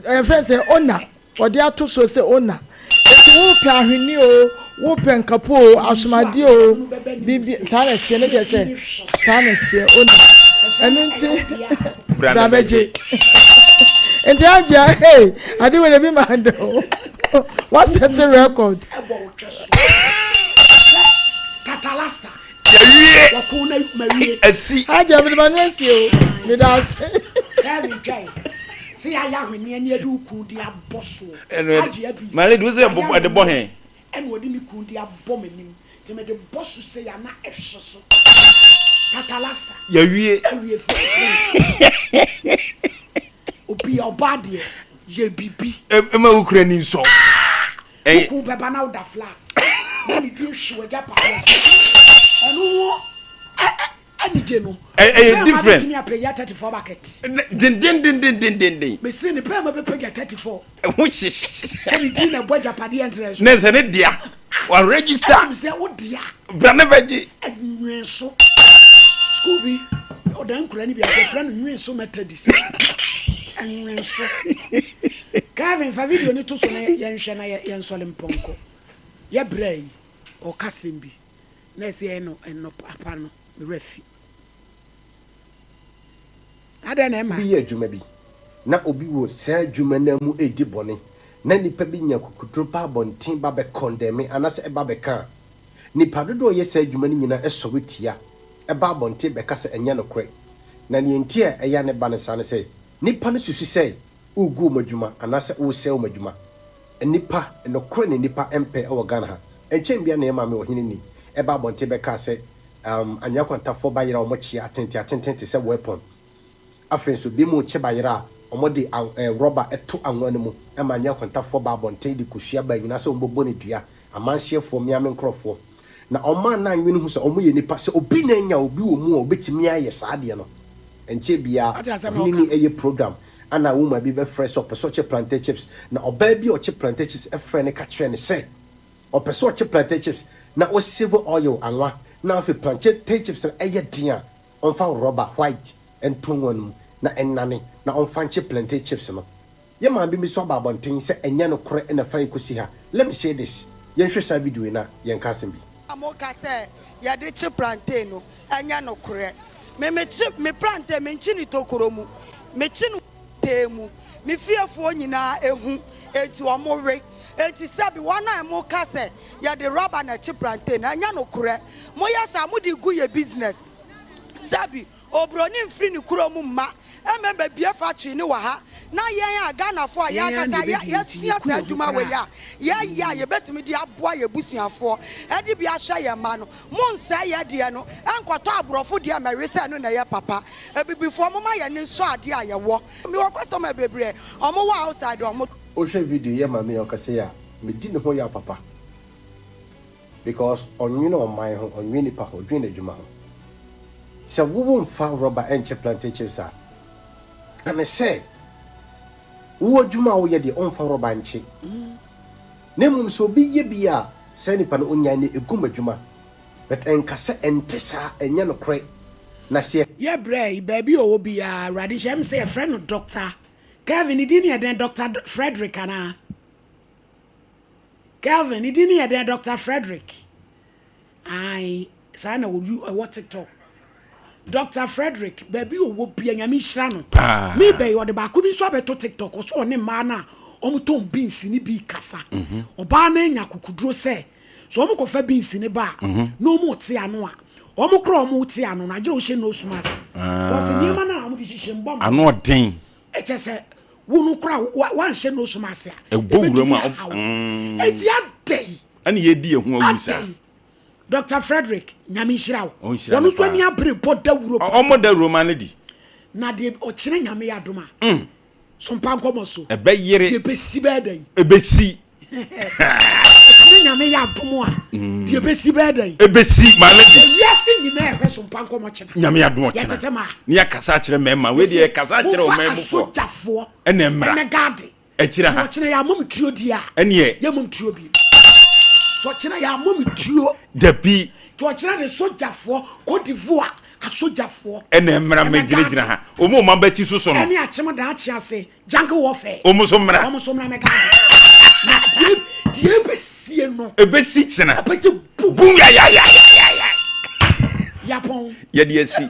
yɛfrɛ no sɛ owner. Ɔde ato so sɛ owner. Enti wopɛ ahwenne oo, wopɛ nkapo oo, asomadeɛ oo, biribi saa na ɛteɛ ne kyerɛ sɛ saa na ɛteɛ owner. Ɛno nti bra bɛgye. Nti Agyea hey ade wei na ebi ma de o. Wasɛte record. Tatalasta. Yɛwie. Wɔko na mawie. Asi. Agyea mede m'ano asi o. Meda ase. Kevin twɛn. Sɛ yɛayɛ ahweneɛ ne yɛde wo kun din abɔ soɔ Ɛno agye abi My lady, wo sɛ yɛayɛ ɛde bɔ ahweneɛ he? ɛna ɔde me kun din abɔ m'anim nti mede bɔ so sei a na ɛhwe so tatalasta Yɛawie. awie firi obi ɔbaa deɛ yɛ biribi Ɛma wo kura ni nsɔ. wo Ɛyɛ. kun bɛba na woda flat na ne din hwe w'agyapadeɛ so ɛno ho ɛ ɛ Anigye no. Ɛyɛ different. Bɛɛma bɛtumi apagya 34 bucket. Dendendendendenden. Mese ne bɛɛma bɛpagya 34. Ɛho hyehyehye. Sɛ ne din na ɛbɔ agyapadeɛ ntrɛ so. Ne sɛ ne dea. Wa register. Ɛnim sɛ wo dea. Bra ne bɛgye. Nwen so. School bi ɔdan nkura no bi a yɛfrɛ no Nwen so Methodist. Nwen so. Kevin fa video no to so na yɛnhwɛ na yɛnsɔle mpɔnkɔ. Yɛ brɛ yi ɔka asɛm bi. Na ɛsɛ yɛyɛ no nnɔpa no, me werɛ afi. Adɛn na ɛma. Obi yɛ adwuma bi, na obi wɔ saa adwuma no ara mu redi bɔne, na nnipa bi nya akokoduru ba abɔnten ba bɛkɔndɛme anaasɛ ɛba bɛka a, nnipa dodoɔ a wɔyɛ saa adwuma no nyinaa sɔre tia, ba abɔnten bɛka sɛ ɛnyɛ nokorɛ. Na nea enti a ɛyɛ a na ɛba no saa ne sɛ, nnipa no susu sɛ woregu wɔn adwuma anaasɛ woresɛe wɔn adwuma. Nnipa, nokorɛ na nnipa mpɛ wɔ Ghana ha. Ɛnkyɛn biara na yɛn maame Ɔhene Ni baa abɔnten bɛkaa sɛ um anwea kwantafoɔ bayerɛ a wɔkyea atenten atenten te sɛ weapon. Afei nso binom rekye bayerɛ a wɔde eh, rɔba to anwa no mu ma anwea kwantafoɔ ba abɔnten de kosua baa nyinaa sɛ wɔbɛbɔ no dua. Amanhyeɛfoɔ, mmea me nkorɔfoɔ. Na wɔn a na anwene hu sɛ wɔyɛ nnipa, sɛ obi na anya obi wɔ mu a obɛtumi ayɛ saa adeɛ no. Ɛnkyɛ biara Wate asɛm a Ɔhene ɔka Ni no? yɛ program Ana woman bi bɛfrɛ sɛ ɔpɛ sɛ ɔkye plantain chips, na ɔbaa bi a ɔkye plantain chips frɛɛ no ka kyerɛɛ no sɛ ɔpɛ sɛ ɔkye plantain chips na ɔsave oil, anwa, na afei plantain chips no ɛyɛ den a ɔmfa rɔba white nto anwa no mu na ɛnnane na ɔmfa nkye plantain chips no. Yɛ maame bi nso aba abɔnten sɛ ɛnyɛ nokorɛ na fa yɛn kɔsi ha. Let me say this, yɛnhwɛ saa video yi na yɛnka asɛm bi. A moka sɛ yɛde kye plantain no, ɛnyɛ nokorɛ. Me mekye me plantain menkye no tokuro mu, mekye no tee mu. Me fiefoɔ nyinaa hu. Enti wɔn we. Enti sɛbi wɔn a mo ka sɛ yɛde rubber na ɛkye plantain no ɛnyɛ nokorɛ. Mo yɛ saa mo de gu yɛ business. Sɛbi obroni mfiri ne kuro mu mma mmɛ bɛbue factory no wɔ ha na yɛn a Ghanafoɔ a yɛn Yɛn ara na ankasa yɛ yɛbɛbue nti yɛsua yɛku saa yɛn ho adwuma wei koraa. a yɛyɛ a yɛbɛtumi de aboa yɛn abusuafoɔ ɛde bi ahwɛ yɛn mma no. Monnsɛe yɛ deɛ no nkɔtɔ aborɔfo deɛ mmɛwe sɛ ɛno na ɛyɛ papa. Abibifoɔ momma yɛn ani nsɔ adeɛ a yɛwɔ. Mewɔ customer bebree ɔmo wɔ outside ɔmo. Wohwɛ video yi ma me a ɔkasa yi a me di ne ho yaw papa because ɔnwene ɔman ho ɔnwene nipa ho ɔdwene n'adwuma ho sɛ wo wo nfa rɔba ɛnkyɛ plantain chips a ka ne sɛ wo adwuma a woyɛ deɛ ɔnfa rɔba nkye na mmom sɛ obi yɛ bi a saa nipa no ɔnyae no ɛgu m'adwuma but ɛnka sɛ ɛnte saa ɛnyɛ nokorɛ na sɛ Yɛ brɛ yi baabi a ɔwɔ biara awurade nhyira ɛm sɛ yɛfrɛ no Doctor Kelvin ne din ne yɛ dɛn Doctor Frederick anaa Kelvin ne din ne yɛ dɛn Doctor Frederick ae saa na wɔ ɛwɔ TikTok Doctor Frederick baabi ɔwɔ bia nyame nhyira no Paa. me bɛyi ɔde baako bi nso abɛto TikTok ɔso ɔne mmaa no a wɔtɔn beans ne bi kasa ɔbaa no anya akokuduro sɛ sɛ wɔn kɔfa beans ne ba a na wɔn te ano a wɔn kora wɔn te ano no agyere wohyɛ nose mask wɔsi nneɛma no a wɔn de hyehyɛ mbɔ mbɔ Ano ɔden. ɛkyɛ sɛ wo no kora wanhyɛ nose mask a Ɛbɔ wura mu a, ebetumi ahaw mm. eti adɛn Ɛna yɛdi yɛn ho awu saa. adɛn Dr. Frederick nyame nhyira wo Ɔnhyira wɔn no nso ani paa. abere bɔ dawuro Ɔ- Ɔmmɔ dawuro ma no di. na deɛ ɔkyerɛ nyame yɛ adom a sompa nkɔmɔ so Ɛbɛyere. deɛ bɛsi bɛyɛ dɛn Ɛbɛsi. ɔkyerɛ nyame yɛ adom a deɛ bɛsi bɛyɛ dɛn Ɛbɛsi ma no di. ewiase nyinaa ɛhwɛ sompa nkɔmɔ kyena Nyame adom ɔkyena. yɛtete ma Ne yɛakasa akyerɛ mmarima. Wei deɛ yɛkasa akyerɛ momfa ɔman mufoɔ. asogyafoɔ Ɛna mmra. ɛmɛ gaade Akyire ha. Ɔkyena yɛ amom tuo di a. Ɛneɛ. Yɛ mom tuo bi. So ɔkyena yɛ amom tuo. Dabi. To ɔkyena de sogyafoɔ Cote d'Ivoire asogyafoɔ. Ɛna mmra mɛ gyina gyina ha. Ɔmo ɔmo abati so so no. Ɛne akyem daakye ase jungle warfare. Ɔmo so mmra. Ɔmo so mmra mɛ gaade. Na deɛ deɛ ebesie no. Ebesi kyena. Ɛbɛgye bu. Bum ya ya ya ya ya. Yapɔn. Yɛde asi.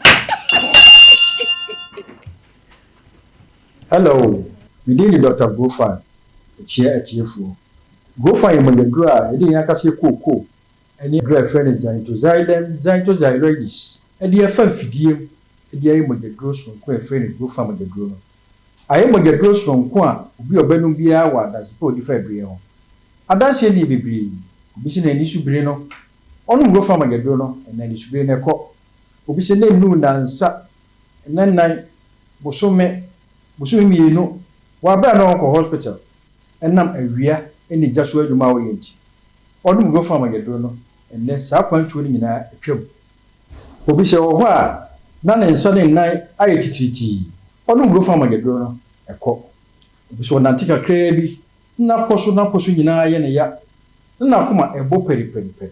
Hello, me din de Dɔkta Grofan, mekyia atiefoɔ. Grofan yɛ mogyaduro a yɛde yɛn ankasa yɛ kookoo ne aduro a yɛfrɛ no Xanthoxylum xanthoxyloides de afa mfidie mu de ayɛ mogyaduro sononko a yɛfrɛ no Grofan mogyaduro no. Ayɛ mogyaduro sononko a obi a ɔbɛnom biara wɔ adanse pa a ɔdi fa aduro yi ho. Adanseɛ no yɛ bebree. Obi sɛ n'ani so biri no, ɔnom Grofan mogyaduro no, ɛnna anisobire no kɔ. Obi sɛ n'annu nnansa, nnannan, bosome, bosome mienu wɔ aber a na ɔnnkɔ hospital nam awia ne gya so edwuma a ɔyɛ ntsi. Ɔnom Gofam ayɛdur no, ndɛ saa kwantuo no nyinaa etwa mu. Obi sɛ ɔwɔ hɔ a na ne nsa ne nnan ayɛ titiritii, ɔnom Gofam ayɛdur no, ɛkɔ. Obi sɛ ɔnante kakraa bi na n'apɔ so n'apɔ so nyinaa yɛ no ya, na n'akoma ɛbɔ pariparipari,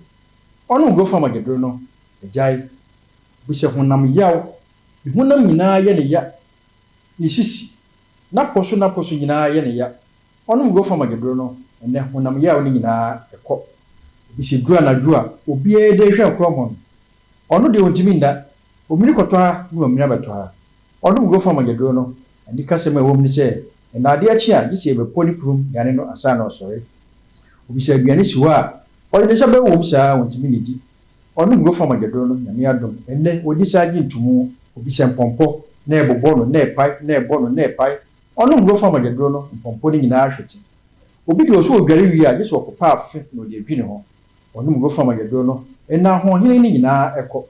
ɔnom Gofam ayɛdur no, ɛgyae. Obi sɛ honam yaw Ne honam nyinaa yɛ no ya, ne sisi, n'apɔ so n'apɔ so nyinaa yɛ no ya. Ɔnom Gofam adwaduro no, ɛnnɛ honam yaw no nyinaa kɔ. Obi sɛ duru anadwo a, obiara de rehwɛ nkorɔmɔ no, ɔno deɛ ɔntumi nna, ɔmini kɔtɔ ha na wamini abɛtɔ ha. Ɔnom Gofam adwaduro no, anikasɛm a ɛwɔ mu ne sɛ, ɛnnɛ adeɛ kye a, gye sɛ yɛbɛpɔ ne kurom nyane no ansa na ɔsɔre. Obi sɛ aduane si hɔ a, ɔde ne nsa bɛwɔ mu saa, ɔntumi nnidi. Ɔno Nkurɔfoɔ Amagedon no, Nyame adom, ɛnnɛ wɔdi saa gye ntomu, obi sɛ mpɔmpɔ, na ɛbobɔ no, na ɛpae, na ɛbɔ no, na ɛpae, ɔno Nkurɔfoɔ Amagedon no, mpɔmpɔ no nyinaa hwete. Obi deɛ ɔsɛ ɔdware wie a, gye sɛ ɔkɔpa afe na ɔde adwi ne ho. Ɔno Nkurɔfoɔ Amagedon no, ɛnnɛ ahoɔhene no nyinaa kɔ.